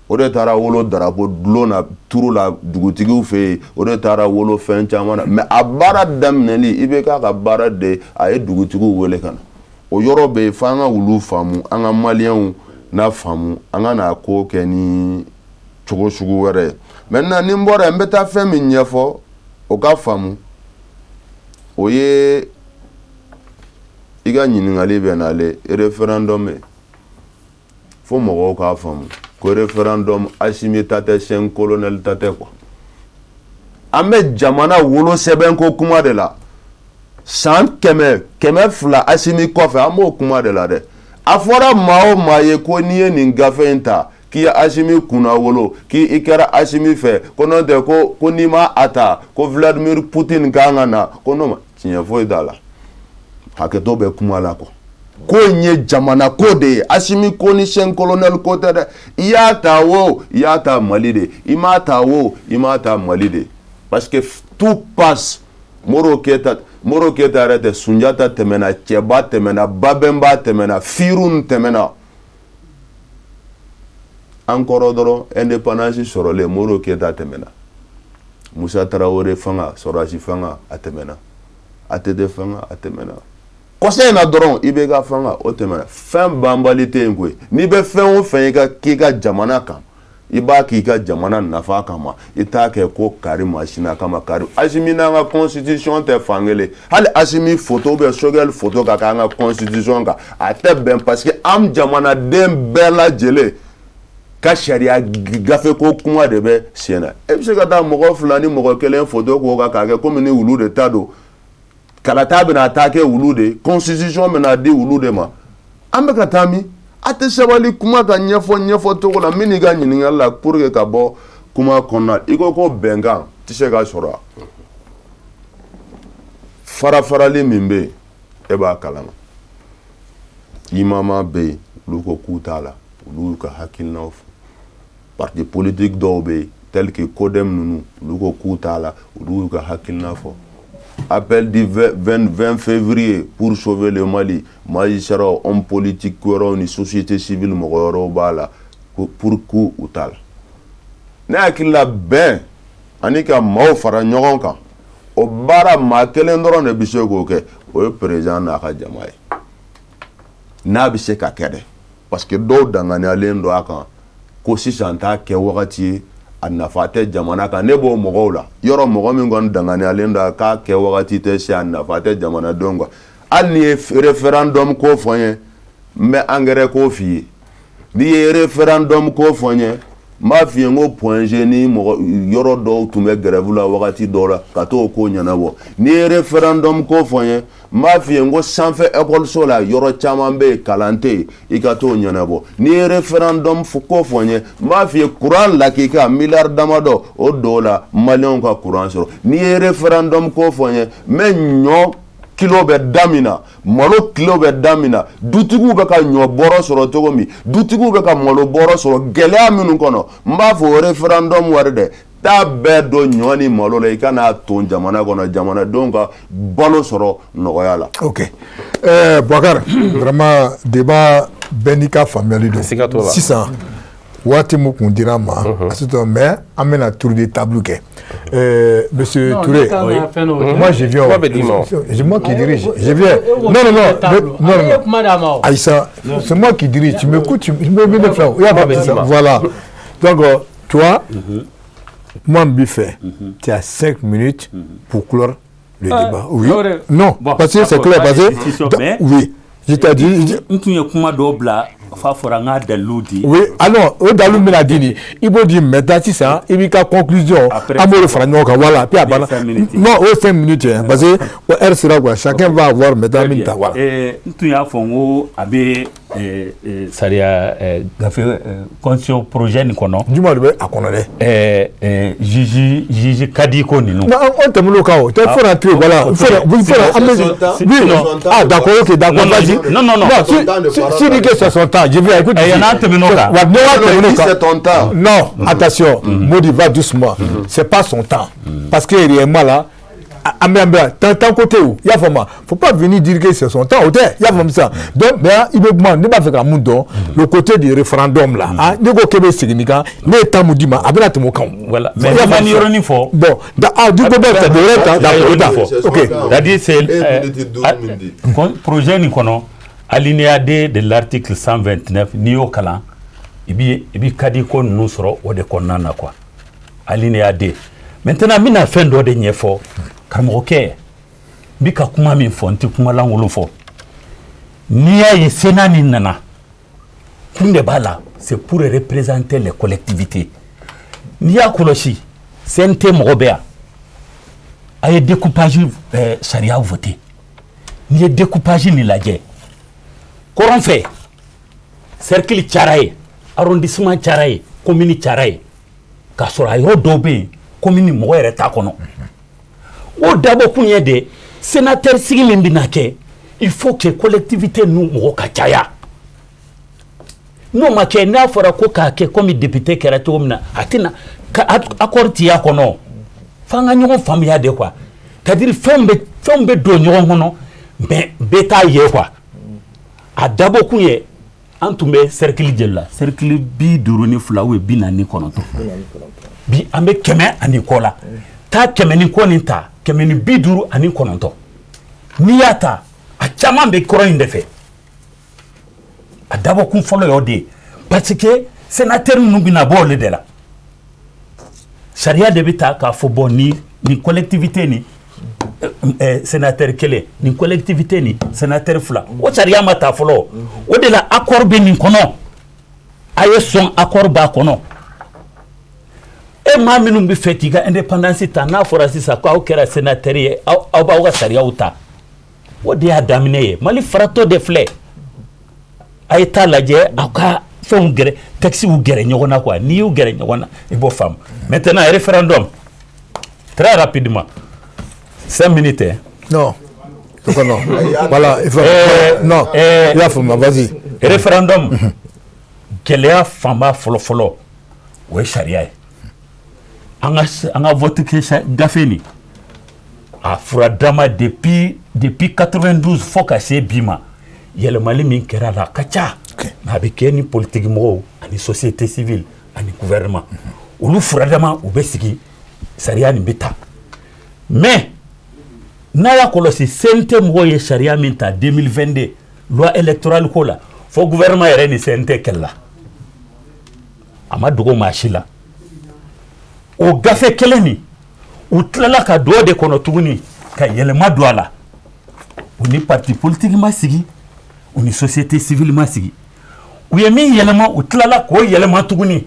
O de taara wolo drapeau dulon na turu la dugutigiw fɛ yen, o de taara wolo fɛn caman na. Mais a baara daminɛli, IBK ka baara de, a ye dugutigiw wele ka na. O yɔrɔ bɛ yen, f'an ka olu faamu, an ka maliyɛnw n'a faamu, an ka n'a ko kɛ ni cogo sugu wɛrɛ ye. Maintenant, ni n bɔra yen, n bɛ taa fɛn min ɲɛfɔ, o ka faamu, o ye i ka ɲininkali bɛ n'ale référendum ye. Fo mɔgɔw k'a faamu ko référendum, Asimi ta tɛ, cinq colonel ta tɛ quoi. An bɛ jamana wolosɛbɛn ko kuma de la. San 100, 200 Asimi kɔfɛ, an b'o kuma de la dɛ. A fɔra maa o maa ye ko n'i ye nin gafe in ta, k'i ye Asimi kunna wolo, k'i i kɛra Asimi fɛ, ko n'o tɛ ko n'i ma a ta, ko Vladimir Poutine kan ka na, ko n'o ma tiɲɛ foyi t'a la. Hakɛto bɛ kuma la quoi. Ko in ye jamana ko de ye. Asimi ko ni cinq colonel ko tɛ dɛ. I y'a ta o, i y'a ta Mali de, i m'a ta o, i m'a ta Mali de, parce que tout passe. Modibo Keyita, Modibo Keyita yɛrɛ tɛ, Sunjata tɛmɛna, Cɛba tɛmɛna, Babɛnba tɛmɛna, Firun tɛmɛna. An kɔrɔ dɔrɔn, indépendance sɔrɔlen, Modibo Keyita tɛmɛna, Musa Tarawele fanga, sɔrɔdasi fanga, a tɛmɛna, ATT fanga, a tɛmɛna. Kɔsa in na dɔrɔn, IBK fanga, o tɛmɛna. Fɛn banbali tɛ yen koyi. N'i bɛ fɛn o fɛn i ka k'i ka jamana kan, i b'a k'i ka jamana nafa kama, i t'a kɛ ko kari masina kama. Kari Asimi n'an ka constitution tɛ fankelen. Hali Asimi photo ou bien Choguel photo ka k'an ka constitution kan, a tɛ bɛn, parce que an jamanaden bɛɛ lajɛlen ka sariya gafe ko kuma de bɛ sen na. E bɛ se ka taa mɔgɔ fila ni mɔgɔ kelen photo k'o kan k'a kɛ komi ni wulu de ta don. Kalata bɛna taa kɛ wulu de, constitution bɛna di wulu de ma. An bɛ ka taa min? A tɛ sabali kuma ka ɲɛfɔ ɲɛfɔ cogo la. Min n'i ka ɲininkali la, pour que ka bɔ kuma kɔnɔna, i ko bɛnkan tɛ se ka sɔrɔ, fara farali min bɛ yen, e b'a kalama. Imama bɛ yen, olu ko k'u t'a la, olu y'u ka hakilinaw fɔ. Parti politique dɔw bɛ yen, tel que CODEM ninnu, olu ko k'u t'a la, olu y'u ka hakilina fɔ. Appel du 20 février pour sauver le Mali, magistrat, homme politique wɛrɛw ni société civile mɔgɔ wɛrɛw b'a la pour k'u u t'a la. Ne hakili la, bɛn ani ka maaw fara ɲɔgɔn kan, o baara, maa kelen dɔrɔn de bɛ se k'o kɛ, o ye président n'a ka jama ye, n'a bɛ se ka kɛ dɛ, parce que dɔw danganiyalen don a kan ko sisan t'a kɛ wagati ye, a nafa tɛ jamana kan. Ne b'o mɔgɔw la yɔrɔ, mɔgɔ min kɔni danganiyalen don a k'a kɛ wagati tɛ se, a nafa tɛ jamanadenw kan. Hali n'i ye référendum ko fɔ n ye, n bɛ engrais ko f'i ye. N'i ye référendum ko fɔ n ye, n b'a f'i ye n ko Point G ni mɔgɔ yɔrɔ dɔw tun bɛ grève la wagati dɔw la, ka t'o ko ɲɛnabɔ. N'i ye référendum ko fɔ n ye, n b'a f'i ye n ko sanfɛ ekɔliso la, yɔrɔ caman bɛ yen, kalan tɛ yen, i ka t'o ɲɛnabɔ. N'i ye référendum ko fɔ n ye, n b'a f'i ye courant lakika miliyari damadɔ o dɔw la, maliyɛnw ka courant sɔrɔ. N'i ye référendum ko fɔ n ye, n bɛ ɲɔ kilo bɛ da min na, malo kilo bɛ da min na, dutigiw bɛ ka ɲɔ bɔrɔ sɔrɔ cogo min, dutigiw bɛ ka malo bɔrɔ sɔrɔ gɛlɛya minnu kɔnɔ, n b'a fɔ o référendum wari dɛ, taa bɛɛ don ɲɔ ni malo la, i ka n'a ton jamana kɔnɔ, jamanadenw ka balo sɔrɔ nɔgɔya la. Ok, Boubacar, vraiment, débat bɛɛ n'i ka faamuyali don. Siga t'o la. Sisan, waati min kun dira an ma a sisan, mais an bɛna tour de table kɛ. Monsieur Non, Touré, ne kan ka fɛn dɔ. Moi je viens. Kuma bɛ d'i ma o. C'est moi qui dirige. Je viens. Non, non, non, non, non, non. Kuma d'a ma o. Aïssa, c'est moi qui dirige. Tu m'écoutes, tu me mets faire. Il y a pas de ça. Voilà. Donc, toi, moi, je fais. Tu as 5 minutes pour clore le débat. Oui. Non, Bon, parce que c'est d'accord, clair. Parce pas de discussion, que, oui, je t'ai dit. N tun ye kuma dɔw bila f'a fɔra n k'a dalilu di. Oui, ah non, o dalu bɛna di nin, i b'o di maintenant sisan, i b'i ka conclusion, Après, an b'o de fara ɲɔgɔn kan, voilà, puis a banna. 5 minutes. Non, o ye 5 minutes hein, parce que o heure sera quoi, chacun va avoir maintenant Très min bien. ta, voilà. N tun y'a fɔ n ko a bɛ sariya gafe constitution projet nin kɔnɔ. Juma de bɛ a kɔnɔ dɛ. Juge kadi ko ninnu. Non, an tɛmɛn'o kan o, tɛ fo na to yen, voilà, il faut il faut an bɛ oui, ah d'accord, ok, d'accord, Non, non, vas-y. non, non, non. Non, si si dit que c'est son temps, je vais écoute. Eh, y'en a tɛmɛn'o kan. Ouais, ne wa tɛmɛn'o kan. C'est ton temps. Non, attention, Modi va doucement. C'est pas son temps. Parce que réellement là, an bɛ an bɛ tan côté o, i y'a faamu, faut pas venir dire que c'est son temps, o tɛ, i y'a faamu sisan. Donc mais i bɛ kuma, ne b'a fɛ ka mun dɔn, le côté du référendum là, ah, ne ko k'e bɛ segin nin kan, ne ye temps mun d'i ma, a bɛna tɛmɛ o kan o. Voilà, mais I y'a ne ma faamu nin sisan. yɔrɔnin fɔ. Bon, ah, du ko bɛɛ ta, de ta, d'accord, ta, ok. C'est-à-dire c'est E minute 5 min di. Projet nin kɔnɔ, alinéa D de l'article 129, n'i y'o kalan, i bi kadi ko ninnu sɔrɔ o de kɔnɔna na quoi, alinéa D. Maintenant, n bɛna fɛn dɔ de ɲɛfɔ karamɔgɔkɛ. N bɛ ka kuma min fɔ, n tɛ kuma lankolon fɔ. N'i y'a ye Sénat nin nana, kun de b'a la, c'est pour représenter les collectivités. N'i y'a kɔlɔsi, CNT mɔgɔ bɛ yan, a ye découpage sariya voté. N'i ye découpage nin lajɛ, kɔrɔn fɛ cercle cara ye, arrondissement cara ye, commune cara ye, k'a sɔrɔ a yɔrɔ dɔw bɛ yen, commune mɔgɔ yɛrɛ t'a kɔnɔ. O dabɔ kun ye de, sénateur sigi min bɛna kɛ, il faut que collectivité ninnu mɔgɔ ka caya. N'o ma kɛ, n'a fɔra ko k'a kɛ komi député kɛra cogo min na, a tɛna ka accord ti y'a kɔnɔ. F'an ka ɲɔgɔn faamuya de quoi, c'est à dire fɛnw bɛ don ɲɔgɔn kɔnɔ, mais bɛɛ t'a ye quoi. A dabɔ kun ye, an tun bɛ cercle joli la? Cercle 52 ou 49. Bi an bɛ 100 ani kɔ la. Taa 100 ni kɔ nin ta, 159, n'i y'a ta, a caman bɛ kɔrɔ in de fɛ. A dabɔ kun fɔlɔ y'o de ye, parce que sénateur ninnu bɛna bɔ olu de la. Sariya de bɛ ta k'a fɔ, bon, ni collectivité ni sénateur kelen, ni collectivité ni sénateur fila. O sariya ma ta fɔlɔ, o de la accord bɛ nin kɔnɔ. A ye sɔn, accord b'a kɔnɔ. E maa minnu bɛ fɛ k'i ka indépendance ta, n'a fɔra sisan ko aw kɛra sénateur ye, aw b'aw ka sariyaw ta, o de y'a daminɛ ye. Mali faratɔ de filɛ, a ye taa lajɛ, aw ka fɛnw gɛrɛ, textes gɛrɛ ɲɔgɔn na quoi. N'i y'u gɛrɛ ɲɔgɔn na, i b'o faamu. Maintenant, référendum, très rapidement, 5 minutes hein. Non. Pourquoi non? Voilà, il faut. Non, i y'a faamu, vas-y. Référendum, gɛlɛya fanba fɔlɔ-fɔlɔ, o ye sariya ye. An ka vote kɛ gafe nin, A furadama, depuis 92 fo ka se bi ma, yɛlɛmali min kɛra la a ka ca, mais a bɛ kɛ ni politique mɔgɔw ani société civile ani gouvernement, olu furadama, u bɛ sigi, sariya nin bɛ ta. Mais n'a y'a kɔlɔsi, CNT mɔgɔw ye sariya min ta 2022, loi électorale ko la, fo gouvernement yɛrɛ ni CNT kɛlɛla, a ma dogo maa si la. O gafe kelen nin, u tilala ka don o de kɔnɔ tuguni ka yɛlɛma don a la. U ni parti politique ma sigi, u ni société civile ma sigi. U ye min yɛlɛma, u tilala k'o yɛlɛma tuguni.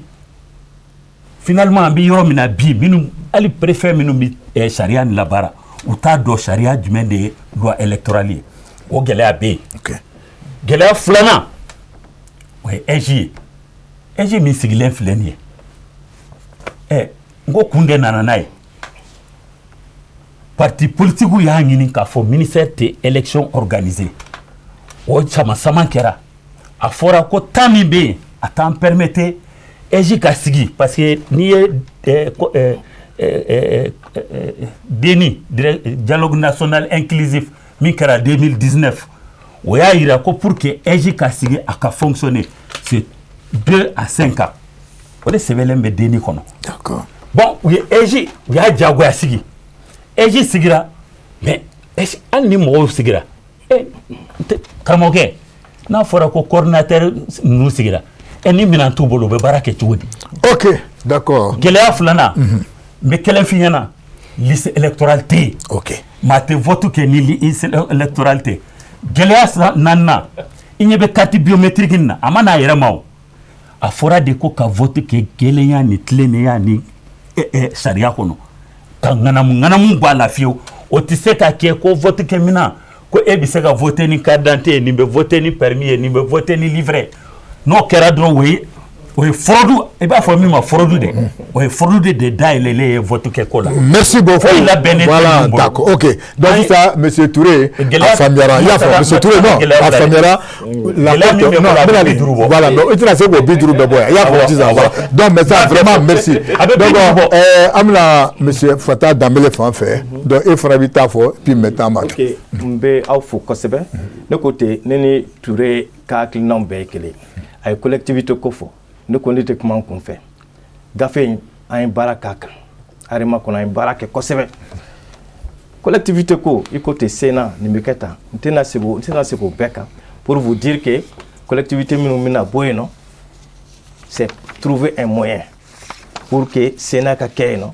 Finalement, an bɛ yɔrɔ min na bi, minnu hali préfet minnu bɛ sariya nin labaara, u t'a dɔn sariya jumɛn de ye loi électorale ye. O gɛlɛya bɛ yen. Gɛlɛya filanan, o ye AIGE ye. AIGE min sigilen filɛ nin ye, n ko kun de nana n'a ye. Parti politique y'a ɲini k'a fɔ ministère tɛ élection organisée. O sama sama kɛra, a fɔra ko temps min bɛ yen, a t'an permettre AIGE ka sigi, parce que n'i ye DNI, dialogue national inclusif min kɛra 2019, o y'a yira ko pour que AIGE ka sigi, a ka fonctionner, c'est 2 à 5 ans. O de sɛbɛnlen bɛ DNI kɔnɔ. Bon, u ye AIGE, u y'a diyagoya sigi. AIGE sigira, mais hali ni mɔgɔw sigira, karamɔgɔkɛ, n'a fɔra ko coordinateur ninnu sigira, ni minɛn t'u bolo, u bɛ baara kɛ cogo di? Ok, d'accord. Gɛlɛya filanan, n bɛ kelen f'i ɲɛna: liste électorale tɛ yen. Maa tɛ vote kɛ ni liste électorale tɛ. Gɛlɛya naaninan, i ɲɛ bɛ carte biométrique nin na, a ma n'a yɛrɛ ma. O a fɔra de ko ka vote kɛ gɛlɛnya ni tilennenya ni sariya kɔnɔ, ka ŋanamu ŋanamu bɔ a la fiyewu. O tɛ se ka kɛ ko vote kɛ minan ko e bɛ se ka voter ni carte d'identité ye, nin bɛ voter ni permis ye, nin bɛ voter ni livret. N'o kɛra dɔrɔn, o ye fraude. I b'a fɔ min ma fraude dɛ, o ye fraude de dayɛlɛlen ye vote kɛ ko la. Merci beaucoup. Foyi labɛnnen tɛ. Voilà, min bolo. D'accord, ok. Donc ça, monsieur Touré, a faamuyara. I y'a fɔ, monsieur Touré, non, a faamuyara. La Gɛlɛya min bɛ non, bɔ la, a bɛ bɛna 50 bɔ. Voilà, donc i tɛna se k'o 50 bɛɛ bɔ yan. I y'a fɔ sisan, voilà. Donc maintenant, vraiment, merci. A bɛ Donc, 50 bɔ. An bɛna monsieur Fata Danbele fan fɛ. Donc e fana b'i ta fɔ, puis maintenant an b'a Ok, n bɛ aw fo kosɛbɛ. Ne ko ten, ne ni Ture ka hakilinaw bɛɛ ye kelen. A ye collectivité ko fɔ, ne ko ne tɛ kuma n kun fɛ. Gafe in, an ye baara k'a kan arema kɔnɔ, an ye baara kɛ kosɛbɛ. Collectivité ko, i ko ten, Sénat nin bɛ kɛ tan, n tɛna segin o bɛɛ kan, pour vous dire que collectivité minnu bɛna bɔ yen nɔ, c'est trouver un moyen pour que Sénat ka kɛ yen nɔ,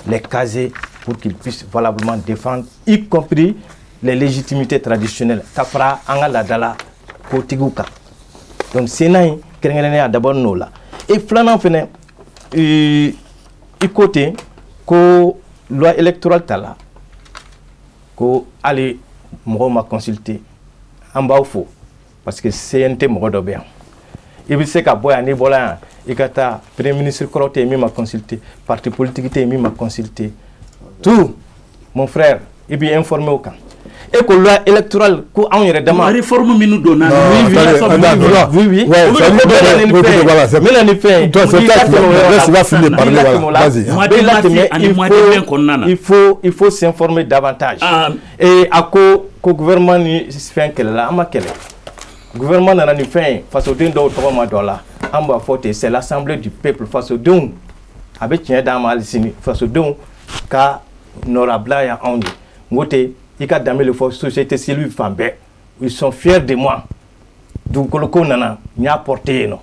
les caser pour qu'ils puissent valablement défendre, y compris les légitimités traditionnelles, ka fara an ka laadala kotigiw kan. Donc Sénat in kɛrɛnkɛrɛnnenya a dabɔ n'o la. Et filanan fɛnɛ, i ko ten ko loi électorale ta la, ko hali mɔgɔw ma consulter. An b'aw fo, parce que CNT mɔgɔ dɔ bɛ yan. I bɛ se ka bɔ yan, n'i bɔra yan, i ka taa premier ministre kɔrɔ tɛ yen min ma consulter, parti politique tɛ yen min ma consulter, tout mon frère, i b'i informer o kan. E ko loi électorale, ko anw yɛrɛ dama Réforme minnu donna. Oui, oui, oui. Ouais, n bɛna ni fɛn ye. Toi, c'est toi qui vas, tu vas finir de parler, voilà. Vas-y. Mois de mars ani mois de mai kɔnɔna na. Il faut s'informer davantage. Ah. Et a ko ko gouvernement ni fɛn kɛlɛla, an ma kɛlɛ. Gouvernement nana ni fɛn ye, fasoden dɔw tɔgɔ ma dɔ la. An b'a fɔ ten, c'est l'assemblée du peuple, fasodenw. A bɛ tiɲɛ d'an ma hali sini, fasodenw ka nɔrabila yan anw ye. N ko ten, i ka danbe le fɔ, société civile fan bɛɛ, ils sont fiers de moi. Dugukolo ko nana, n y'a porté yen nɔ.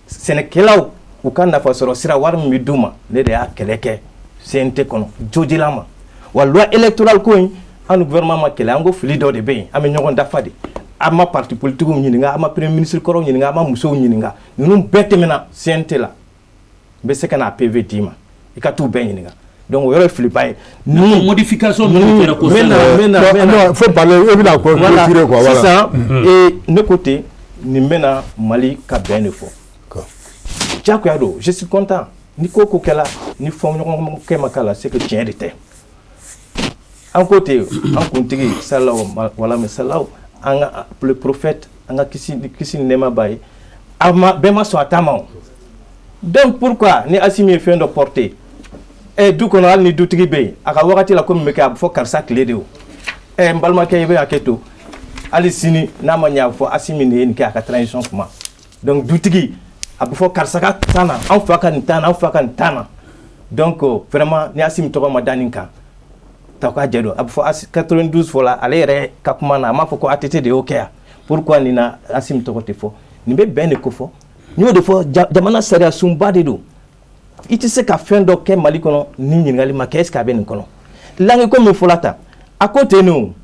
Sɛnɛkɛlaw u ka nafa sɔrɔ sira, wari min bɛ d'u ma, ne de y'a kɛlɛ kɛ CNT kɔnɔ jojila ma. Wa loi électorale ko in, an ni gouvernement ma kɛlɛ. An ko fili dɔ de bɛ yen, an bɛ ɲɔgɔn dafa de. An ma parti politique ɲininka, an ma premier ministre kɔrɔw ɲininka, an ma musow ɲininka. Ninnu bɛɛ tɛmɛna CNT la. N bɛ se ka na PV d'i ma, i ka t'u bɛɛ ɲininka. Donc o yɔrɔ ye filiba ye. Ni modification minnu kɛra ko n bɛ na, n bɛ na, n bɛ na. Non, faut parler, e bɛna ko clôturer quoi, voilà. Sisan, ne ko ten, nin bɛna Mali ka bɛn de fɔ. Diyagoya don, je suis content. Ni ko ko kɛla, ni fɔɲɔgɔnkɛ ma k'a la, c'est que tiɲɛ de tɛ. An ko ten, an kuntigi salaw wala salaw, an ka le prophète, an ka kisi ni nɛɛma b'a ye, a ma bɛɛ ma sɔn a ta ma o. Donc pourquoi ni Assimi ye fɛn dɔ porter? Du kɔnɔ, hali ni dutigi bɛ yen, a ka wagati la, ko min bɛ kɛ, a bɛ fɔ karisa tile de o. N balimakɛ, i bɛ hakɛ to, hali sini n'a ma ɲɛ, a bɛ fɔ Asimi de ye nin kɛ a ka transition kuma. Donc dutigi, a bɛ fɔ karisa ka tan na, an fa ka nin tan na, an fa ka nin tan na. Donc vraiment, ni Asimi tɔgɔ ma da nin kan ta k'a jɛ don, a bɛ fɔ 92 fɔla ale yɛrɛ ka kuma na, a m'a fɔ ko ATT de y'o kɛ yan. Pourquoi nin na Asimi tɔgɔ tɛ fɔ? Nin bɛ bɛn de ko fɔ. N y'o de fɔ, jamana sariya sunba de don. I tɛ se ka fɛn dɔ kɛ Mali kɔnɔ ni ɲininkali ma kɛ est ce que a bɛ nin kɔnɔ. Langue ko min fɔla tan, a ko ten o,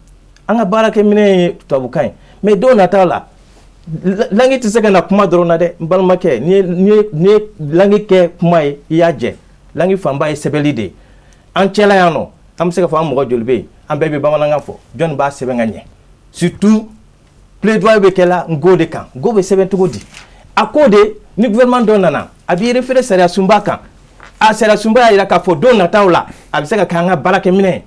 an ka baarakɛminɛ ye tubabukan ye, mais don nataw la, langue tɛ se ka na kuma dɔrɔn na dɛ. N balimakɛ, n'i ye langue kɛ kuma ye, i y'a jɛ. Langue fanba ye sɛbɛnni de ye. An cɛla yan nɔ, an bɛ se ka fɔ an mɔgɔ joli bɛ yen, an bɛɛ bɛ bamanankan fɔ? Jɔnni b'a sɛbɛn ka ɲɛ? Surtout plaidoyer bɛ kɛla nko de kan. Nko bɛ sɛbɛn cogo di? A ko de, ni gouvernement dɔ nana, a b'i référé sariya sunba kan. A sariya sunba y'a jira k'a fɔ don nataw la, a bɛ se ka kɛ an ka baarakɛminɛ ye.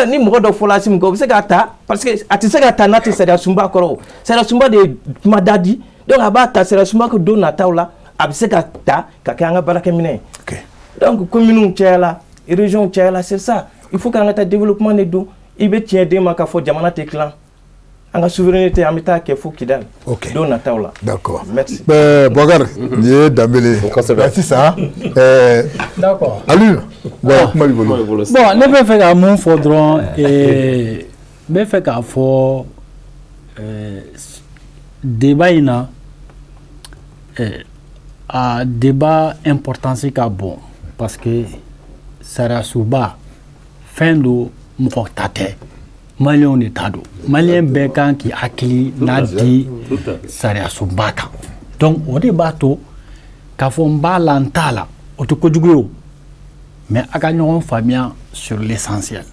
Ni mɔgɔ dɔ fɔla Asimi kɔ, o bɛ se k'a ta, parce que a tɛ se ka ta n'a tɛ sariya sunba kɔrɔ. O sariya sunba de ye kuma da di. Donc a b'a ta sariya sunba ko don nataw la, a bɛ se ka ta ka kɛ an ka baarakɛminɛ ye. Donc communes cayala, régions cayala, c'est ça. Il faut k'an ka taa développement de don. I bɛ tiɲɛ den ma k'a fɔ jamana tɛ tilan, an ka souveraineté, an bɛ taa kɛ fo Kidali don nataw la. D'accord. Merci. Bɔkari, nin ye Danbele ye. Kosɛbɛ. Sisan D'accord. Aliyu, wa kuma b'i bolo. Bon, ne bɛ fɛ ka mun fɔ dɔrɔn, n bɛ fɛ k'a fɔ débat in na, a débat importance ka bon, parce que sariyasunba fɛn don, mɔgɔ ta tɛ, maliyɛnw de ta don. Maliyɛn bɛɛ kan k'i hakili n'a di sariyasunba kan. Donc o de b'a to k'a fɔ n b'a la, n t'a la, o tɛ kojugu ye o, mais a ka ɲɔgɔn faamuya sur l'essentiel.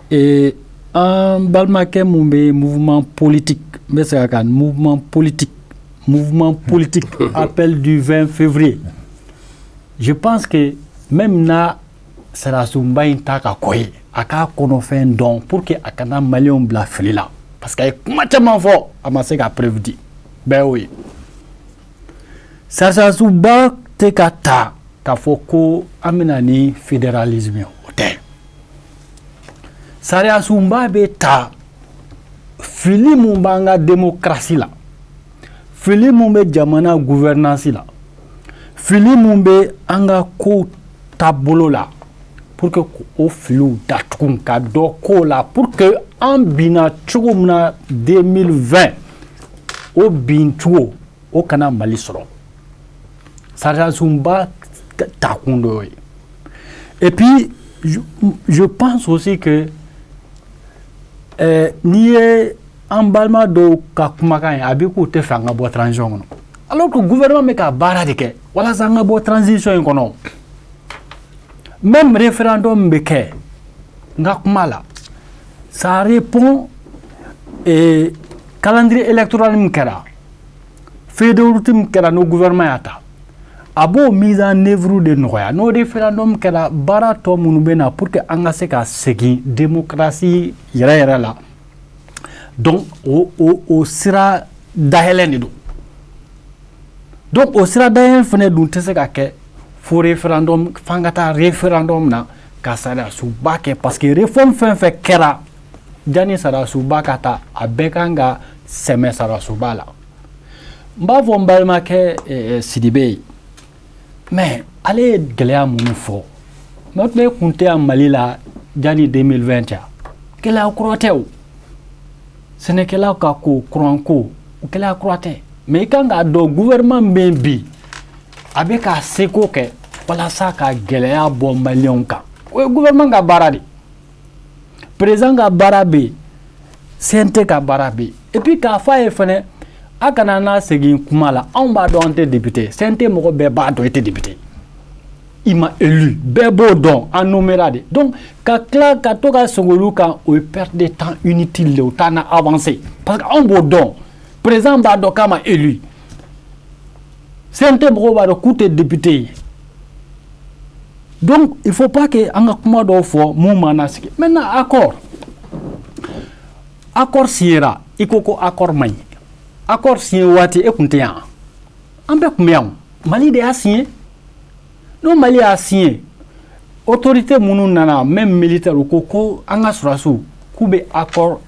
Et an balimakɛ mun bɛ mouvement politique, n bɛ segin a kan, mouvement politique appel du 20 février, je pense que même n'a sariyasunba in ta ka kɔ ye, a k'a kɔnɔfɛn dɔn pour que a kana maliyɛnw bila fili la, parce que a ye kuma caman fɔ, a ma se ka preuve di. Bɛɛ y'o ye. Sariyasunba tɛ ka ta k'a fɔ ko an bɛna ni fédéralisme ye, o tɛ. Sariyasunba bɛ ta fili mun b'an ka démocratie la, fili mun bɛ jamana gouvernance la, fili mun bɛ an ka kow taabolo la, pour que o filiw datugu ka dɔ ko la, pour que an binna cogo min na 2020, o bin cogo o kana Mali sɔrɔ. Sariyasunba takun dɔ y'o ye. Et puis je pense aussi que n'i ye an balima dɔw ka kumakan ye, a bɛ k'u tɛ fɛ an ka bɔ transition kɔnɔ, alors que gouvernement bɛ ka baara de kɛ walasa an ka bɔ transition in kɔnɔ. Même référendum bɛ kɛ, n ka kuma la, ça répond calendrier électoral min kɛra, feuille de route min kɛra, n'o gouvernement y'a ta, a b'o mise en œuvre de nɔgɔya. N'o référendum kɛra, baara tɔ minnu bɛ na pour que an ka se ka segin démocratie yɛrɛ yɛrɛ la, donc o sira dayɛlɛ de don. Donc o sira dayɛlɛ fana dun tɛ se ka kɛ fo référendum, f'an ka taa référendum na ka sariyasunba kɛ, parce que réforme fɛn fɛn kɛra janni sariyasunba ka ta, a bɛɛ kan ka sɛmɛ sariyasunba la. N b'a fɔ n balimakɛ Sidibe ye, mais ale ye gɛlɛya minnu fɔ, mais o tun kun tɛ yan Mali la janni 2020 cɛ. Gɛlɛya kura tɛ o, sɛnɛkɛlaw ka ko, kuran ko, o gɛlɛya kura tɛ. Mais i kan k'a dɔn, gouvernement min bɛ yen bi, a bɛ k'a seko kɛ walasa ka gɛlɛya bɔ maliyɛnw kan. O ye gouvernement ka baara de, président ka baara bɛ yen, CNT ka baara bɛ yen. Et puis k'a fɔ a ye fɛnɛ, a kana n'a segin kuma la, anw b'a dɔn an tɛ député. CNT mɔgɔ bɛɛ b'a dɔn i tɛ député, i ma élu, bɛɛ b'o dɔn, an nommera de. Donc ka tila ka to ka segin olu kan, o ye perte de temps inutile de, o t'an na avancer, parce que anw b'o dɔn, président b'a dɔn k'a ma élu, CNT mɔgɔw b'a dɔn k'u tɛ député ye. Donc il faut pas que an ka kuma dɔw fɔ mun m'an nasigi. Maintenant, accord signera, i ko ko accord man ɲi. Accord signé waati, e kun tɛ yan, an bɛɛ kun bɛ yan. Mali de y'a signé. N'o Mali y'a signé, Autorité minnu nana, même militaire, u ko ko an ka sɔrɔdasiw k'u bɛ accord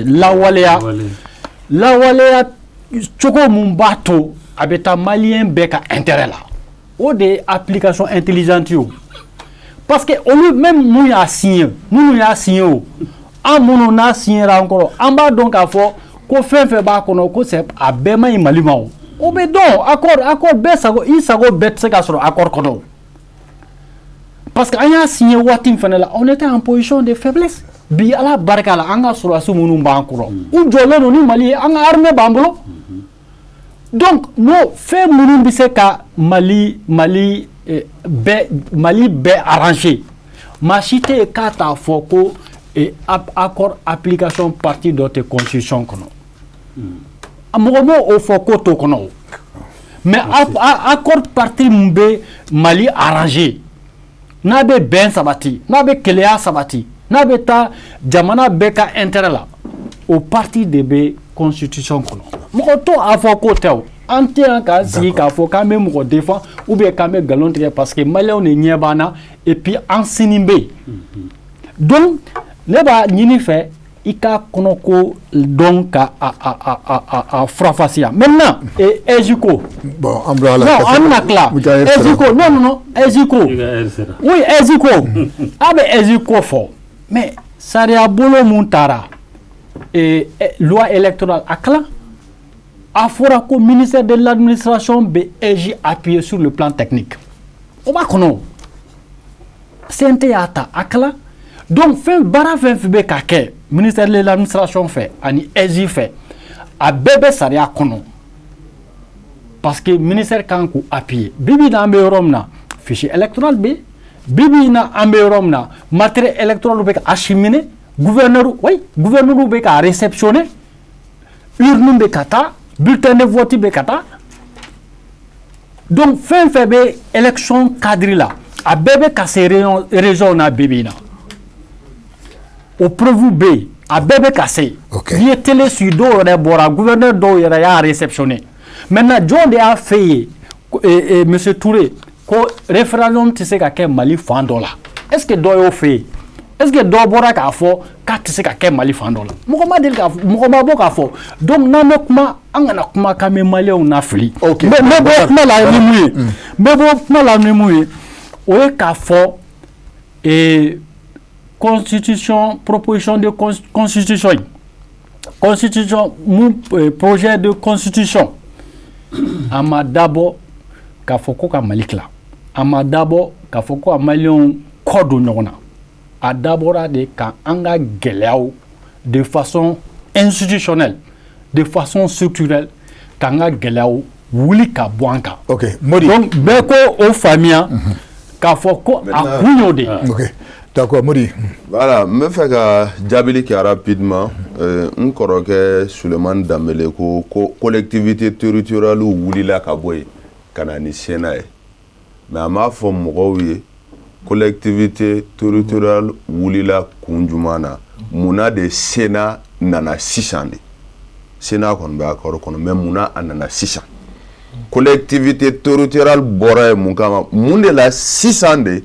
lawaleya lawaleya cogo mun b'a to a bɛ taa malien bɛɛ ka intérêt la. O de ye application intelligente ye o, parce que olu même mun y'a signé, minnu y'a signé, o an minnu n'a signé ra an kɔrɔ, an b'a dɔn k'a fɔ ko fɛn fɛn b'a kɔnɔ, ko c'est a bɛɛ man ɲi Mali ma. O o bɛ dɔn. Accord bɛɛ sago, i sago bɛɛ tɛ se ka sɔrɔ accord kɔnɔ o, parce que an y'a signé waati min fana la, on était en position de faiblesse. Bi, Ala barika la, an ka sɔrɔdasi minnu b'an kɔrɔ, u jɔlen don ni Mali ye, an ka armée b'an bolo. Donc n'o fɛn minnu bɛ se ka Mali bɛɛ arranger, maa si tɛ yen k'a t'a fɔ ko accord application partie dɔ tɛ constitution kɔnɔ. Mɔgɔ m'o o fɔ ko t'o kɔnɔ o, mais accord partie min bɛ Mali arranger, n'a bɛ bɛn sabati, n'a bɛ keleya sabati, n'a bɛ taa jamana bɛɛ ka intérêt la, o partie de bɛ constitution kɔnɔ. Mɔgɔ t'o a fɔ k'o tɛ o. An tɛ yan k'an sigi k'a fɔ k'an bɛ mɔgɔ défend ou bien k'an bɛ nkalon tigɛ, parce que maliyɛnw de ɲɛ b'an na et puis an sini bɛ yen. Donc ne b'a ɲini fɛ i k'a kɔnɔ ko dɔn ka a faranfasiya. Maintenant, AIGE ko. Bon, an bila la. Non, an bɛna tila AIGE ko. Non, non, non, AIGE ko, oui, AIGE ko, a bɛ AIGE ko fɔ, mais sariya bolo mun taara, loi électorale, a kalan, a fɔra ko ministère de l'administration bɛ AIGE appuyer sur le plan technique. O b'a kɔnɔ, CNT y'a ta a kalan. Donc fɛn baara fɛn fɛn bɛ ka kɛ ministère de l'administration fɛ ani AIGE fɛ, a bɛɛ bɛ sariya kɔnɔ, parce que ministère kan k'u appuyer. Bi bi in na, an bɛ yɔrɔ min na, fichier électoral bɛ yen. Bi bi in na, an bɛ yɔrɔ min na, matériel électoral bɛ ka acheminer, gouverneur, oui, gouverneur bɛ ka réceptionner, urne bɛ ka taa, bulletin de vote bɛ ka taa. Donc fɛn fɛn bɛ élection cadre la, a bɛɛ bɛ ka se région na bi bi in na. O preuve bɛ yen, a bɛɛ bɛ ka se. N'i ye télé suit, dɔw yɛrɛ bɔra, gouverneur dɔw yɛrɛ y'a réceptionné. Maintenant, jɔn de y'a fɛ yen, monsieur Touré, ko référendum tɛ se ka kɛ Mali fan dɔ la? Est ce que dɔ y'o fɛ yen? Est ce que dɔ bɔra k'a fɔ k'a tɛ se ka kɛ Mali fan dɔ la? Mɔgɔ ma deli k'a fɔ, mɔgɔ ma bɔ k'a fɔ. Donc n'an bɛ kuma, an kana kuma k'an bɛ maliyɛnw lafili. N bɛ bɔ kuma la ni mun ye? N bɛ bɔ kuma la ni mun ye? O ye k'a fɔ constitution, proposition de constitution in, constitution mun, projet de constitution, a ma dabɔ k'a fɔ ko ka Mali tila, a ma dabɔ k'a fɔ ko ka maliyɛnw kɔ don ɲɔgɔn na. A dabɔra de ka an ka gɛlɛyaw, de façon institutionnelle, de façon structurelle, k'an ka gɛlɛyaw wuli ka bɔ an kan. Ok, Modi. Donc bɛɛ ko o faamuya k'a fɔ ko a kun y'o de ye. Ok, d'accord, Modi. Voilà, n bɛ fɛ ka jaabili kɛ rapidement. N kɔrɔkɛ Sulemani Danbele ko ko collectivité territoriale wulila ka bɔ yen ka na ni Sénat ye, mais a m'a fɔ mɔgɔw ye collectivité territoriale wulila kun jumɛn na, munna de Sénat nana sisan de. Sénat kɔni bɛ accord kɔnɔ, mais munna a nana sisan? Collectivité territoriale bɔra yen mun kama? Mun de la sisan de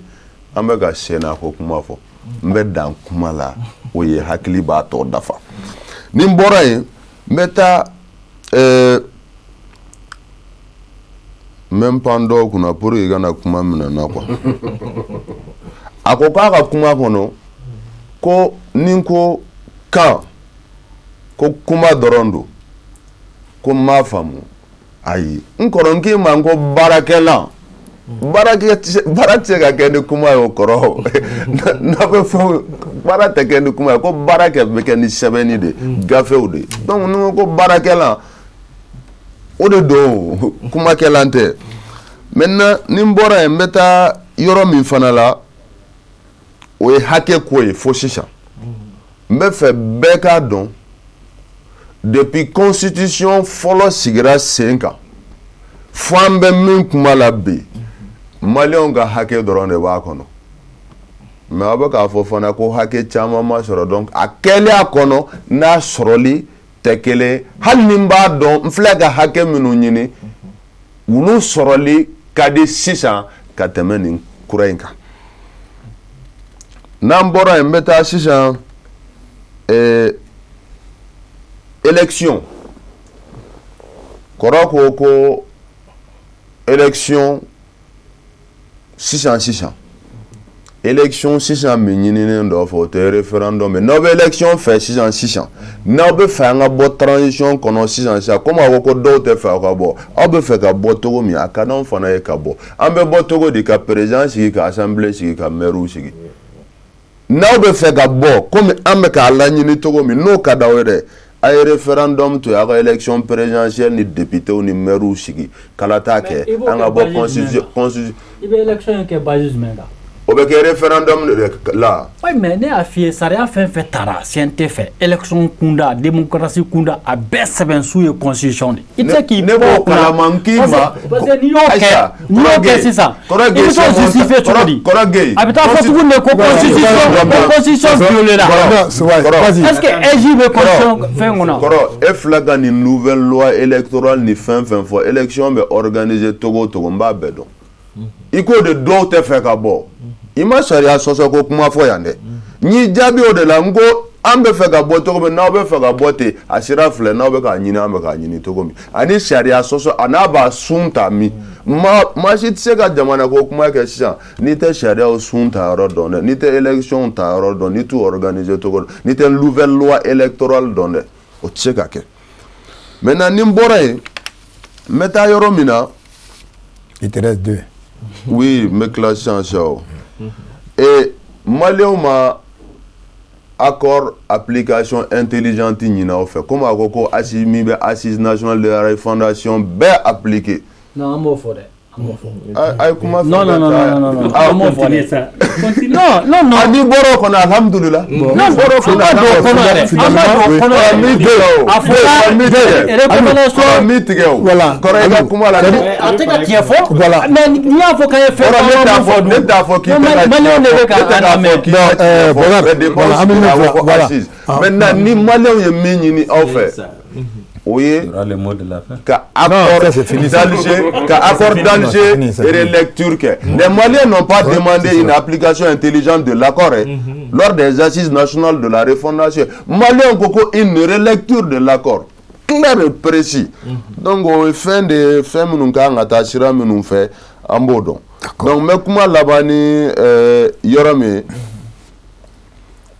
an bɛ ka Sénat ko kuma fɔ? N bɛ dan kuma la, o ye hakili b'a tɔ dafa. Ni n bɔra yen, n bɛ taa n bɛ n pan dɔw kunna pour que i kana kuma minɛ n na quoi. A ko k'a ka kuma kɔnɔ ko ni n ko kan ko kuma dɔrɔn don, ko n m'a faamu. Ayi, n kɔrɔ, n k'i ma n ko baarakɛlan, baara tɛ se ka kɛ ni kuma ye. O kɔrɔ n'a bɛ fɛnw, baara tɛ kɛ ni kuma ye, ko baara kɛ bɛ kɛ ni sɛbɛnni de, gafew de. Donc ni n ko ko baarakɛlan, o de don, kumakɛlan tɛ. Maintenant, ni n bɔra yen, n bɛ taa yɔrɔ min fana la, o ye hakɛ ko ye. Fo sisan, n bɛ fɛ bɛɛ k'a dɔn, depuis constitution fɔlɔ sigira sen kan fo an bɛ min kuma la bi, maliyɛnw ka hakɛ dɔrɔn de b'a kɔnɔ. Mais aw bɛ k'a fɔ fana ko hakɛ caman ma sɔrɔ. Donc a kɛlen a kɔnɔ n'a sɔrɔli tɛ kelen. Hali ni n b'a dɔn n filɛ ka hakɛ minnu ɲini, olu sɔrɔli ka di sisan ka tɛmɛ nin. kura in kan. N'an bɔra yen, n bɛ taa sisan élection. Kɔrɔ ko ko élection sisan sisan, élection sisan min ɲininen dɔ fɛ, o tɛ référendum ye. N'aw bɛ élection fɛ sisan sisan, n'aw bɛ fɛ an ka bɔ transition kɔnɔ sisan sisan, komi a ko ko dɔw tɛ fɛ aw ka bɔ, aw bɛ fɛ ka bɔ cogo min, a ka d'anw fana ye ka bɔ. An bɛ bɔ cogo di? Ka président sigi, ka assemblée sigi, ka maire sigi. N'aw bɛ fɛ ka bɔ komi an bɛ k'a laɲini cogo min, n'o ka d'aw ye dɛ, a ye référendum to yen, aw ka élection présidentielle ni députés ni maires sigi, kalata kɛ, an ka bɔ constitution. I bɛ élection in kɛ base jumɛn kan? O bɛ kɛ référendum de la. Oui, mais ne y'a f'i ye, sariya fɛn fɛn taara CNT fɛ, élection kunda, démocratie kunda, a bɛɛ sɛbɛnsu ye constitution de. I tɛ se k'i Ne b'o kalama, n k'i ma. Parce que n'i y'o kɛ sisan, i bɛ t'o justifier cogo di? Kɔrɔ Gueye. A bɛ taa fɔ tuguni de ko constitution violée la. Est-ce que AIGE bɛ constitution fɛn kɔnɔ? Kɔrɔ, e filɛ ka nin nouvelle loi électorale ni fɛn fɛn fɔ, élection bɛ organiser togo o togo, n b'a bɛɛ dɔn. I k'o de dɔw tɛ fɛ ka bɔ. I ma sariya sɔsɔ ko kuma fɔ yan dɛ. N y'i jaabi o de la, n ko an bɛ fɛ ka bɔ cogo min, n'aw bɛ fɛ ka bɔ ten, a sira filɛ. N'aw bɛ k'a ɲini, an bɛ k'a ɲini cogo min, ani sariya sɔsɔ a n'a b'a sun ta min, maa maa si tɛ se ka jamana ko kuma kɛ sisan n'i tɛ sariyaw sun ta yɔrɔ dɔn dɛ, n'i tɛ élection ta yɔrɔ dɔn, n'i t'u organiser cogo dɔn, n'i tɛ nouvelle loi électorale dɔn dɛ, o tɛ se ka kɛ. Maintenant, ni n bɔra yen, n bɛ taa yɔrɔ min na. Il te reste deux. Oui, n bɛ tila sisan sisan o. Et Maliyɛnw ma accord application intelligente ɲini aw fɛ, komi a ko ko Assimi bɛ assise nationale de la refondation bɛɛ appliquer. Non, an b'o fɔ dɛ. An b'o fɔ. A ye kuma. Non, non, non, non, non, non, an m'o fɔ dɛ. Non, non, non. A n'i bɔra o kɔnɔ, alhamdulilah. Non, an b'a don o kɔnɔ yɛrɛ. An b'a don o kɔnɔ yɛrɛ. Mi tigɛ o. A fɔra Mi tigɛ. recommandation. Mi tigɛ o. Voilà. Kɔrɔ, i ka kuma la. A tɛ ka tiɲɛ fɔ. Voilà. Mais n'i y'a fɔ k'an ye fɛn Kɔrɔ, ne t'a caman fɔ fɔ dun. Ne t'a fɔ k'i tɛ ka Maliyɛnw de bɛ ne tɛ ka an k'a fɔ lamɛn. k'i ka tiɲɛ fɔ. Bokar, Mais dépense voilà, an bɛ min a fɔ, ko voilà. assise. Maintenant, ni Maliyɛnw ye min ɲini aw fɛ, o ye Il y aura le mot de la fin. ka Non, accord ça, c'est fini, ça. d'Alger, ka accord fini, d'Alger c'est fini, c'est fini. relecture kɛ. Les Maliens n'ont pas demandé une application intelligente de l'accord, hein, lors des assises nationales de la refondation. Maliens ko ko une relecture de l'accord clair et précis. Donc o ye fɛn de ye, fɛn minnu kan ka taa sira minnu fɛ, an b'o dɔn. Donc n bɛ kuma laban ni yɔrɔ min ye,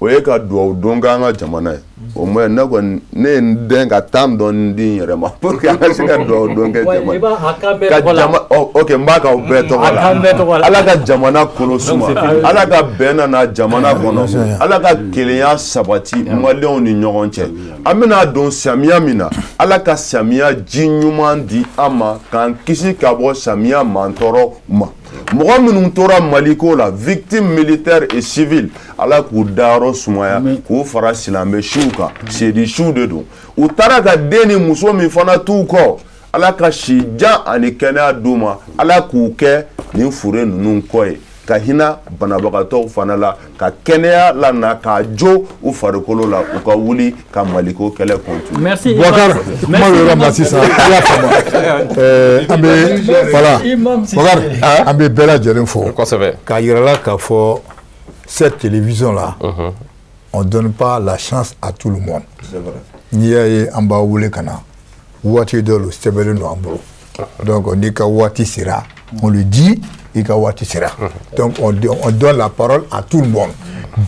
o ye ka duwawu don k'an ka jamana ye. Au moins, ne kɔni, ne ye n dɛn ka temps dɔɔni di n yɛrɛ ma pour que an ka se ka duwawu don kɛ Ouais, jamana i b'a a kan bɛɛ ka tɔgɔ la. jama ɔ ok, n b'a k'aw bɛɛ tɔgɔ A kan bɛɛ tɔgɔ la. Ala ka jamana kolo suma, Ala ka bɛn nana jamana kɔnɔ, Ala ka kelenya sabati Maliyɛnw ni ɲɔgɔn cɛ. An bɛna don samiya min na, Ala ka samiya ji ɲuman di an ma, k'an kisi ka bɔ samiya mantɔɔrɔ ma. Mɔgɔ minnu tora Maliko la, victime militaire et civile, Ala k'u dayɔrɔ sumaya, k'u fara silamɛ siw kan, sedi siw de don. U taara ka den ni muso min fana t'u kɔ, Ala ka si jan ani kɛnɛya d'u ma, Ala k'u kɛ nin fure ninnu kɔ ye, ka hinɛ banabagatɔw fana la, ka kɛnɛya la na k'a jo u farikolo la, u ka wuli ka Maliko kɛlɛ continuer. Merci. Boubacar, kuma bɛ yɔrɔ min na sisan, i y'a faamu. An bɛ, voilà. Boubacar, an bɛ bɛɛ lajɛlen fo. Kosɛbɛ. K'a yira la k'a fɔ cette télévision là, on donne pas la chance à tout le monde. C'est vrai. N'i y'a ye an b'a wele ka na, waati dɔ lo sɛbɛnlen don an bolo. Donc n'i ka waati sera, on le dit, i ka waati sera. Donc on donne la parole à tout le monde.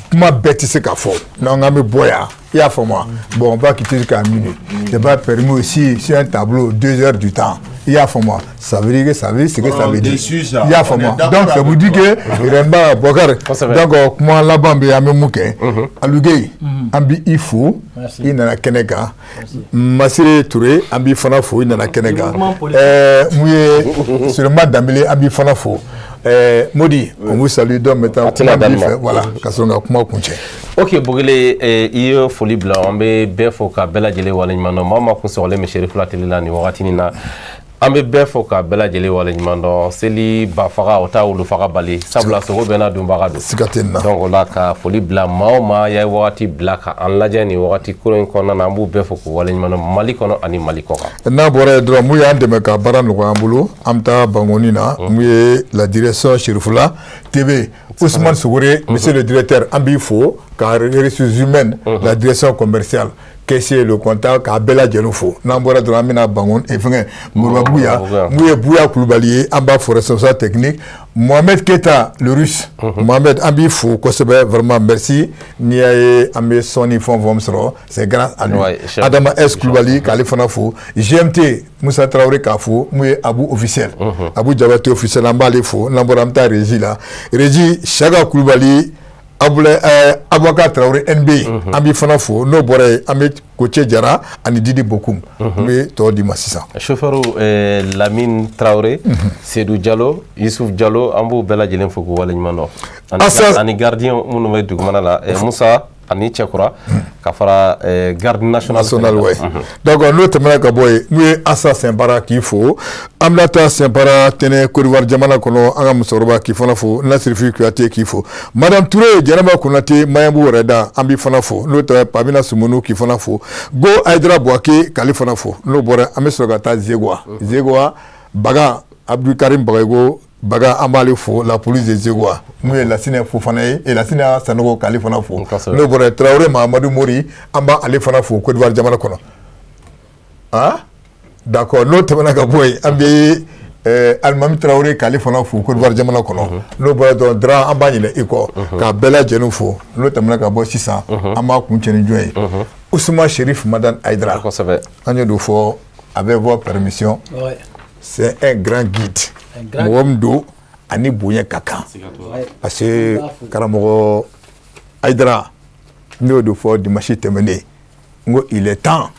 Kuma bɛɛ tɛ se ka fɔ. N'an k'an bɛ bɔ yan, i y'a faamu wa? Bon, on va quitter jusqu'à minuit. C'est pas permis aussi sur un tableau 2 heures du temps. I y'a faamu wa? Ça veut dire que ça veut dire ce que ça veut dire. Déçu, ça. I y'a faamu wa? On est d'accord Donc ça vous avec dit toi. que Rɛnba Boubacar, Kosɛbɛ. donc kuma laban bɛ yen, an bɛ mun kɛ? Aliou Gueye, an bɛ i fo. Merci. I nana kɛnɛ kan. Masire Touré, an b'i fana fo, i nana kɛnɛ kan. Mouvement politique. Mun ye Sulemani Danbele, an b'i fana fo. Modi, on vous salue. Donc maintenant, A tɛna kuma b'i daminɛ. fɛ, voilà, ka sɔrɔ ka kuma kuncɛ. Ok, Bogele, i ye foli bila, an bɛ bɛɛ fo ka bɛɛ lajɛlen waleɲuman dɔn. Maa o maa kun sɔgɔlen bɛ Cherifla télé la nin wagati nin na. An bɛ bɛɛ fo ka bɛɛ lajɛlen waleɲuman dɔn. Seli ba faga, o t'a wulu faga bali, sabula sogo bɛɛ n'a dunbaga don. Siga tɛ nin na. Donc o la, ka foli bila maa o maa ye wagati bila ka an lajɛ nin wagati koro in kɔnɔna na, an b'u bɛɛ fo k'u waleɲuman dɔn, Mali kɔnɔ ani Mali kɔ kan. N'a bɔra yen dɔrɔn, mun y'an dɛmɛ ka baara nɔgɔya an bolo, an bɛ taa Bankoni na, mun ye la direction Cherifula TV, Ousmane Sogore, monsieur le directeur, an b'i fo, ka ressources humaines, la direction commerciale, caissier, le comptable, k'a bɛɛ lajɛlen fo. N'an bɔra dɔrɔn, an bɛna Bankoni fɛngɛ Moribabugu yan, mun ye Buya Kulubali ye, an b'a fo, responsable technique, Mohamed Keta le Russe. Mohamed, an b'i fo kosɛbɛ, vraiment merci. N'i y'a ye an bɛ sɔnni fɛn o fɛn sɔrɔ, c'est grâce à lui. Adama S Kulubali, k'ale fana fo, GMT Musa Traoré k'a fo, mun ye Abu officiel, Abu Jabate officiel, an b'ale fo. N'an bɔra, an bɛ taa régie la, régie Saka Kulubali, Abulaye Abubakar Traoré NB, an b'i fana fo. N'o bɔra yen, an bɛ Kocɛ Jara ani Didi Bokum, n bɛ tɔ d'i ma sisan. Chauffeur Lamine Traoré, Seydou Diallo, Youssouf Diallo, an b'u bɛɛ lajɛlen fo k'u waleɲuman dɔn. Ani gardien minnu bɛ dugumana la, Musa ani Cɛkura, ka fara garde nationale. National, ouais. Donc n'o tɛmɛna ka bɔ yen, mun ye Asa Sɛnpara k'i fo, an bɛna taa Sɛnpara tɛnɛ Côte d'Ivoire jamana kɔnɔ, an ka musokɔrɔba k'i fana fo, Nasirifi Kuyate k'i fo, Madame Touré, Jɛnɛba Konate, Maɲanbu yɛrɛ da, an b'i fana fo. N'o tɛ, Pamina Sumunu k'i fana fo, Go Ayidara Buwake k'ale fana fo. N'o bɔra, an bɛ sɔrɔ ka taa Zeguwa, Zeguwa Bagan, Abdulkarim Bagayogo Baga, an b'ale fo, la police de Zeguwa, mun ye Lasinɛ Fofana ye, Lasinɛ Sanogo k'ale fana fo. N'o bɔra yen, Traoré Mahamadu Mori, an b'ale fana fo Côte d'Ivoire jamana kɔnɔ. Ah d'accord. N'o tɛmɛna ka bɔ yen, an bɛ Alimami Traoré k'ale fana fo Côte d'Ivoire jamana kɔnɔ. N'o bɔra dɔrɔn, Dra, an b'a ɲinɛ i kɔ, k'a bɛɛ lajɛlen fo. N'o tɛmɛna ka bɔ sisan, an b'a kuncɛ ni jɔn ye? Ousmane Chérif Madani Aïdara. An ye don fɔ, avec votre permission, c'est un grand guide, mɔgɔ min don ani bonya ka kan, parce que karamɔgɔ Aïdara, ne y'o de fɔ dimanche tɛmɛnen, n ko il est temps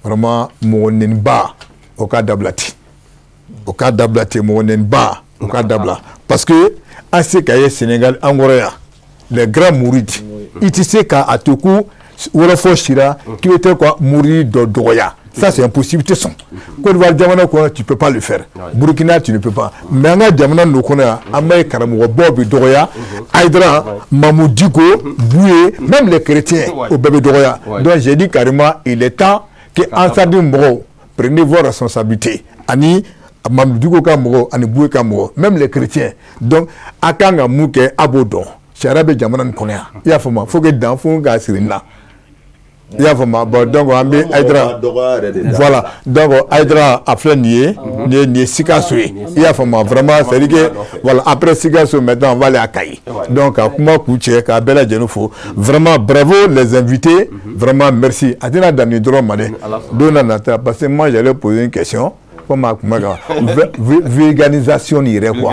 vraiment, mɔgɔ neniba o ka dabila ten, o ka dabila ten, mɔgɔ neniba o ka dabila, parce que an se ka ye Sénégal an kɔrɔ yan, les grands mourides, i tɛ se k'a to ko wɔlɔfɔ sira k'i bɛ taa ka mouride dɔ dɔgɔya. Ça, c'est impossible, tɛ sɔn. Côte d'Ivoire jamana kɔnɔ, tu peux pas le faire. Burkina, tu ne peux pas. Mais an ka jamana ninnu kɔnɔ yan, an b'a ye karamɔgɔbaw bɛ dɔgɔya, Aïdara, Mahmoud Dicko, Bouye, même les chrétiens, o bɛɛ bɛ dɔgɔya. Donc j'ai dit carrément, il est temps que Ansar-Dine mɔgɔw, prenez vos responsabilités, ani Mahmoud Dicko ka mɔgɔw, ani Bouye ka mɔgɔw, même les chrétiens. Donc a kan ka mun kɛ, a b'o dɔn. Sariya bɛ jamana nin kɔnɔ yan, i y'a faamu? Faut que dan fo k'a siri n na, i y'a faamu? Bon, donc an bɛ Aïdara, voilà. Donc Aïdara, a filɛ nin ye, nin ye Sikaso ye, i y'a faamu? Vraiment, c'est à dire que voilà, après Sikaso, maintenant on va aller à Kayi. Donc ka kuma k'u cɛ, k'a bɛɛ lajɛlen fo, vraiment bravo les invités, vraiment merci. A tɛna dan nin dɔrɔn ma dɛ, don na nata, parce que moi j'allais poser une question comme a kuma kan vulgarisation nin yɛrɛ quoi,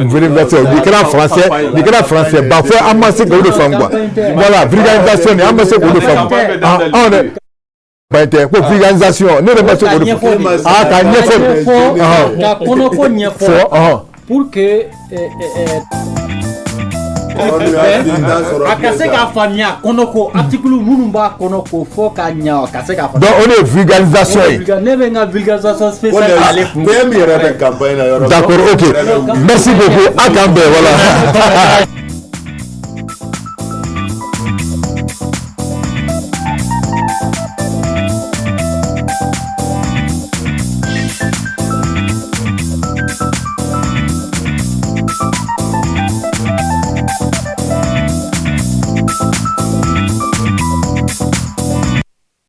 vulgarisation nin kɛra français, nin kɛra français ba fɔ, an ma se k'o de faamu quoi. Voilà, vulgarisation nin, an ma se k'o de faamu. Anw yɛrɛ ba tɛ ko vulgarisation, ne yɛrɛ ma se k'o de faamu. Ah, k'a ɲɛfɔ. Ka kɔnɔko ɲɛfɔ pour que a ka se k'a faamuya, kɔnɔko article minnu b'a kɔnɔ, k'o fɔ ka ɲa, ka se k'a faamuya. Donc o de ye vulgarisation ye. Ne bɛ n ka vulgarisation spéciale ale kun. PM yɛrɛ bɛ campagne na yɔrɔ. D'accord, ok, merci beaucoup, a k'an bɛn, voilà.